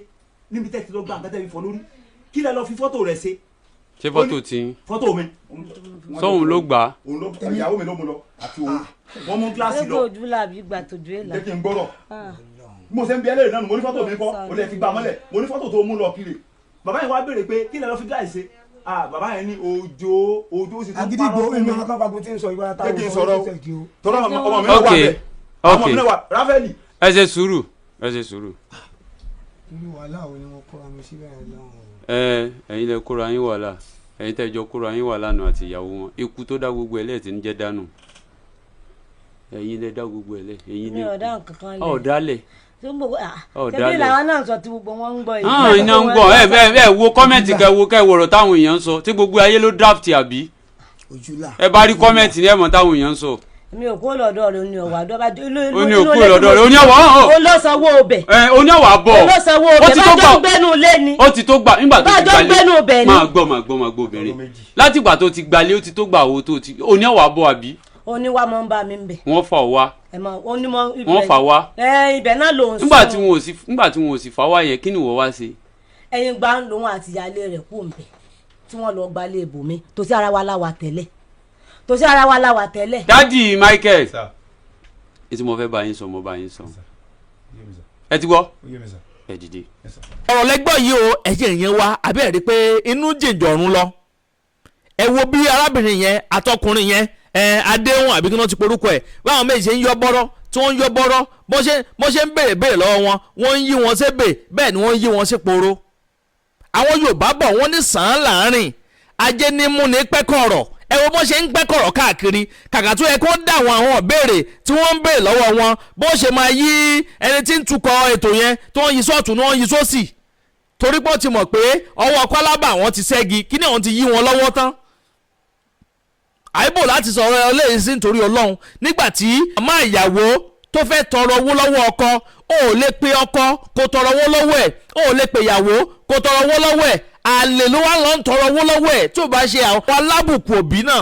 níbi tẹ́ ti lọ gba nǹkan tẹ́ fi fọ́ lórí? Kí lẹ lọ fi fọ́tò rẹ̀ ṣe? Ṣé fọ́tò tí ń Fọ́tò mi. Sóhun ló gbà á? Òun ló, ìyàwó mi ló mú lọ àti òun. Wọ́n mú gíláàsì lọ. Lóko ojú làbí gbà tójú èlà. Jẹ́ kí n gbọ́rọ̀ bí mo ṣe ń bi ẹlẹ́rìí náà nù. Mo ní fọ́tò mi kọ́, o lè fi gbà mọ́lẹ̀. Mo ní fọ́tò tó mú lọ kiri. Bàbá yẹn wá béèrè pé kí lẹ lọ fi gíláàsì ṣe. Ah, bàbá yẹn ní òjò òjò sì tún Àgídìgbò parọ́ fún èmi mi. àwọn kan pàgọ́ tí ń sọ ìwà Jẹ́ kí n sọ̀rọ̀ o, tọ́lá ọmọ mi náà wà Ok, bẹ́ẹ̀, ọmọ ok. mi náà wà ráfẹ́lì. Ẹ ṣe sùúrù, ẹ ṣe sùúrù. Irú wàhálà wo ni mo kóra mi síbẹ̀ lọ́hùn? Ẹ ẹ̀yin lẹ kóra yín wàhálà, ẹ̀yin tẹ́ jọ kóra yín wàhálà nù àti ìyàwó wọn. Ikú tó dá gbogbo ẹ̀ lẹ́ẹ̀ tí ń jẹ́ dànù, ẹ̀yin lẹ dá gbogbo ẹ̀ lẹ̀, ẹ̀yin Mi lẹ ò dá nǹkan kan ọ̀ lẹ̀. dálẹ̀. Tó ń gbogbo ah Ọ̀ ṣebí dálẹ̀. làwọn náà sọ tí gbogbo wọn ń gbọ́ yìí. Hàn iná ń gbọ́. Ẹ ẹ ẹ wo comment, kẹ wo, kẹ wọ̀rọ̀ táwọn èèyàn ń sọ tí gbogbo ayé ló draft àbí? Ojú là. Ẹ bá rí comment ní ẹ mọ̀ táwọn èèyàn ń sọ. Mi ò kó lọ́dọ̀ rẹ̀, ní ọ̀wà àdọ́bà. Ó ní òkú lọ́dọ̀ rẹ̀, ó ní ọ̀wà ọ̀hún. Ó lọ sanwó ọbẹ̀. Ẹ oníwà bọ̀. Ó lọ sanwó Ó ọbẹ̀ ti bá tó jọ gbà ń gbẹ́nu ilé ni. Ó ti tó gbà nígbà tó Bá ti jọ ń gbalé. gbẹ́nu ọbẹ̀ ni. Máa gbọ́, máa gbọ́, máa gbọ́ obìnrin. Láti ìgbà tó ti gbalé, ó ti tó gbà owó tó ti oníwà bọ̀ àbí? Ó ní wá máa ń bá mi ń bẹ̀. Wọ́n fà wá. Ẹ mọ ó ní mọ ibẹ̀. Wọ́n fà wá. Ẹ ibẹ̀ náà lòún sùn. Nígbà tí wọn ò sì fà wá yẹn, kí ni ìwọ wá ṣe? Ẹyin gbà ń lòun àti ìyáálé rẹ̀ kú òǹbẹ̀ tí wọ́n lọ gbalé ibòmí tòsí ara wa láwa tẹ́lẹ̀, tòsí ara wa láwa tẹ́lẹ̀. Daddy Michael, ètí mo fẹ́ bá yín sọ, mo bá yín sọ, ẹ ti gbọ́, ẹ dìde. Ọ̀rọ̀ lẹ́gbọ́n yìí o, ẹ̀jẹ̀ yẹn wá abẹ́rẹ́ rí pé inú jìnjọ̀ ọ̀run lọ. Ẹ wo bí arábìnrin yẹn àtọkùnrin yẹn, ẹ adéhùn àbí kí wọ́n ti porúkọ ẹ̀, báwọn méjì ṣe ń yọ bọ́rọ́ tí wọ́n ń yọ bọ́rọ́, bó ṣe ń béèrè béèrè lọ́wọ́ wọn, wọ́n ń yí wọn sébè, bẹ́ẹ̀ ni wọ́n ń yí wọn sí poro. Àwọn Yorùbá bọ̀, wọ́n ní sàn án láàrin ajé ní mú ní pẹ́kọ̀rọ̀. Ẹ wo bó ṣe ń pẹ́kọ̀rọ̀ káàkiri, kàkà tó yẹ kó dá àwọn ìbéèrè tí wọ́n ń béèrè lọ́wọ́ wọn, bó ṣe máa yí ẹni tí ń tukọ̀ ètò yẹn, tó ń yí sọ́ọ̀tún ní wọ́n ń yí sósì, torí pé ó ti mọ̀ pé ọwọ́ pálábà wọn ti ṣẹ́gi, kí ni àwọn ti yí wọn lọ́wọ́ tán àìbò láti sọ̀rọ̀ eléyìí sí nítorí Ọlọ́run. Nígbà tí màmá ìyàwó tó fẹ́ tọrọ owó lọ́wọ́ ọkọ, ó ò lè pe ọkọ kó tọrọ owó lọ́wọ́ ẹ̀, ó ò lè pe ìyàwó kó tọrọ owó lọ́wọ́ ẹ̀, àlè ló wá lọ ń tọrọ owó lọ́wọ́ ẹ̀. Tí ò bá ṣe àwọn alábùkù òbí náà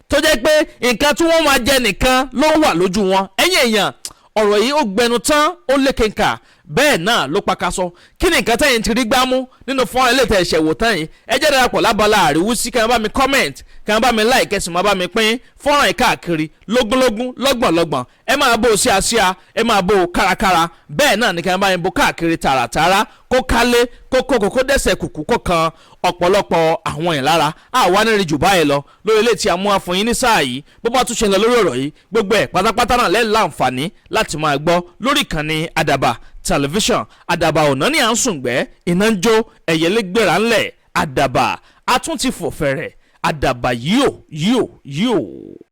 tó jẹ́ pé nǹkan tí wọ́n máa jẹ nìkan ló wà lójú wọn. Ẹ̀yìn èèyàn, ọ̀rọ̀ yìí ó gbẹnu tán, ó lékenkà, bẹ́ẹ̀ náà ló pakasọ. Kí ni nǹkan tẹ́yìn ti rí gbámú nínú fọ́nrán ilé ìtẹ̀ ìṣẹ̀wò tán yìí? Ẹ jẹ́ darapọ̀ lábala àríwísí, kí wọ́n bá mi comment, kí wọ́n bá mi like, kẹ́sì máa bá mi pín fọ́nrán yìí káàkiri lógúnlógún, lọ́gbọ̀nlọ́gbọ̀n. Ẹ máa bó o sí àṣìá, ẹ máa bó o kárakára, bẹ́ẹ̀ náà ni kí wọ́n bá mi bó káàkiri tààràtààrà, kó kálé kó kókó kó dẹ́sẹ̀ kùkú kó kan ọ̀pọ̀lọpọ̀ àwọn yẹn lára. Àwa ní rí jù báyìí lọ lórí ilé tí a mú wá fún yín ní sáà yìí. Bó bá tún ṣe ń lọ lórí ọ̀rọ̀ yìí, gbogbo ẹ̀ pátápátá náà lẹ́ẹ̀ láǹfààní láti máa gbọ́ lórí ìkànnì Àdàbà Tẹlifíṣàn. Àdàbà ọ̀nà ní à ń sùngbẹ́, iná ń jó, ẹ̀yẹlé gbéra ńlẹ̀, Àdàbà a tún ti fò fẹ̀rẹ̀, Àdàbà yíò yíò yíò.